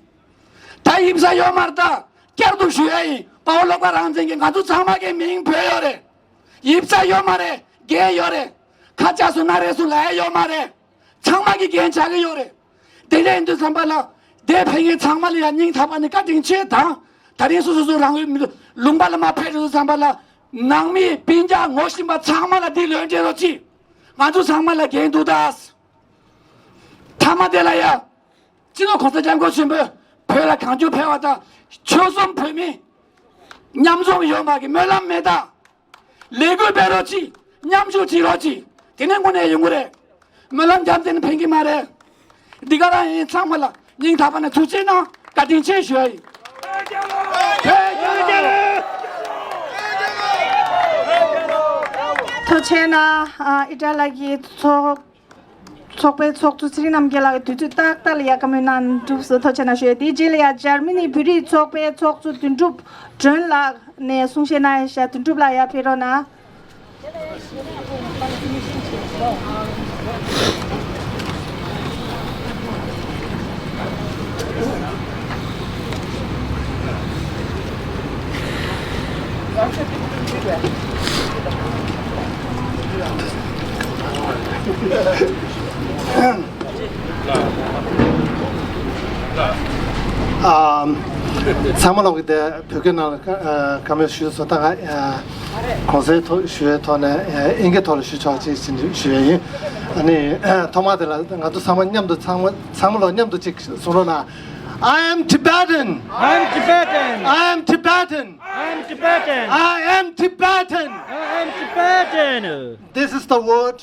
ད་ཡིབ་ས་ཡོད་མ་རེད། ད་བསྐྱར་དུ་ཞུ་ཡ་ཡིན། དཔའ་བོ་བློ་དགའ་རང་བཙན་གྱིས་ང་ཚོ་ཚང་མ་གི་མིང་བོས་ཡོད་རེད། ཡིབ་ས་ཡོད་མ་རེད། འགན་ཡོད་རེད། ཁ་ཆག་སོང་ན་རེ་སོང་ལབ་ཡ་ཡོད་མ་རེད། ཚང་མ་གི་འགན་ཆགས་ཀྱི་ཡོད་རེད། དེ་འདྲ་ཡིན་དུས་ཙམ་པ་ལ་འདིར་ཕེབས་མཁན་ཚང་མ་ལ་ཡང་སྙིང་ཐག་པ་ནས་བཀའ་དྲིན་ཆེ་དང་། ད་རིང་སོ་སོ་སོ་རང་ལུས་མི་ལུས་ལུང་པ་ལ་མར་ཕེབས་དུས་ཙམ་པ་ལ་ནང་མི་སྤུན་ཀྱག་ངོ་ཤེས་པ་ཚང་མ་ལ་འདི་ལན་སྤྲད་རོགས་གྱིས། ང་ཚོ་ཚང་མ་ལ་འགན་འདུག་ད། མཐའ་མ་དེ་ལ་ཡ། སྤྱི་ནོར་གོང་ས་སྐྱབས་མགོན་ཆེན་པོས་བོད་ལ་གང་བྱུང་ཕེབས་པ་དང་། ཆོལ་གསུམ་བོད་མི་མཉམ་འཛོམས་ཡོང་བ་གི་སྨོན་ལམ་མེད་ད། ལས་འགུལ་སྤེལ་རོགས་གྱིས། མཉམ་ཞུགས་བྱེད་རོགས་གྱིས། དེ་ནས་དངོས་གནས་ཡོང་གི་རེད། སྨོན་ལམ་རྒྱབ་བསྡད་ན་ཕན་གྱི་མ་རེད། འདི་ག་རང་ཡིན། ཚང་མ་ལ་སྙིང་ཐག་པ་ནས་ཐུགས་རྗེ་གནང་། བཀའ་དྲིན་ཆེ་ཞུ་ཡ་ཡིན། ཐུགས་རྗེ་གནང་། ཨ་ཨི་ཏྲ་ལ་གི་ཚོགས་ཚོགས་པའི་ཚོགས་གཙོ་ཚེ་རིང་རྣམ་རྒྱལ་ལགས་ཀྱིས་དུས་ཚོད་ཏག་ཏག་ལ་ཡ་བཀའ་མོལ་གནང་གྲུབ་སོང་། ཐུགས་རྗེ་གནང་ཞུ་ཡ། དེའི་རྗེས་ལ་ཡ་འཇར་མ་ནི་བོད་རིགས་ཚོགས་པའི་ཚོགས་གཙོ་དོན་གྲུབ་སྒྲོན་ལགས་ནས་གསུང་བཤད་གནང་ཡ་ཤག་དོན་གྲུབ་ལགས་ཡར་ཕེབས་རོགས་གནང་། ཨ། ཚང་མ་ལོག་གི་དེ་བོད་སྐད་ནང་ལ་ཨ་བཀའ་མོལ་ཞུས་སོང་། ད་ང་ཨ་གོང་གསལ་ཐོག་ཞུ་བའི་ཐོག་ནས་ཨ་ཨིན་སྐད་ཐོག་ལ་ཞུ་ཆོག་ཅིག་ཞུ་ཡ་ཡིན། ཨ་ནི་ཐོག་མ་དེ་ལ་ང་ཚོ་ཚང་མ་མཉམ་དུ་ཚང་མ་ཚང་མ་ལོག་མཉམ་དུ་ཅིག་གསུང་རོགས་གནང་། I am Tibetan. I am Tibetan. I am Tibetan. I am Tibetan. I am Tibetan. I am Tibetan. This is the word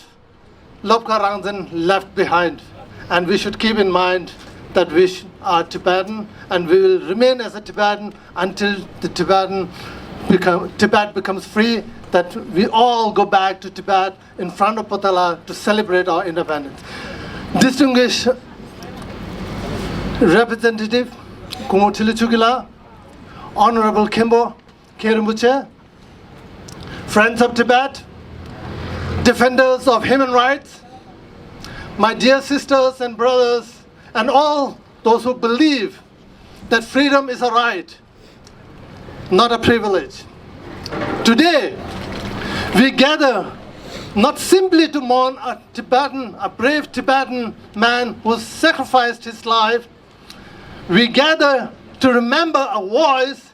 Lobkar Rangzen left behind, and we should keep in mind that we sh- are Tibetan, and we will remain as a Tibetan until the Tibetan become, Tibet becomes free, that we all go back to Tibet in front of Potala to celebrate our independence. Distinguished Representative Khumo Thili Chugila, Honorable Khenpo Khenpo Rinpoche, Friends of Tibet, defenders of human rights, my dear sisters and brothers, and all those who believe that freedom is a right, not a privilege. Today, we gather not simply to mourn a Tibetan, a brave Tibetan man who sacrificed his life. We gather to remember a voice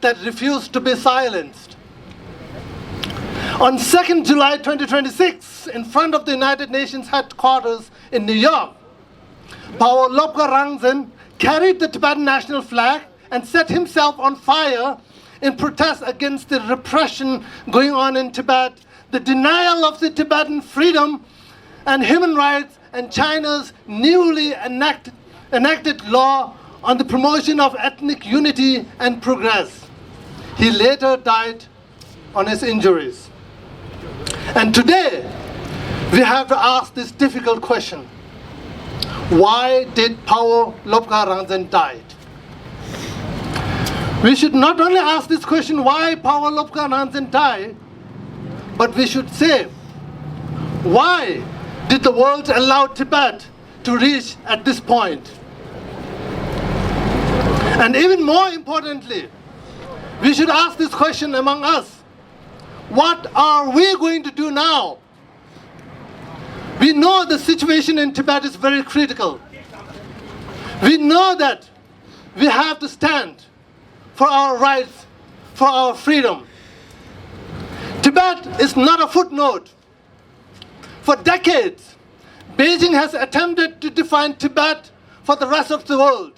that refused to be silenced. On second July twenty twenty-six, in front of the United Nations headquarters in New York, Pawo Lobkar Rangzen carried the Tibetan national flag and set himself on fire in protest against the repression going on in Tibet, the denial of the Tibetan freedom and human rights, and China's newly enacted, enacted law on the promotion of ethnic unity and progress. He later died on his injuries. And today, we have to ask this difficult question: why did Pawo Lobkar Rangzen die? We should not only ask this question, why Pawo Lobkar Rangzen died, but we should say, why did the world allow Tibet to reach at this point? And even more importantly, we should ask this question among us: what are we going to do now We know the situation in Tibet is very critical. We know that we have to stand for our rights, for our freedom. Tibet is not a footnote. For decades, Beijing has attempted to define Tibet for the rest of the world.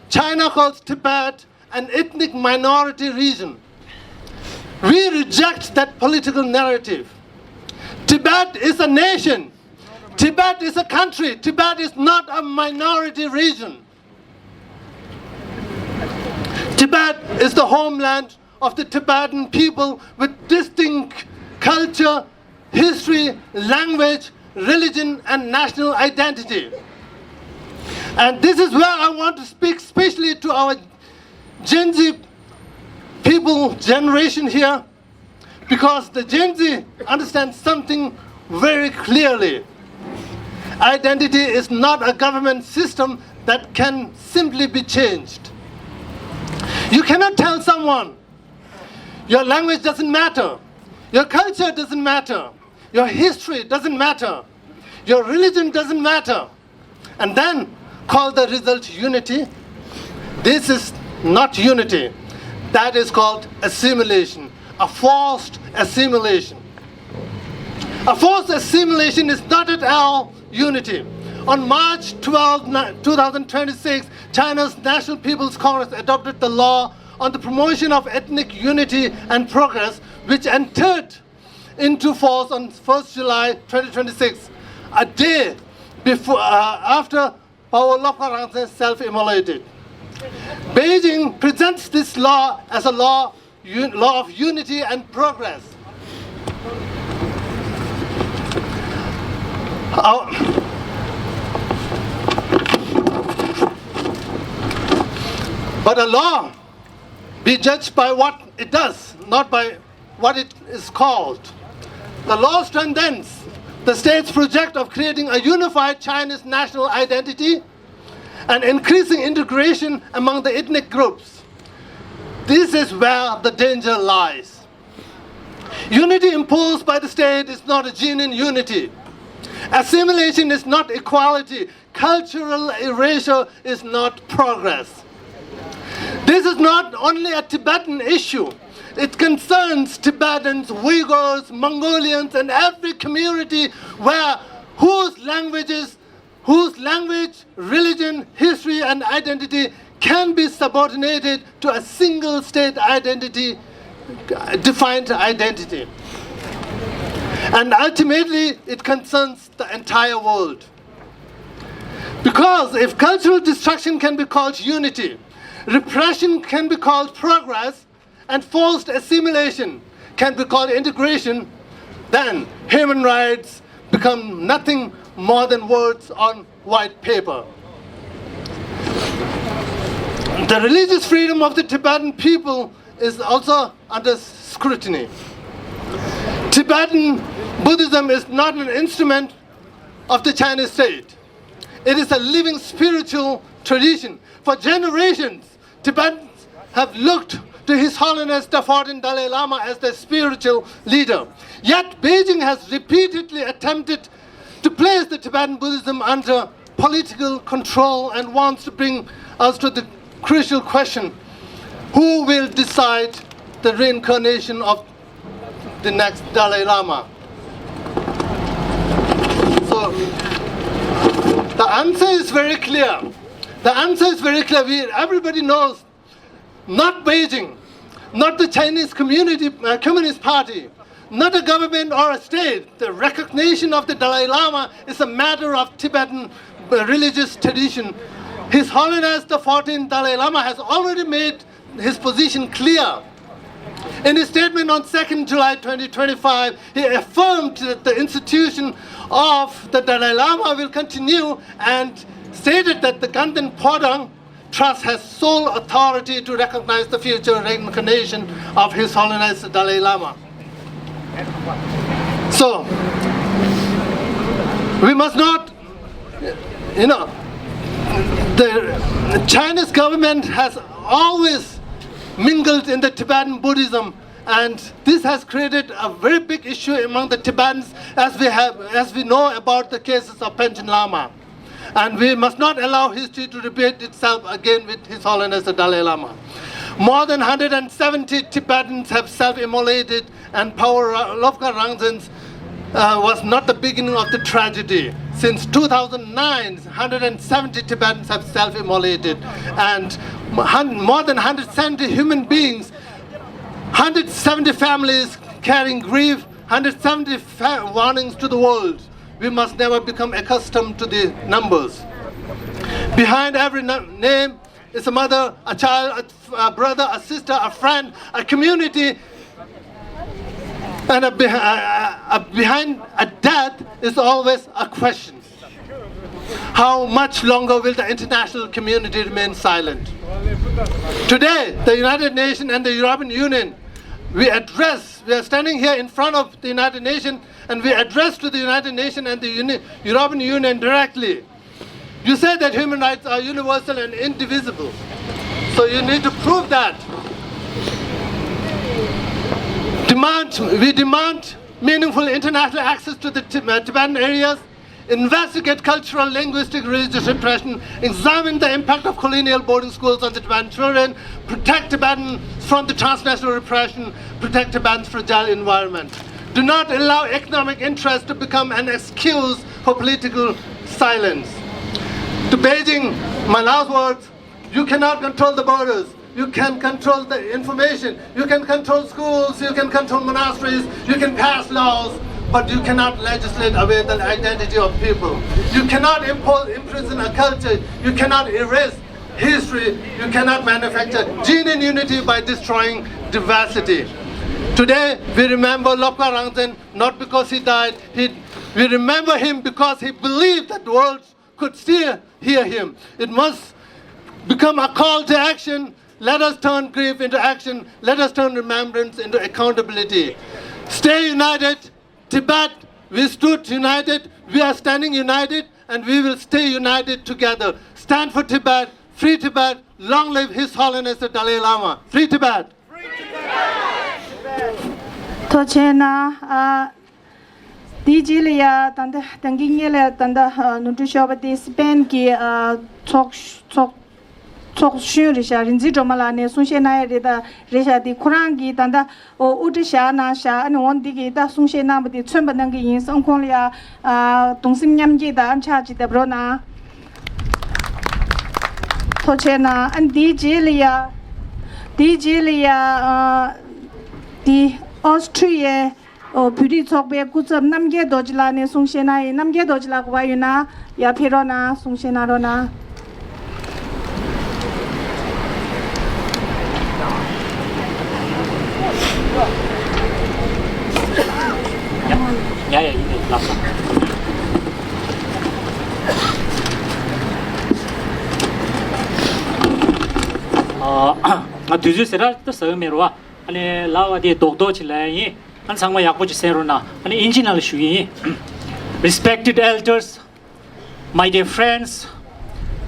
China calls Tibet an ethnic minority region. We reject that political narrative. Tibet is a nation. Tibet is a country. Tibet is not a minority region. Tibet is the homeland of the Tibetan people with distinct culture, history, language, religion, and national identity. And this is where I want to speak specially to our Gen Z people generation here, because the Gen Z understands something very clearly. Identity is not a government system that can simply be changed. You cannot tell someone, "Your language doesn't matter, your culture doesn't matter, your history doesn't matter, your religion doesn't matter," and then call the result unity. This is not unity. That is called assimilation, a forced assimilation. A forced assimilation is not at all unity. On March twelfth, ni-, two thousand twenty-six, China's National People's Congress adopted the law on the promotion of ethnic unity and progress, which entered into force on first July twenty twenty-six, a day before, uh, after Pawo Lawkhwa Rangtsen self-immolated. Beijing presents this law as a law, un-, law of unity and progress. Uh, but a law be judged by what it does, not by what it is called. The law strengthens the state's project of creating a unified Chinese national identity and increasing integration among the ethnic groups. This is where the danger lies. Unity imposed by the state is not a genuine unity. Assimilation is not equality. Cultural erasure is not progress. This is not only a Tibetan issue. It concerns Tibetans, Uyghurs, Mongolians, and every community where whose languages, whose language, religion, history, and identity can be subordinated to a single state identity, defined identity. And ultimately, it concerns the entire world. Because if cultural destruction can be called unity, repression can be called progress, and forced assimilation can be called integration, then human rights become nothing more than words on white paper. The religious freedom of the Tibetan people is also under scrutiny. Tibetan Buddhism is not an instrument of the Chinese state. It is a living spiritual tradition. For generations, Tibetans have looked to His Holiness the fourteenth Dalai Lama as their spiritual leader. Yet, Beijing has repeatedly attempted to place the Tibetan Buddhism under political control and wants to bring us to the crucial question: who will decide the reincarnation of the next Dalai Lama? So, the answer is very clear. The answer is very clear. We, everybody knows, not Beijing, not the Chinese community, uh, Communist Party, not a government or a state. The recognition of the Dalai Lama is a matter of Tibetan, uh, religious tradition. His Holiness the fourteenth Dalai Lama has already made his position clear. In his statement on second July twenty twenty-five, he affirmed that the institution of the Dalai Lama will continue and stated that the Ganden Phodrang Trust has sole authority to recognize the future reincarnation of His Holiness the Dalai Lama. So, we must not, you know, the Chinese government has always mingled in the Tibetan Buddhism And this has created a very big issue among the Tibetans, as we have, as we know about the cases of Panchen Lama. And we must not allow history to repeat itself again with His Holiness the Dalai Lama. More than one hundred seventy Tibetans have self-immolated, and Paul Ra-, Lobkar Rangzen, uh, was not the beginning of the tragedy. Since two thousand nine, one hundred seventy Tibetans have self-immolated, and m-, hun-, more than one hundred seventy human beings, one hundred seventy families carrying grief, one hundred seventy fa-, warnings to the world. We must never become accustomed to the numbers. Behind every nu-, name is a mother, a child, a, a brother, a sister, a friend, a community, and a beh-, a, a, a behind a death is always a question. How much longer will the international community remain silent? Today, the United Nations and the European Union, we address, we are standing here in front of the United Nations, and we address to the United Nations and the Uni-, European Union directly. You say that human rights are universal and indivisible. So you need to prove that. Demand, we demand meaningful international access to the Tib-, uh, Tibetan areas, investigate cultural, linguistic, religious repression, examine the impact of colonial boarding schools on the Tibetan children, protect Tibetans from the transnational repression, protect Tibetans' fragile environment. Do not allow economic interest to become an excuse for political silence. To Beijing, my last words, you cannot control the borders. You can control the information. You can control schools. You can control monasteries. You can pass laws. But you cannot legislate away the identity of people. You cannot impose, imprison a culture. You cannot erase history. You cannot manufacture genuine unity by destroying diversity. Today, we remember Lobkar Rangzen not because he died. He, we remember him because he believed that the world could still hear him. It must become a call to action. Let us turn grief into action. Let us turn remembrance into accountability. Stay united. Tibet, we stood united. We are standing united, and we will stay united together. Stand for Tibet. Free Tibet. Long live His Holiness the Dalai Lama. Free Tibet. ཐུགས་རྗེ་གནང་། ཨ། དེའི་རྗེས་ལ་ཡ་ད་ལྟ་ད་གིན་སྔོན་ལ་ད་ལྟ་ཨ་ནོར་འཁྲུལ་ཤོར་བ་དེ་སི་པེན་གྱི་ཨ་ཚོགས་ཚོགས་ཚོགས་གཞོན་རེད་ཤག་རིག་འཛིན་སྒྲོལ་མ་ལགས་ནས་གསུང་བཤད་གནང་ཡ་རེད། ད་རེད་ཤག་དེ་ཁོ་རང་གིས་ད་ལྟ་ཨོ་དབུ་སྐྲ་བཞར་གནང་ཤག་ཨ་ནི་འོ་འདི་གིས་ད་གསུང་བཤད་གནང་བ་དེ་མཚོན་པ་གནང་གི་ཡིན་བསམ། ཁོང་ལ་ཡ་ཨ་གདུང་སེམས་མཉམ་སྐྱེད་དང་ཕྱག་ཅིག་བརྡབ་རོགས་གནང་། ཐུགས་རྗེ་གནང་། ཨ་ནི་དེའི་རྗེས་ལ་ཡ་དེའི་རྗེས་ལ་ཡ་ཨ་དེ་ཨོ་སི་ཁྲུ་ཡའི་ཨོ་བོད་རིགས་ཚོགས་པའི་སྐུ་ཚབ་རྣམ་རྒྱལ་རྡོ་རྗེ་ལགས་ནས་གསུང་བཤད་གནང་ཡིན། རྣམ་རྒྱལ་རྡོ་རྗེ་ལགས་ག་པར་ཡོད་ན་ཡར་ཕེབས་རོགས་གནང་། གསུང་བཤད་གནང་རོགས་གནང་། ཡ་ཡ་ཡིན་ནས་ལབ་ས། ཨ་ང་དུས་ཚོད་ཟེར་ར་ད་ཟ་གི་མེད་རོ། ཨ་ནི་ལབ་པ་དེ་རྡོག་རྡོག་ཅིག་ལབ་ཡ་ཡིན། ཨ་ནི་ཚང་མ་ཡག་པོ་ཅིག་གསན་རོགས་གནང་། ཨ་ནི་ཨིན་ཇི་ནང་ལ་ཞུ་གི་ཡིན། Respected elders, my dear friends,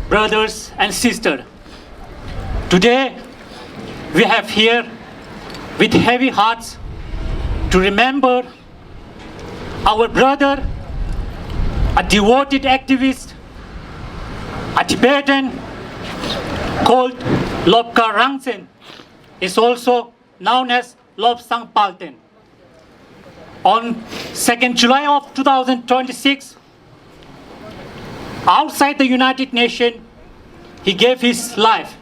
brothers and sisters, today we have here with heavy hearts to remember our brother, a devoted activist, a Tibetan called Lobkar Rangzen, is also known as Lobsang Palten. On second July of two thousand twenty-six, outside the United Nations, he gave his life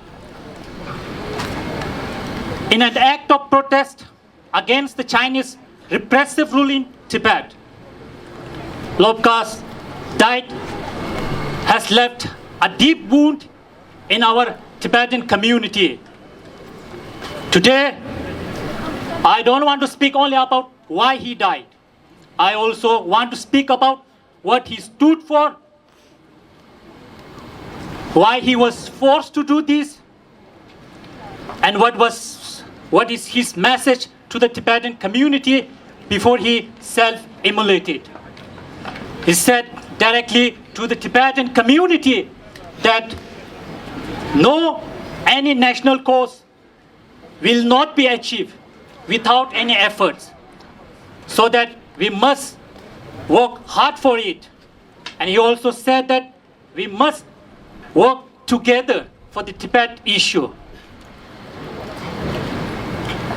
in an act of protest against the Chinese repressive rule in Tibet. Lobkar's death has left a deep wound in our Tibetan community. Today, I don't want to speak only about why he died. I also want to speak about what he stood for, why he was forced to do this, and what was, what is his message to the Tibetan community before he self-immolated. He said directly to the Tibetan community that no any national cause will not be achieved without any efforts, so that we must work hard for it. And he also said that we must work together for the Tibet issue.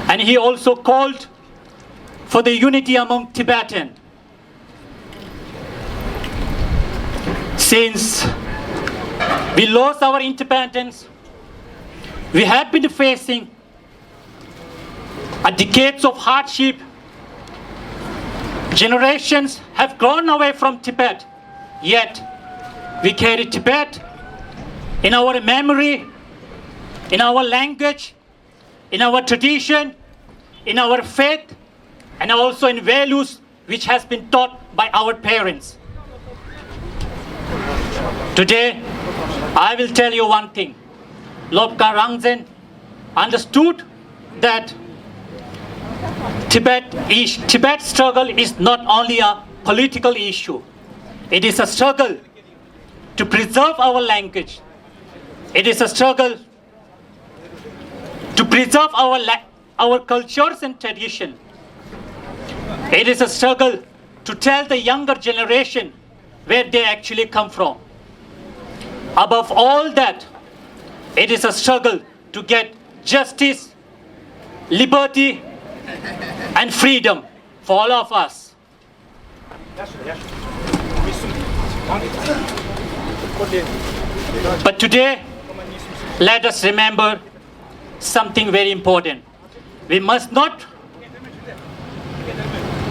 And he also called for the unity among Tibetan. Since we lost our independence, we have been facing a decades of hardship. Generations have gone away from Tibet, yet we carry Tibet in our memory, in our language, in our tradition, in our faith, and also in values which has been taught by our parents. Today, I will tell you one thing. Lobka Rangzen understood that Tibet is, Tibet struggle is not only a political issue. It is a struggle to preserve our language. It is a struggle to preserve our la- our cultures and tradition. It is a struggle to tell the younger generation where they actually come from. Above all that, it is a struggle to get justice, liberty, and freedom for all of us. But today, let us remember something very important. We must not,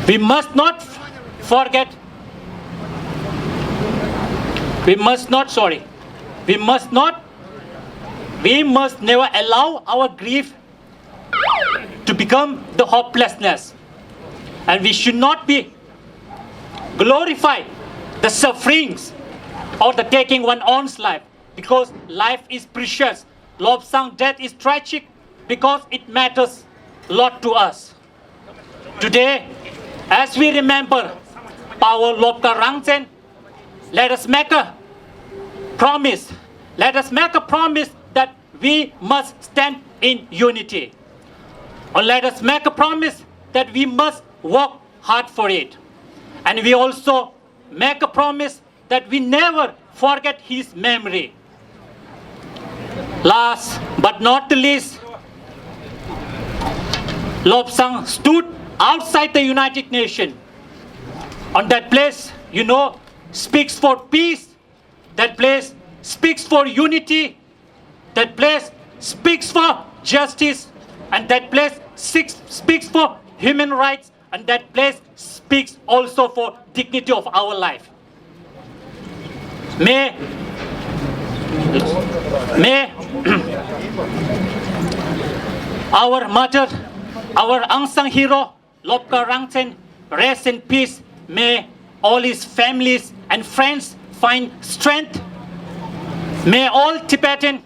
we must not forget, we must not, sorry, we must not, we must never allow our grief to become the hopelessness. And we should not be glorify the sufferings or the taking one own's life, because life is precious. Lobsang death is tragic because it matters a lot to us. Today, as we remember Pawo Lobka Rangchen, let us make a promise. Let us make a promise that we must stand in unity. And let us make a promise that we must work hard for it. And we also make a promise that we never forget his memory. Last but not the least, Lobsang stood outside the United Nations. On that place, you know, speaks for peace. That place speaks for unity. That place speaks for justice. And that place six- speaks for human rights. And that place speaks also for dignity of our life. May, may our mother, our unsung hero, Lobka Rangchen, rest in peace. May all his families and friends find strength. May all Tibetan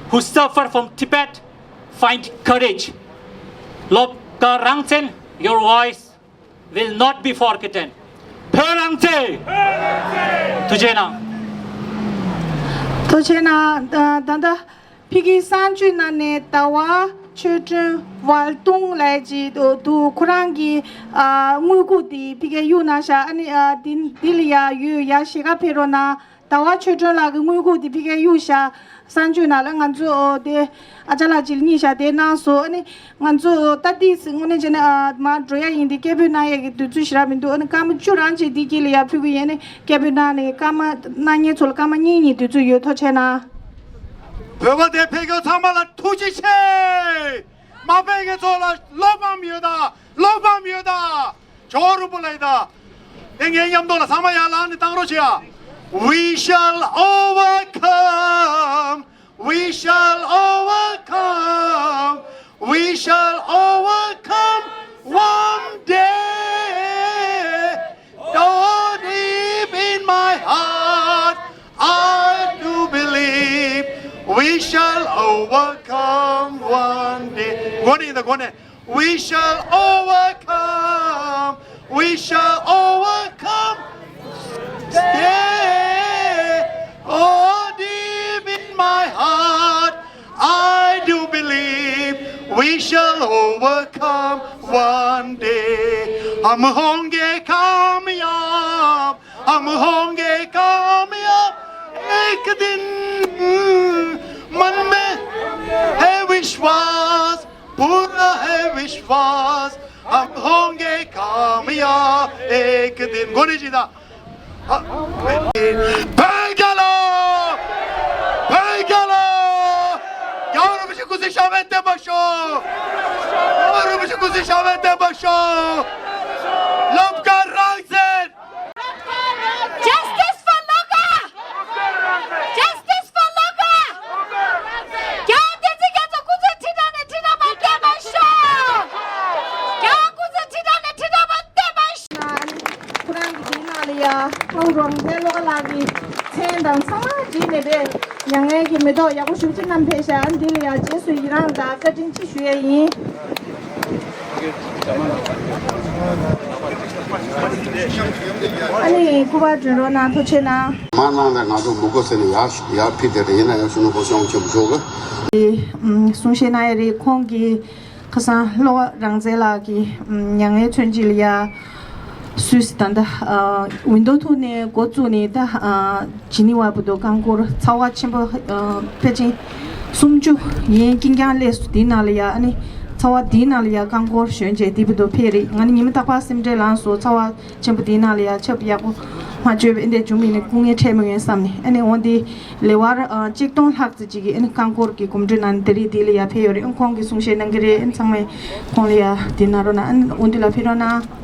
who suffer from Tibet find courage. Lobka Rangchen, your voice will not be forgotten. Pherangche! Tujena. Tujena, da da da. ཕ་གི་གསར་འགྱུར་ནང་ནས་ཟླ་བ་ཆོས་སྒྲོན་ཝལ་ཏུང་ལབ་ཀྱི་འདུག་ཁོ་རང་གི་ཨ་དངུལ་ཁུག་དེ་ཕ་གིར་གཡུག་གནང་ཤག་ཨ་ནི་ཨ་དེ་འདི་ལ་ཡ་ཡོད་ཡ་ཞེ་དྲག་ཕེབས་རོགས་གནང་། ཟླ་བ་ཆོས་སྒྲོན་ལགས་ཀྱི་དངུལ་ཁུག་དེ་ཕ་གིར་གཡུག་ཤག་གསར་འགྱུར་ནང་ལ་ང་ཚོ་ཨོ་དེ་ཨ་ཅག་ལགས་ཅིག་ལ་གཉིས་ཤག་དེ་གནང་སོང་། ཨ་ནི་ང་ཚོ་ད་ཏིས་དངོས་གནས་བྱས་ན་ཨ་མར་འགྲོ་ཡ་ཡིན་དེ་སྐད་འབོད་གནང་ཡ་གི་དུས་ཚོད་ཞེ་དྲག་མི་འདུག་ཨ་ནི་སྐར་མ་བཅུ་རང་ཅིག་དེ་དཀྱིལ་ལ་ཡ་ཕུལ་གི་ཡིན། ཨ་ནི་སྐད་འབོད་གནང་ནས་སྐར་མ་གནང་མཁན་ཚོ་ལ་སྐར་མ་གཉིས་གཉིས་དུས་ཚོད་ཡོད། ཐུགས་རྗེ་གནང་། བོད་པ་དེ་ཕེབས་མཁན་ཚང་མ་ལ་ཐུགས་རྗེ་ཆེ། མ་ཕེབས་མཁན་ཚོ་ལ་བློ་ཕམ་ཡོད་ད། བློ་ཕམ་ཡོད་ད། ཇོ་བོ་རིན་པོ་ལགས་ད། དེ་ངའི་མཉམ་དུ་ལ་ཚང་མ་ཡར་ལངས་ནས་བཏང་རོགས་བྱེད་ཨ། We shall overcome. We shall overcome. We shall overcome one day. Oh, deep in my heart, I do believe we shall overcome one day. གོ་ནི་ཡིན་ད། གོ་ནི། We shall overcome. We shall overcome. Stay. Oh, deep in my heart, I do believe we shall overcome one day. हम होंगे कामयाब, हम होंगे कामयाब एक दिन। मन में है विश्वास, पूरा है विश्वास, हम होंगे कामयाब एक दिन। गोनी जी दा। བོད་རྒྱལ་ལོ། བོད་རྒྱལ་ལོ། རྒྱལ་བ་རིན་པོ་ཆེ་སྐུ་ཚེ་ཞབས་པད་བརྟན་པར་ཤོག་རྒྱལ་བ་རིན་པོ་ཆེ་སྐུ་ཚེ་ཞབས་པད་བརྟན་པར་ཤོག་བློ་དཀར་རང་བཙན། Justice for Loka! Justice for Loka! རྒྱལ་བ་བསྟན་འཛིན་རྒྱ་མཚོ་སྐུ་ཚེ་ཁྲི་ཕྲག་ནས་ཁྲི་ཕྲག་བར་བརྟན་པར་ཤོག་རྒྱལ་བ་སྐུ་ཚེ་ཁྲི་ཕྲག་ནས་ཁྲི་ཕྲག་བར་བརྟན་པར་ཤོག་ཁོ་རང་གི་དེའི་ནང་ལ་ཡ་ཕ་བུ་རང་བཙན་བློ་དགའ་ལགས་ཀྱི་མཚན་དང་ཚང་མ་བྲིས་ནས་པས་མྱ་ངན་གྱི་མེ་ཏོག་ཡག་པོ་ཞེ་པོ་ཅིག་བསྣམས་ཕེབས་ཤག་འདི་ལ་ཡ་རྗེས་སུ་ཡི་རངས་དང་བཀའ་དྲིན་ཆེ་ཞུ་ཡས་ཡིན། ཨ་ནི་སྐུ་པར་སྒྲོན་རོགས་གནང་། ཐུགས་རྗེ་གནང་། མ་གནང་ལས་ང་ཚོ་མི་དགོས་ཟེར་ནས་ཡར་ཡར་ཕུད་དེ་རེད། ཡིན་ན་ཡང་གཞོན་ནུ་སྐུ་ཞབས་ཆེན་པོ་མཆོག་གིས། གསུང་བཤད་གནང་ཡས་རེད། ཁོང་གིས་ཁ་སང་བློ་དགའ་རང་བཙན་ལགས་ཀྱི་མྱ་ངན་མཚོན་བྱེད་ལ་ཡ་སུད་སི་ད་ལྟ་ཝིན་ཌོ་ཊུ་ནས་འགོ་བཙུགས་ནས་ད་ཇི་ནི་ཝ་བར་དུ་རྐང་འཁོར་ཚ་བ་ཆེན་པོ་ཕལ་ཆེར་སུམ་ཅུ་ཡན་ཀིང་ཀྱང་སླེབས་སོང་། དེའི་ནང་ལ་ཡ་ཨ་ནི་ཚ་བ་དེའི་ནང་ལ་ཡ་རྐང་འཁོར་ཞོན་བྱས་དེ་བར་དུ་ཕེབས་རེད། ང་ནི་ཉི་མ་རྟག་པར་སེམས་ཁྲལ་ལངས་སོང་། ཚ་བ་ཆེན་པོ་དེའི་ནང་ལ་ཡ་ཆབ་ཡག་པོ་མ་བཅོས་པ་འདི་འདྲ་བྱུང་མིན་ནི་སྐུ་ངལ་འཕྲད་མི་ཡོང་བསམ་ནས། ཨ་ནི་འོ་འདི་ལེ་དབར་ཆིག་སྟོང་ལྷག་ཙམ་ཅིག་གི་ཨ་ནི་རྐང་འཁོར་གྱི་གོམ་བགྲོད་ནང་དེ་རིང་འདི་ལ་ཡ་ཕེབས་ཡོད་རེད། ཨ་ཁོང་གིས་གསུང་བཤད་གནང་གི་རེད། ཨ་ཚང་མས་ཁོང་ལ་ཡ་འདི་གནང་རོགས་གནང་། ཨ་ནི་འོ་འདི་ལ་ཕེབས་རོགས་གནང་།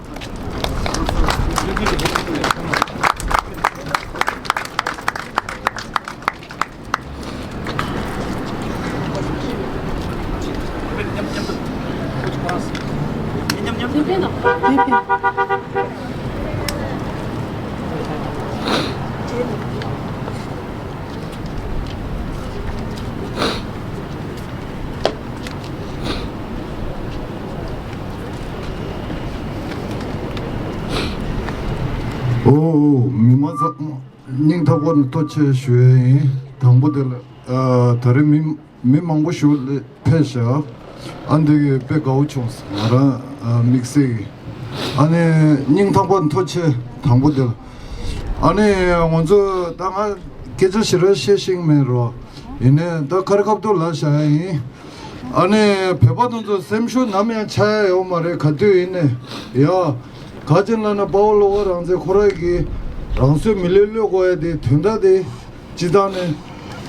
ཨོ། མི་མང་ཚང་སྙིང་ཐག་པ་ནས་ཐུགས་རྗེ་ཆེ་ཞུ་ཡས་ཡིན། དང་པོ་དེ་ལ་ཨ་ད་རེས་མི་མི་མང་པོ་ཞིག་ཕེབས་ཤག་ཨ་འདི་གི་དཔེ་དགའ་བོ་བྱུང་སོང་། ང་རང་ཨ་དམིགས་བསལ་གྱི་ཨ་ནི་སྙིང་ཐག་པ་ནས་ཐུགས་རྗེ་ཆེ། དང་པོ་དེ་ལ་ཨ་ནི་ང་ཚོ་ད་ང་སྐད་ཆ་ཞེ་དྲག་བཤད་ཤེས་ཀྱི་མེད་རོ། ཡིན་ནའི་ད་ཁ་རི་ཁ་ཐུག་ལབ་བཞག་ཡ་ཡིན། ཨ་ནི་བོད་པ་དེ་ཚོ་སེམས་ཤུགས་ནམ་ཡང་ཆག་ཡ་ཡོད་མ་རེད། ག་དུས་ཡིན་ནའི་ཡ། ག་ཅི་ལབ་ན་དཔའ་བོ་བློ་དགའ་རང་བཙན་ཁོ་རང་གིས་རང་སོའི་མི་ལུས་གློད་དགོས་ཡ་དེ་དོན་དག་དེ་སྤྱི་བཏང་ནས་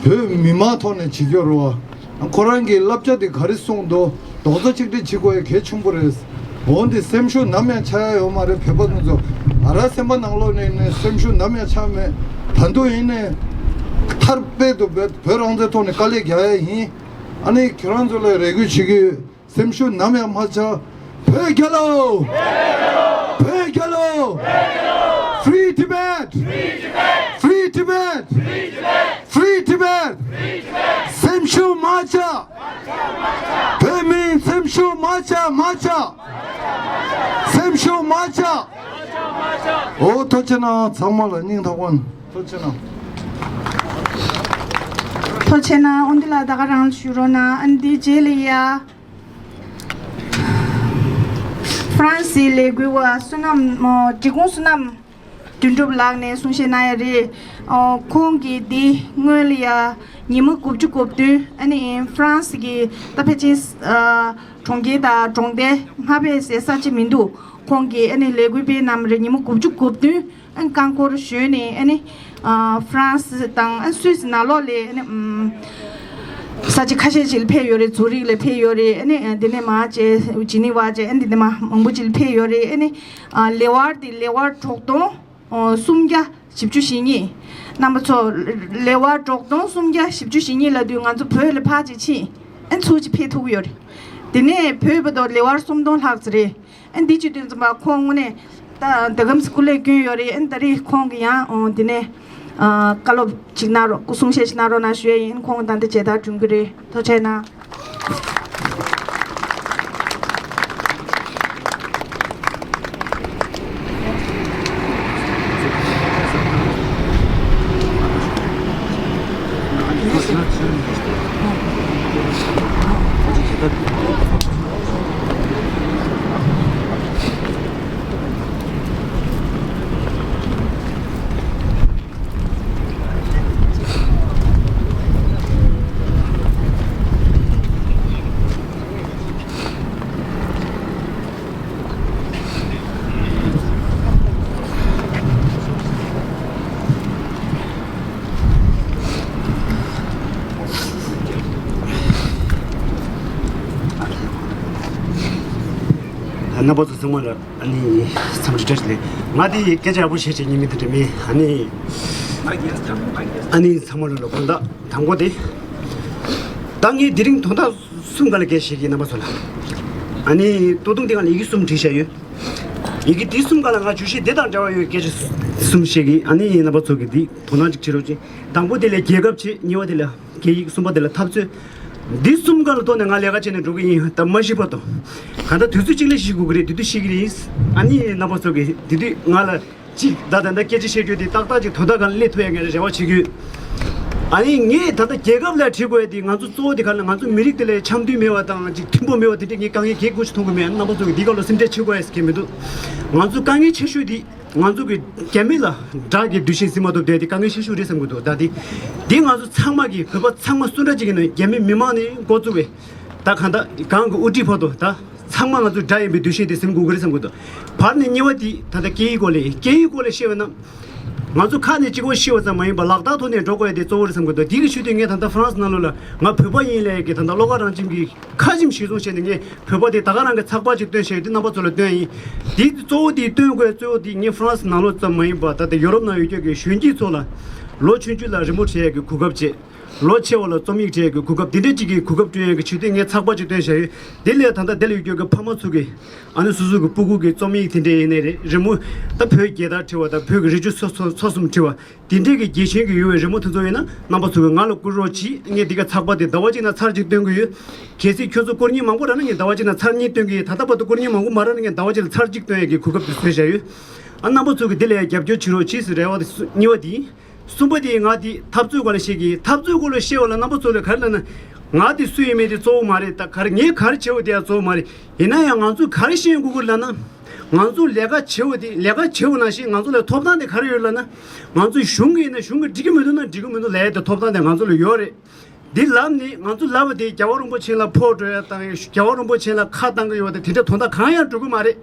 བོད་མི་མང་ཐོག་ནས་བྱེད་རྒྱུ་རེད་བ། ཁོ་རང་གི་བསླབ་བྱ་དེ་ག་རེ་གསུངས་འདུག་རྡོག་རྩ་གཅིག་སྒྲིལ་བྱེད་དགོས་ཡ་གལ་ཆེན་པོ་རེད། འོན་ཏེ་སེམས་ཤུགས་ནམ་ཡང་ཆག་ཡ་ཡོད་མ་རེད། བོད་པ་དེ་ཚོ་ང་རང་སེམས་པ་ནང་ལོགས་ནས་ནས་སེམས་ཤུགས་ནམ་ཡང་ཆག་མེད། ད་དུང་ཡིན་ནའི་མཐར་དཔེ་དུ་བོད་བོད་རང་བཙན་ཐོག་ནས་དཀའ་ལས་རྒྱག་ཡ་ཡིན། ཨ་ནི་ཁྱེད་རང་ཚོ་ལ་རེ་སྐུལ་བྱེད་ཀྱི་ཡོད། སེམས་ཤུགས་ནམ་ཡང་མ་ཆག་བོད་རྒྱལ་ལོ། བོད་རྒྱལ་ལོ། Free Tibet! Free Tibet! Free Tibet! སེམས་ཤུགས་མ་ཆག་བོད་མིའི་སེམས་ཤུགས་མ་ཆག་མ་ཆག་སེམས་ཤུགས་མ་ཆག་ཨོ་ཐུགས་རྗེ་གནང་། ཚང་མ་ལ་སྙིང་ཐག་པ་ནས་ཐུགས་རྗེ་གནང་། ཐུགས་རྗེ་གནང་། ཨོ་འདི་ལ་ད་ག་རང་ཞུ་རོགས་གནང་། ཨ་ནི་འདི་རྗེས་ལ་ཡ། ཧྥ་རན་སིའི་ལས་འགུལ་བ་བསོད་ནམས་ཨ་འབྲི་གུང་བསོད་ནམས་དོན་གྲུབ་ལགས་ནས་གསུང་བཤད་གནང་ཡ་རེད། ཨ་ཁོང་གིས་འདི་སྔོན་ལ་ཡ་ཉིན་མོ་དགུ་བཅུ་གོ་བདུན་ཨ་ནི་ཧྥ་རན་སི་གི་ད་ཕལ་ཆེར་ཨ་གྲོང་ཁྱེར་དང་གྲོང་རྡལ་ལྔ་པའི་ཟེར་ས་ཅིག་མི་འདུག་ཁོང་གིས་ཨ་ནི་ལས་འགུལ་སྤེལ་གནང་རེད། ཉིན་མོ་དགུ་བཅུ་གོ་བདུན་ཨ་རྐང་འཁོར་ཞོན་ནས་ཨ་ནི་ཨ་ཧྥ་རན་སི་དང་ཨ་སུད་སི་ནང་ལོགས་ལ་ཨ་ནི་ཨམ་ས་ཆ་ཁ་ཤས་ཅིག་ལ་ཕེབས་ཡོད་རེད། ཛུ་རིག་ལ་ཕེབས་ཡོད་རེད། ཨ་ནི་ཨ་འདི་ནས་མར་བྱས་ཇི་ནི་ཝ་བྱས་ཨ་འདི་ནས་མར་མང་པོ་ཅིག་ལ་ཕེབས་ཡོད་རེད། ཨ་ནི་ཨ་ལེ་དབར་དེ་ལེ་དབར་དྲུག་སྟོང་ཨ་སུམ་བརྒྱ་བཞི་བཅུ་ཞེ་གཉིས། རྣམ་པ་ཚོ་ལེ་དབར་དྲུག་སྟོང་སུམ་བརྒྱ་བཞི་བཅུ་ཞེ་གཉིས་ལབ་དུས་ང་ཚོ་བོད་ལ་ཕར་ཅིག་ཕྱིན་ཨ་ཚུར་ཅིག་ཕེབས་ཐུབ་ཀྱི་ཡོད་རེད། དེ་ནས་བོད་བར་དུ་ལེ་དབར་སུམ་སྟོང་ལྷག་ཙམ་རེད། ཨ་འདི་བྱེད་དུས་ཙམ་པ་ཁོང་དངོས་གནས་ད་ད་གམ་སྐུ་ལས་བསྐྱོན་ཡོད་རེད། ཨ་ད་རེས་ཁོང་གི་ཡང་ཨོ་འདི་ནས་ཨ་བཀའ་སློབ་ཅིག་གནང་རོགས། སྐུ་གསུང་བཤད་ཅིག་གནང་རོགས་གནང་ཞུ་ཡས་ཡིན། ཁོང་ད་ལྟ་མཇལ་དར་སྒྲོན་གྱི་རེད། ཐུགས་རྗེ་གནང་། རྣམ་པ་ཚོ་ཚང་མ་ལ་ཨ་ནི་འཚམས་འདྲི་བཀྲ་ཤིས་བདེ་ལེགས། ང་དེ་སྐད་ཆ་ཡག་པོ་བཤད་བྱེད་ཉན་མི་དེ་འདྲ་མིན། ཨ་ནི་ཨ་ནི་ཚང་མ་ལ་ལོ་དགོང་དག་དང་པོ་དེ། ད་ངས་དེ་རིང་དོན་དག་གསུམ་སྒང་ལ་སྐད་ཆ་བཤད་ཀྱི། རྣམ་པ་ཚོ་ལ་ཨ་ནི་ལྟོ་ཐུང་དེ་སྒང་ལ་ཡི་གེ་གསུམ་བྲིས་བཞག་ཡོད། ཡི་གེ་དེ་གསུམ་སྒང་ལ་ང་བརྗོད་གཞི་དེ་དང་འབྲེལ་བ་ཡོད་སྐད་ཆ་གསུམ་བཤད་ཀྱི། ཨ་ནི་རྣམ་པ་ཚོ་གིས་འདི་དོ་སྣང་ཅིག་བྱེད་རོགས་གྱིས། དང་པོ་དེ་ལ་རྒྱལ་ཁབ་བྱེད། གཉིས་པ་དེ་ལ་སྐད་ཡིག། གསུམ་པ་དེ་ལ་འཐབ་རྩོད། འདི་གསུམ་ཀ་ལ་ལྟོས་ནས་ང་ལས་ཀ་བྱས་ནས་འགྲོ་གི་ཡིན། ད་མ་ཤི་བར་དུ། གང་ལྟར་དུས་ཚོད་གཅིག་ལ་ཤི་དགོས་ཀྱི་རེད། དེ་དུས་ཤི་གི་རེད། ཨ་ནི་རྣམ་པ་ཚོ་གིས་དེ་དུས་ང་ལ་ཅིག་ད་ད་ལྟ་སྐད་ཆ་བཤད་རྒྱུ་དེ་ཏག་ཏག་ཅིག་དོ་ད་གང་སླེབས་ཐུབ་ཡ་ངས་རེ་བ་བྱེད་ཀྱི་ཡོད། ཨ་ནི་ངས་ད་ལྟ་རྒྱལ་ཁབ་ལ་བྲིས་དགོས་ཡ་དེ། ང་ཚོ་གཙོ་བོ་དེ་ག་ལ་ང་ཚོ་མི་རིགས་དེ་ལ་འཆམ་མཐུན་མེད་པ་དང་ཅིག་མཐུན་པོ་མེད་པ་དེ་འདྲས་ངས་དཀའ་ངལ་གང་ཡང་མཐོང་གི་མེད། རྣམ་པ་ཚོ་གིས་འདི་སྒང་ལ་སེམས་ཁྲལ་བྱེད་དགོས་ཡ་ཟེར་མཁན་མི་འདུག། ང་ཚོ་དཀའ་ངལ་ཆེ་ཤོས་དེ། ང་ཚོ་གི་རྒྱ་མི་ལ་དགྲ་གི་འདུ་ཤེས་ཟིན་མ་ཐུབ་དེ་དེ་དཀའ་ངལ་ཆེ་ཤོས་རེད་བསམ་གྱི་འདུག། ད་དེ་དེ་ང་ཚོ་ཚང་མ་གི་བོད་པ་ཚང་མ་སུ་འདྲ་ཅིག་ཡིན་ན་རྒྱ་མི་མི་མང་ནས་འགོ་བཙུགས་པའི་ད་གང་ལྟར་གང་གི་དབུ་ཁྲིད་བར་དུ་ད་ཚང་མ་ང་ཚོ་དགྲ་ཡིན་པའི་འདུ་ཤེས་དེ་ཟིན་དགོས་ཀྱི་རེད་བསམ་གྱི་འདུག། བར་ནས་གཉིས་པ་དེ་ད་ལྟ་སྐད་ཡིག་སྐོར་ལ་ཡིན། སྐད་ཡིག་སྐོར་ལ་བཤད་པ་ན་ང་ཚོ་ཁ་ནས་གཅིག་པོ་ཤི་བ་ཙམ་མ་ཡིན་པར་ལག་བསྟར་ཐོག་ནས་འགྲོ་དགོས་ཡ་དེ་གཙོ་བོ་རེད་བསམ་གྱི་འདུག། དེ་གི་ཤུལ་དུ་ངས་ད་ལྟ་ཧྥ་རན་སི་ནང་ལོགས་ལ་ང་བོད་པ་ཡིན་ལབ་ཡ་གི་ད་ལྟ་བློ་དགའ་རང་བྱུང་གི་ཁ་ཆེམས་གཞིར་བཟུང་བྱས་ནས་ངས་བོད་པ་དེ་ད་ག་རང་གི་ཚགས་པར་ཅིག་བཏོན་བཞག་ཡོད། དེ་རྣམ་པ་ཚོ་ལ་སྟོན་ཡིན། དེ་གཙོ་བོ་དེ་སྟོན་དགོས་གཙོ་བོ་དེ་ངས་ཧྥ་རན་སི་ནང་ལོགས་ཙམ་མ་ཡིན་པར་ད་ལྟ་ཡོ་རོབ་ནང་ཡོད་རྒྱུ་གི་གཞོན་སྐྱེས་ཚོ་ལ་ལོ་ཆུང་ཆུང་ལ་རི་མོ་བྲིས་ཡས་ཀྱི་གོ་སྐབས་བྱས། ལོ་ཆེ་བ་ལ་རྩོམ་ཡིག་བྲིས་ཡས་ཀྱི་གོ་སྐབས་དེ་འདྲས་ཅིག་གི་གོ་སྐབས་བསྐྲུན་ཡས་ཀྱི་ཆེད་དུ་ངས་ཚགས་པར་ཅིག་བཏོན་བཞག་ཡོད། དེ་ལས་ད་ལྟ་དེ་ལ་ཡོད་རྒྱུ་གི་ཕ་མ་ཚོ་གིས་ཨ་ནི་སོ་སོ་གི་སྤུ་གུ་གི་རྩོམ་ཡིག་དེ་འདྲས་ཡིན་ནའི་རེད། རི་མོ་ད་བོད་རྒྱལ་དར་བྲིས་པ་དང་བོད་ཀྱི་རི་ཆུ་སོ་སོ་སོ་གསུམ་བྲིས་པ། དེ་འདྲས་ཀྱི་རྒྱལ་ཆེན་གྱི་ཡོད་པའི་རི་མོ་དེ་ཚོ་ཡིན་ན་རྣམ་པ་ཚོ་གིས་ང་ལ་བསྐུར་རོགས་གྱིས། ངས་འདི་ག་ཚགས་པར་དེ་ཟླ་བ་གཅིག་ནང་ཚར་གཅིག་སྟོན་གྱི་ཡོད། གལ་སྲིད་ཁྱོད་ཚོ་བསྐུར་མཁན་མང་པོ་རག་ན་ངས་ཟླ་བ་གཅིག་ནང་ཚར་གཉིས་སྟོན་གྱི་ཡིན། ད་ལྟ་བར་དུ་བསྐུར་མཁན་མང་པོ་མ་རག་ན་ངས་ཟླ་བ་གཅིག་ལ་ཚར་གཅིག་སྟོན་ཡས་ཀྱི་གོ་སྐབས་དེ་བཟོས་བཞག་ཡོད། ཨ་རྣམ་པ་ཚོ་གིས་འདི་ལ་ཡང་རྒྱབ་སྐྱོར་བྱེད་རོགས་གྱིས་ཟེར་རེ་བ་དེ་གཉིས་པ་དེ་ཡིན། གསུམ་པ་དེ་ང་དེ་འཐབ་རྩོད་སྐོར་ལ་བཤད་ཀྱི་ཡིན། འཐབ་རྩོད་སྐོར་ལ་བཤད་པ་ལ་རྣམ་པ་ཚོ་ལ་ག་རེ་ལབ་ན། ང་དེ་སུ་ཡིན་མིན་དེ་གཙོ་བོ་མ་རེད། ད་ག་རེ་ངས་ག་རེ་བྱེད་དགོས་དེ་ཡང་གཙོ་བོ་མ་རེད། ཡིན་ན་ཡང་ང་ཚོས་ག་རེ་ཤེས་དགོས་ཀྱི་ལབ་ན། ང་ཚོ་ལས་ཀ་བྱེད་པ་དེ་ལས་ཀ་བྱེད་པ་ནང་བཞིན་ང་ཚོ་ལ་ཐོབ་ཐང་དེ་ག་རེ་ཡོད་ལབ་ན། ང་ཚོ་གཞུང་གི་ཡིན་ན་གཞུང་གི་འགྲིག་གི་མི་འདུག་ན་འགྲིག་གི་མི་འདུག་ལབ་ཡ་དེ་ཐོབ་ཐང་དེ་ང་ཚོ་ལ་ཡོད་རེད། འདི་ལབ་ནས་ང་ཚོ་ལབ་པ་དེ་རྒྱལ་བ་རིན་པོ་ཆེ་ལ་ཕོག་འགྲོ་ཡ་དང་རྒྱལ་བ་རིན་པོ་ཆེ་ལ་ཁ་བཏང་གི་ཡོད་པ་དེ་དེ་འདྲ་དོན་དག་གང་ཡང་འགྲོ་གི་མ་རེད།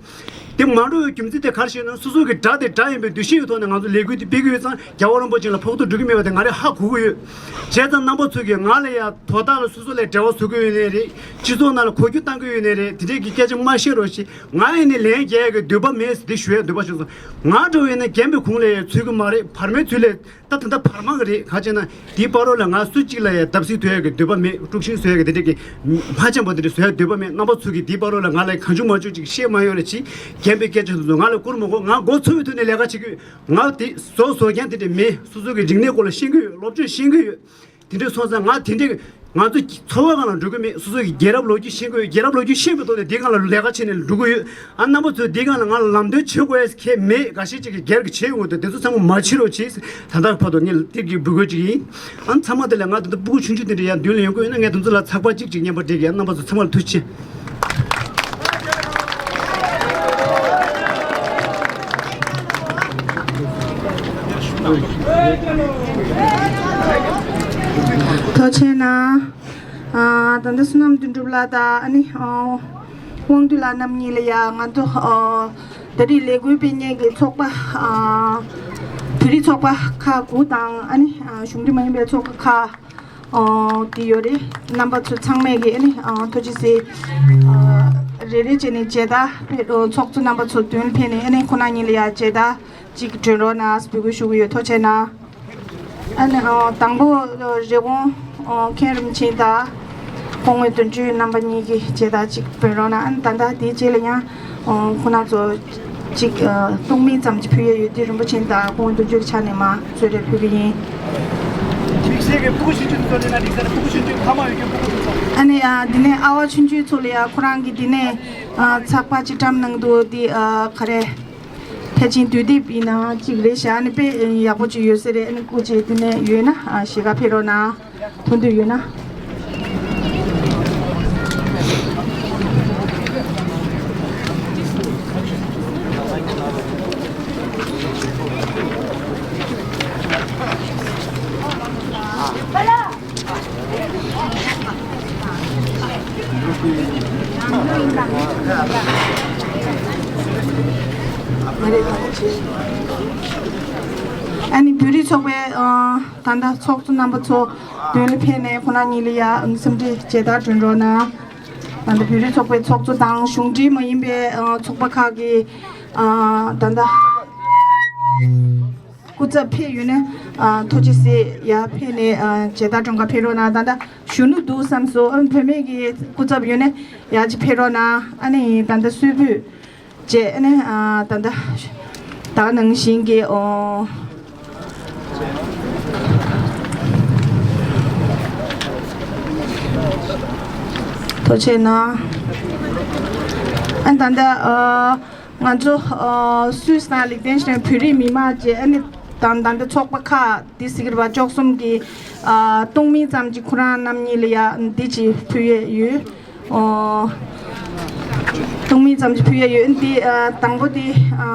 དེ་མ་འགྲོ་བའི་རྒྱུ་མཚན་དེ་ག་རེ་ཞེ་ན་སོ་སོ་གི་དགྲ་དེ་དགྲ་ཡིན་པའི་འདུ་ཤེས་ཀྱི་ཐོག་ནས་ང་ཚོ་ལས་འགུལ་དེ་སྤེལ་གི་ཡོད་ཙང་རྒྱལ་བ་རིན་པོ་ཆེ་ལ་ཕོག་ཐུག་འགྲོ་གི་མེད་པ་དེ་ང་རང་ཧ་གོ་གི་ཡོད། བྱས་ཙང་རྣམ་པ་ཚོ་གིས་ང་ལ་ཡ་དོ་བདག་ལ་སོ་སོ་ལ་འབྲེལ་བ་བཟོ་གི་ཡོད་ནའི་རེད། སྤྱི་ཚོགས་ནང་ལ་འགོ་རྒྱུག་བཏང་གི་ཡོད་ནའི་རེད། དེ་འདྲས་ཀྱི་སྐད་ཆ་མ་བཤད་རོགས་ཞེས། ང་ཡིན་ནའི་ལན་རྒྱག་ཡ་གི་འདོད་པ་མེད་ཟེར་དེ་ཞུ་ཡ་འདོད་པ་བྱུང་སོང་། ང་འདྲ་བོ་ཡིན་ན་རྒན་པའི་གུང་ལ་ཡ་ཚུད་གི་མ་རེད། བར་མའི་ཚུལ་ལས། ད་ད་ལྟ་བར་མ་གི་རེད། ག་ཅེ་ན་དེའི་བར་རོ་ལ་ང་སུ་གཅིག་ལ་ཡང་བརྡབ་གསིག་ཐོན་ཡག་གི་འདོད་པ་མེད། དཀྲུག་ཤིང་བཟོ་ཡག་གི་དེ་འདྲས་ཀྱི་མ་འཆམ་པོ་དེ་འདྲས་བཟོ་ཡག་འདོད་པ་མེད། རྣམ་པ་ཚོ་གིས་དེའི་བར་རོ་ལ་ང་ལ་གང་བྱུང་མ་བྱུང་ཅིག་བཤད་མ་ཡོང་རེ་ཅིག། རྒན་པའི་སྐད་ཆ་དེ་ཚོ་ང་ལ་བསྐུར་མི་དགོས། ང་མགོ་ཚོས་པའི་ཐོག་ནས་ལས་ཀ་བྱེད་ཀྱི་ཡོད། ང་དེ་བཟོ་བཟོ་མཁན་དེ་འདྲས་མེད། སོ་སོ་གི་རིག་གནས་སྐོར་ལ་ཤེས་ཀྱི་ཡོད། སློབ་སྦྱོང་ཤེས་ཀྱི་ཡོད། དེ་འདྲས་སོང་ཙང་ང་དེ་འདྲས་ང་ཚོ་འཚོ་བ་སྒང་ལ་འགྲོ་གི་མེད། སོ་སོ་གི་རྒྱལ་རབས་ལོ་རྒྱུས་ཤེས་དགོས། རྒྱལ་རབས་ལོ་རྒྱུས་ཤེས་པའི་ཐོག་ནས་དེའི་སྒང་ལ་ལས་ཀ་བྱས་ནས་འགྲོ་གི་ཡོད། ཨ་རྣམ་པ་ཚོས་དེའི་སྒང་ལ་ང་ལ་ལམ་སྟོན་བྱེད་དགོས་ཡས་ཁེ་མེད། འགའ་ཤས་ཅིག་གིས་སྒེར་གྱི་བྱེད་ཡོང་གི་འདུག། དེ་ཚོ་ཚང་མ་མ་བྱེད་རོགས་གྱིས། ད་ལྟ་བར་དུ་ངས་དེབ་ཀྱི་འབོད་སྐུལ་ཅིག་ཡིན། ཨ་ཚང་མ་དེ་ལ་ང་ད་ལྟ་སྤུ་གུ་ཆུང་ཆུང་དེ་འདྲ་ཡར་མདུན་ལ་ཡོང་གི་ཡོད་ན་ངས་དེ་ཚོ་ལ་ཚགས་པར་གཅིག་ཅིག་བརྙན་པར་སྤྲད་ཀྱི། ཨ་རྣམ་པ་ཚོ་ཚང་མ་ལ་ཐུགས་རྗེ་ཆེ། ཐུགས་རྗེ་གནང་། ཨ་ད་ལྟ་བསོད་ནམས་དོན་གྲུབ་ལགས་དང་ཨ་ནི་ཨ་དབང་འདུས་ལགས་རྣམ་གཉིས་ལ་ཡ་ང་ཚོ་ཨ་ད་རེས་ལས་འགུལ་སྤེལ་མཁན་གྱི་ཚོགས་པ་ཨ་བོད་རིགས་ཚོགས་པ་ཁག་དགུ་དང་ཨ་ནི་ཨ་གཞུང་འབྲེལ་མ་ཡིན་པའི་ཚོགས་པ་ཁག་ཨ་དེ་ཡོད་རེད། རྣམ་པ་ཚོ་ཚང་མས་ཀྱི་ཨ་ནི་ཨ་ཐུགས་རྗེ་གཟིགས། ཨ་རེ་རེ་བྱས་ནས་མཇལ་དར་ཕེབས། ཨ་ཚོགས་གཙོ་རྣམ་པ་ཚོ་མདུན་ཕེབས་ནས་ཨ་ནི་ཁོང་རྣམ་གཉིས་ལ་ཡ་མཇལ་དར་ཅིག་སྒྲོན་རོགས་གནང་འབོད་སྐུལ་ཞུ་གི་ཡོད། ཐུགས་རྗེ་གནང་། ཨ་ནི་ཨ་དང་པོ་རི་བོང་ཨ་མཁན་རིན་ཆེན་དང་སྐུ་ངོ་དོན་གྲུབ་རྣམ་པ་གཉིས་ཀྱིས་མཇལ་དར་ཅིག་འབུལ་རོགས་གནང་། ཨ་ནི་ད་ལྟ་དེའི་རྗེས་ལ་ཡང་ཨ་ཁོང་རྣམ་ཚོ་ཅིག་ཨ་གཏོང་མིན་ཙམ་ཅིག་ཕུལ་ཡས་ཡོད་དུས་རིན་པོ་ཆེ་དང་སྐུ་ངོ་དོན་གྲུབ་ཀྱི་ཕྱག་ནས་མར་གསོལ་རས་ཕུལ་གི་ཡིན། དམིགས་བསལ་གྱི་སྤུ་གུ་ཆུང་ཆུང་ཚོ་ལ་ན་དམིགས་བསལ་སྤུ་གུ་ཆུང་ཆུང་ཕ་མ་ཡོད་མཁན་སྤུ་གུ་ཆུང་ཆུང་ཚོ། ཨ་ནི་ཨ་འདི་ནས་ཨ་བ་ཆུང་ཆུང་ཚོ་ལ་ཡ་ཁོ་རང་གིས་འདི་ནས་ཨ་ཚགས་པར་ཅིག་བཀྲམ་གནང་འདུག། འདི་ཨ་ག་རེ། ཕལ་ཆེར་དུས་དེབ་ཡིན་ན་གཅིག་རེད་ཤག། ཨ་ནི་དཔེ་ཡག་པོ་ཅིག་ཡོད་ས་རེད། ཨ་ནི་སྐུ་མཁྱེན་དེ་ནས་ཡོད་ན་ཨ་ཞལ་ཁ་ཕེབས་རོགས་གནང་། ཐུགས་འདོད་ཡོད་ན། ཨ་ནི་བོད་རིགས་ཚོགས་པའི་ཨ་ད་ལྟ་ཚོགས་གཙོ་རྣམ་པ་ཚོ་མདུན་ལ་ཕེབས་ནས་ཁོང་རྣམ་གཉིས་ལ་ཡ་འཚམས་འདྲི་མཇལ་དར་སྒྲོན་རོགས་གནང་། ད་ལྟ་བོད་རིགས་ཚོགས་པའི་ཚོགས་གཙོ་དང་གཞུང་འབྲེལ་མ་ཡིན་པའི་ཨ་ཚོགས་པ་ཁག་གི་ཨ་ད་ལྟ་སྐུ་ཚབ་ཕེབས་ཡོད་ན་ཨ་ཐུགས་རྗེ་གཟིགས། ཡར་ཕེབས་ནས་ཨ་མཇལ་དར་སྒྲོན་ཁ་ཕེབས་རོགས་གནང་། ད་ལྟ་གཞོན་ནུ་འདུག་བསམ་སོང་། ཨ་བུད་མེད་ཀྱི་སྐུ་ཚབ་ཡོད་ན་ཡར་ཅིག་ཕེབས་རོགས་གནང་། ཨ་ནི་ད་ལྟ་གསོལ་ཕུད་བཅས་ཨ་ནི་ཨ་ད་ལྟ་ད་ག་ནང་བཞིན་གྱི་ཨོ། ཐུགས་རྗེ་གནང་། ཨ་ད་ལྟ་ཨ་ང་ཚོ་ཨ་སུད་སི་དང་ལིག་ཏེན་ཤི་ཏན་བོད་རིགས་མི་མང་བཅས་ཨ་ནི་དང་ད་ལྟ་ཚོགས་པ་ཁག་འདི་ཟེར་གྱི་རེད་པ། བཅུ་གསུམ་གྱི་ཨ་སྟོང་མིན་ཙམ་གྱི་ཁོ་རང་རྣམ་གཉིས་ལ་ཡ་འདི་ཅིག་ཕུལ་ཡས་ཡོད། ཨོ། སྟོང་མིན་ཙམ་ཞིག་ཕུལ་ཡ་ཡོད། འདི་ཨ་དང་པོ་འདི་ཨ་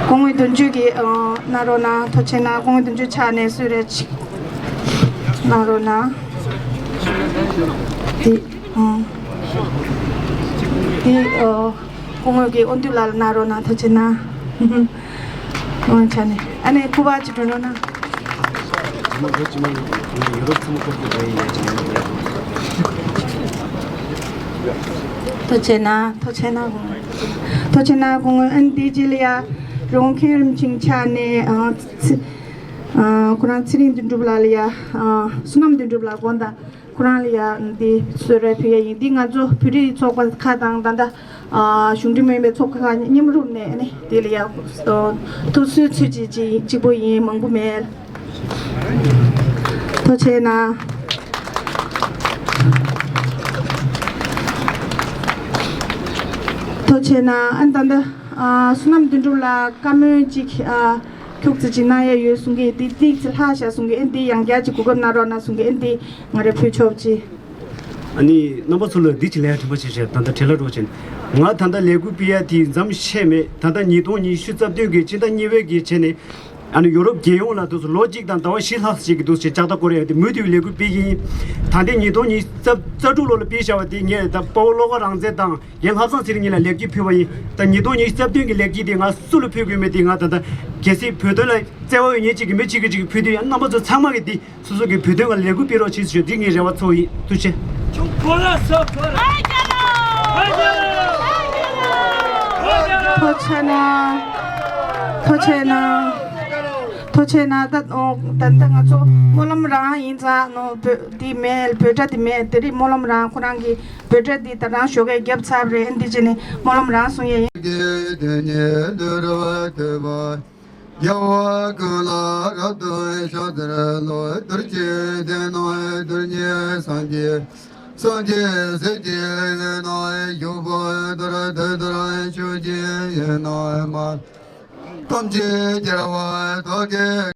སྐུ་ངོ་དོན་གཅོད་ཀྱིས་ཨ་གནང་རོགས་གནང་། ཐུགས་རྗེ་གནང་། སྐུ་ངོ་དོན་གཅོད་ཕྱག་ནས་གསོལ་རས་ཅིག་གནང་རོགས་གནང་། འདི་ཨ་འདི་ཨ་སྐུ་ངོ་གི་དབང་འདུས་ལགས་ལ་གནང་རོགས་གནང་། ཐུགས་རྗེ་གནང་། ཨོ་ཆ་ནས་ཨ་ནི་སྐུ་པར་ཅིག་སྒྲོན་རོགས་གནང་། ཐུགས་རྗེ་གནང་། ཐུགས་རྗེ་གནང་། ཐུགས་རྗེ་གནང་། ཨ་ནི་དེའི་རྗེས་ལ་ཡ་རོང་མཁན་རིན་ཆེན་ཕྱག་ནས་ཨ་ཚེ་ཨ་ཁོ་རང་ཚེ་རིང་དོན་གྲུབ་ལགས་ལ་ཡ་ཨ་བསོད་ནམས་དོན་གྲུབ་ལགས་དགོངས་དག་ཁོ་རང་ལ་ཡ་འདི་གསོལ་རས་ཕུལ་ཡ་ཡིན། འདི་ང་ཚོ་བོད་རིགས་ཚོགས་པ་ཁག་དང་ད་ལྟ་ཨ་གཞུང་འབྲེལ་མིན་པའི་ཚོགས་པ་ཁག་མཉམ་རུབ་ནས་ཨ་ནི་འདི་ལ་ཡ་ཐུགས་གསོའི་ཚུལ་གཅིག་གཅིག་གཅིག་པོ་ཡིན། མང་པོ་མེད། ཐུགས་རྗེ་གནང་། ཐུགས་རྗེ་གནང་། ཨ་ད་ལྟ་ཨ་བསོད་ནམས་དོན་གྲུབ་ལགས་བཀའ་མོལ་གཅིག་ཨ་ཁྱུག་ཙམ་ཅིག་གནང་ཡ་ཡོད་གསུང་གི། འདི་ཏིག་ཙམ་ལྷག་བཞག་གསུང་གི། ཨ་འདི་ཡང་བསྐྱར་ཅིག་གོ་སྐབས་གནང་རོགས་གནང་གསུང་གི། ཨ་འདི་ང་རས་ཕུལ་ཆོག་ཅིག་ཨ་ནི་རྣམ་པ་ཚོ་ལ་འདི་ཅིག་ལན་དྲི་བ་ཅིག་བྱས། ད་ལྟ་བྲེལ་ལ་འགྲོ་ཕྱིན། ང་ད་ལྟ་ལས་འགུལ་སྤེལ་ཡ་དེ་མཚམས་བཞག་མེད། ད་ལྟ་ཉིས་སྟོང་ཉི་ཤུ་རྩ་བདུན་གྱི་ཕྱི་ཟླ་གཉིས་པའི་གི་བྱས་ནས་ཨ་ནི་ཡོ་རོབ་རྒྱལ་ཡོངས་ལ་དུས་སུ་ལོ་གཅིག་དང་ཟླ་བ་བཞི་ལྷག་ཅིག་གི་དུས་སུ་ལྕགས་རྟ་བསྐོར་ཡ་དེ་མུ་མཐུད་ལས་འགུལ་སྤེལ་གྱི་ཡིན། ད་ལྟའི་ཉིས་སྟོང་ཉི་ཤུ་རྩ་རྩ་དྲུག་ལོ་ལ་སྤེལ་བཞག་པ་དེ་ངས་ད་དཔའ་བོ་བློ་དགའ་རང་བཙན་དང་རྒན་ལྷ་བཟང་ཚེ་རིང་གཉིས་ལ་ལེགས་སྐྱེས་ཕུལ་བ་ཡིན། ད་ཉིས་སྟོང་ཉི་ཤུ་རྩ་བདུན་གྱི་ལེགས་སྐྱེས་དེ་ང་སུ་ལ་ཕུལ་དགོས་མེད། དེ་ང་ད་ལྟ་གལ་སྲིད་བོད་དོན་ལ་བརྩེ་བ་ཡོད་མཁན་གཅིག་གིས་མི་གཅིག་གིས་གཅིག་ཕུལ་དུས་ཡང་རྣམ་པ་ཚོ་ཚང་མ་གིས་དེ་སོ་སོ་གི་བོད་དོན་ལ་ལས་འགུལ་སྤེལ་རོགས་བྱེད་ཟེར་ཞུ། འདི་ངའི་རེ་བ་གཙོ་བོ་ཡིན། ཐུགས་རྗེ་ཆེ། ཐུགས་རྗེ་གནང་། ཐུགས་རྗེ་གནང་། ཐུགས་རྗེ་གནང་། ད་ཨོ་ད་ལྟ་ང་ཚོ་སྨོན་ལམ་རང་ཡིན་ཙང་ནོ་བོད་འདི་མེད། འབོད་སྒྲ་འདི་མེད། དེ་རིང་སྨོན་ལམ་རང་ཁོ་རང་གི་འབོད་སྒྲ་འདི་ད་རང་ཞོགས་ཀས་བརྒྱབ་ཚར་རེད། འདི་བྱས་ནས་སྨོན་ལམ་རང་གསུང་ཡས་ཡིན། དགེ་དེ་ཉིད་དུ་རུ་བ་ཐོས་པ། རྒྱལ་བ་ཀུན་ལ་རབ་ཏུ་ཕྱག་འཚལ་ལོ། རྡོ་རྗེ་གདན་ནང་རྡོ་རྗེ་སངས་རྒྱས། སངས་རྒྱས་སྲས་ཀྱི་དབུས་ན་བཞུགས་པ་ལྟར། དེ་ལྟར་ཕྱོགས་བཅུའི་ཡུལ་རྣམས་མ། ཐམས་ཅད་རྒྱལ་བ་དག་གི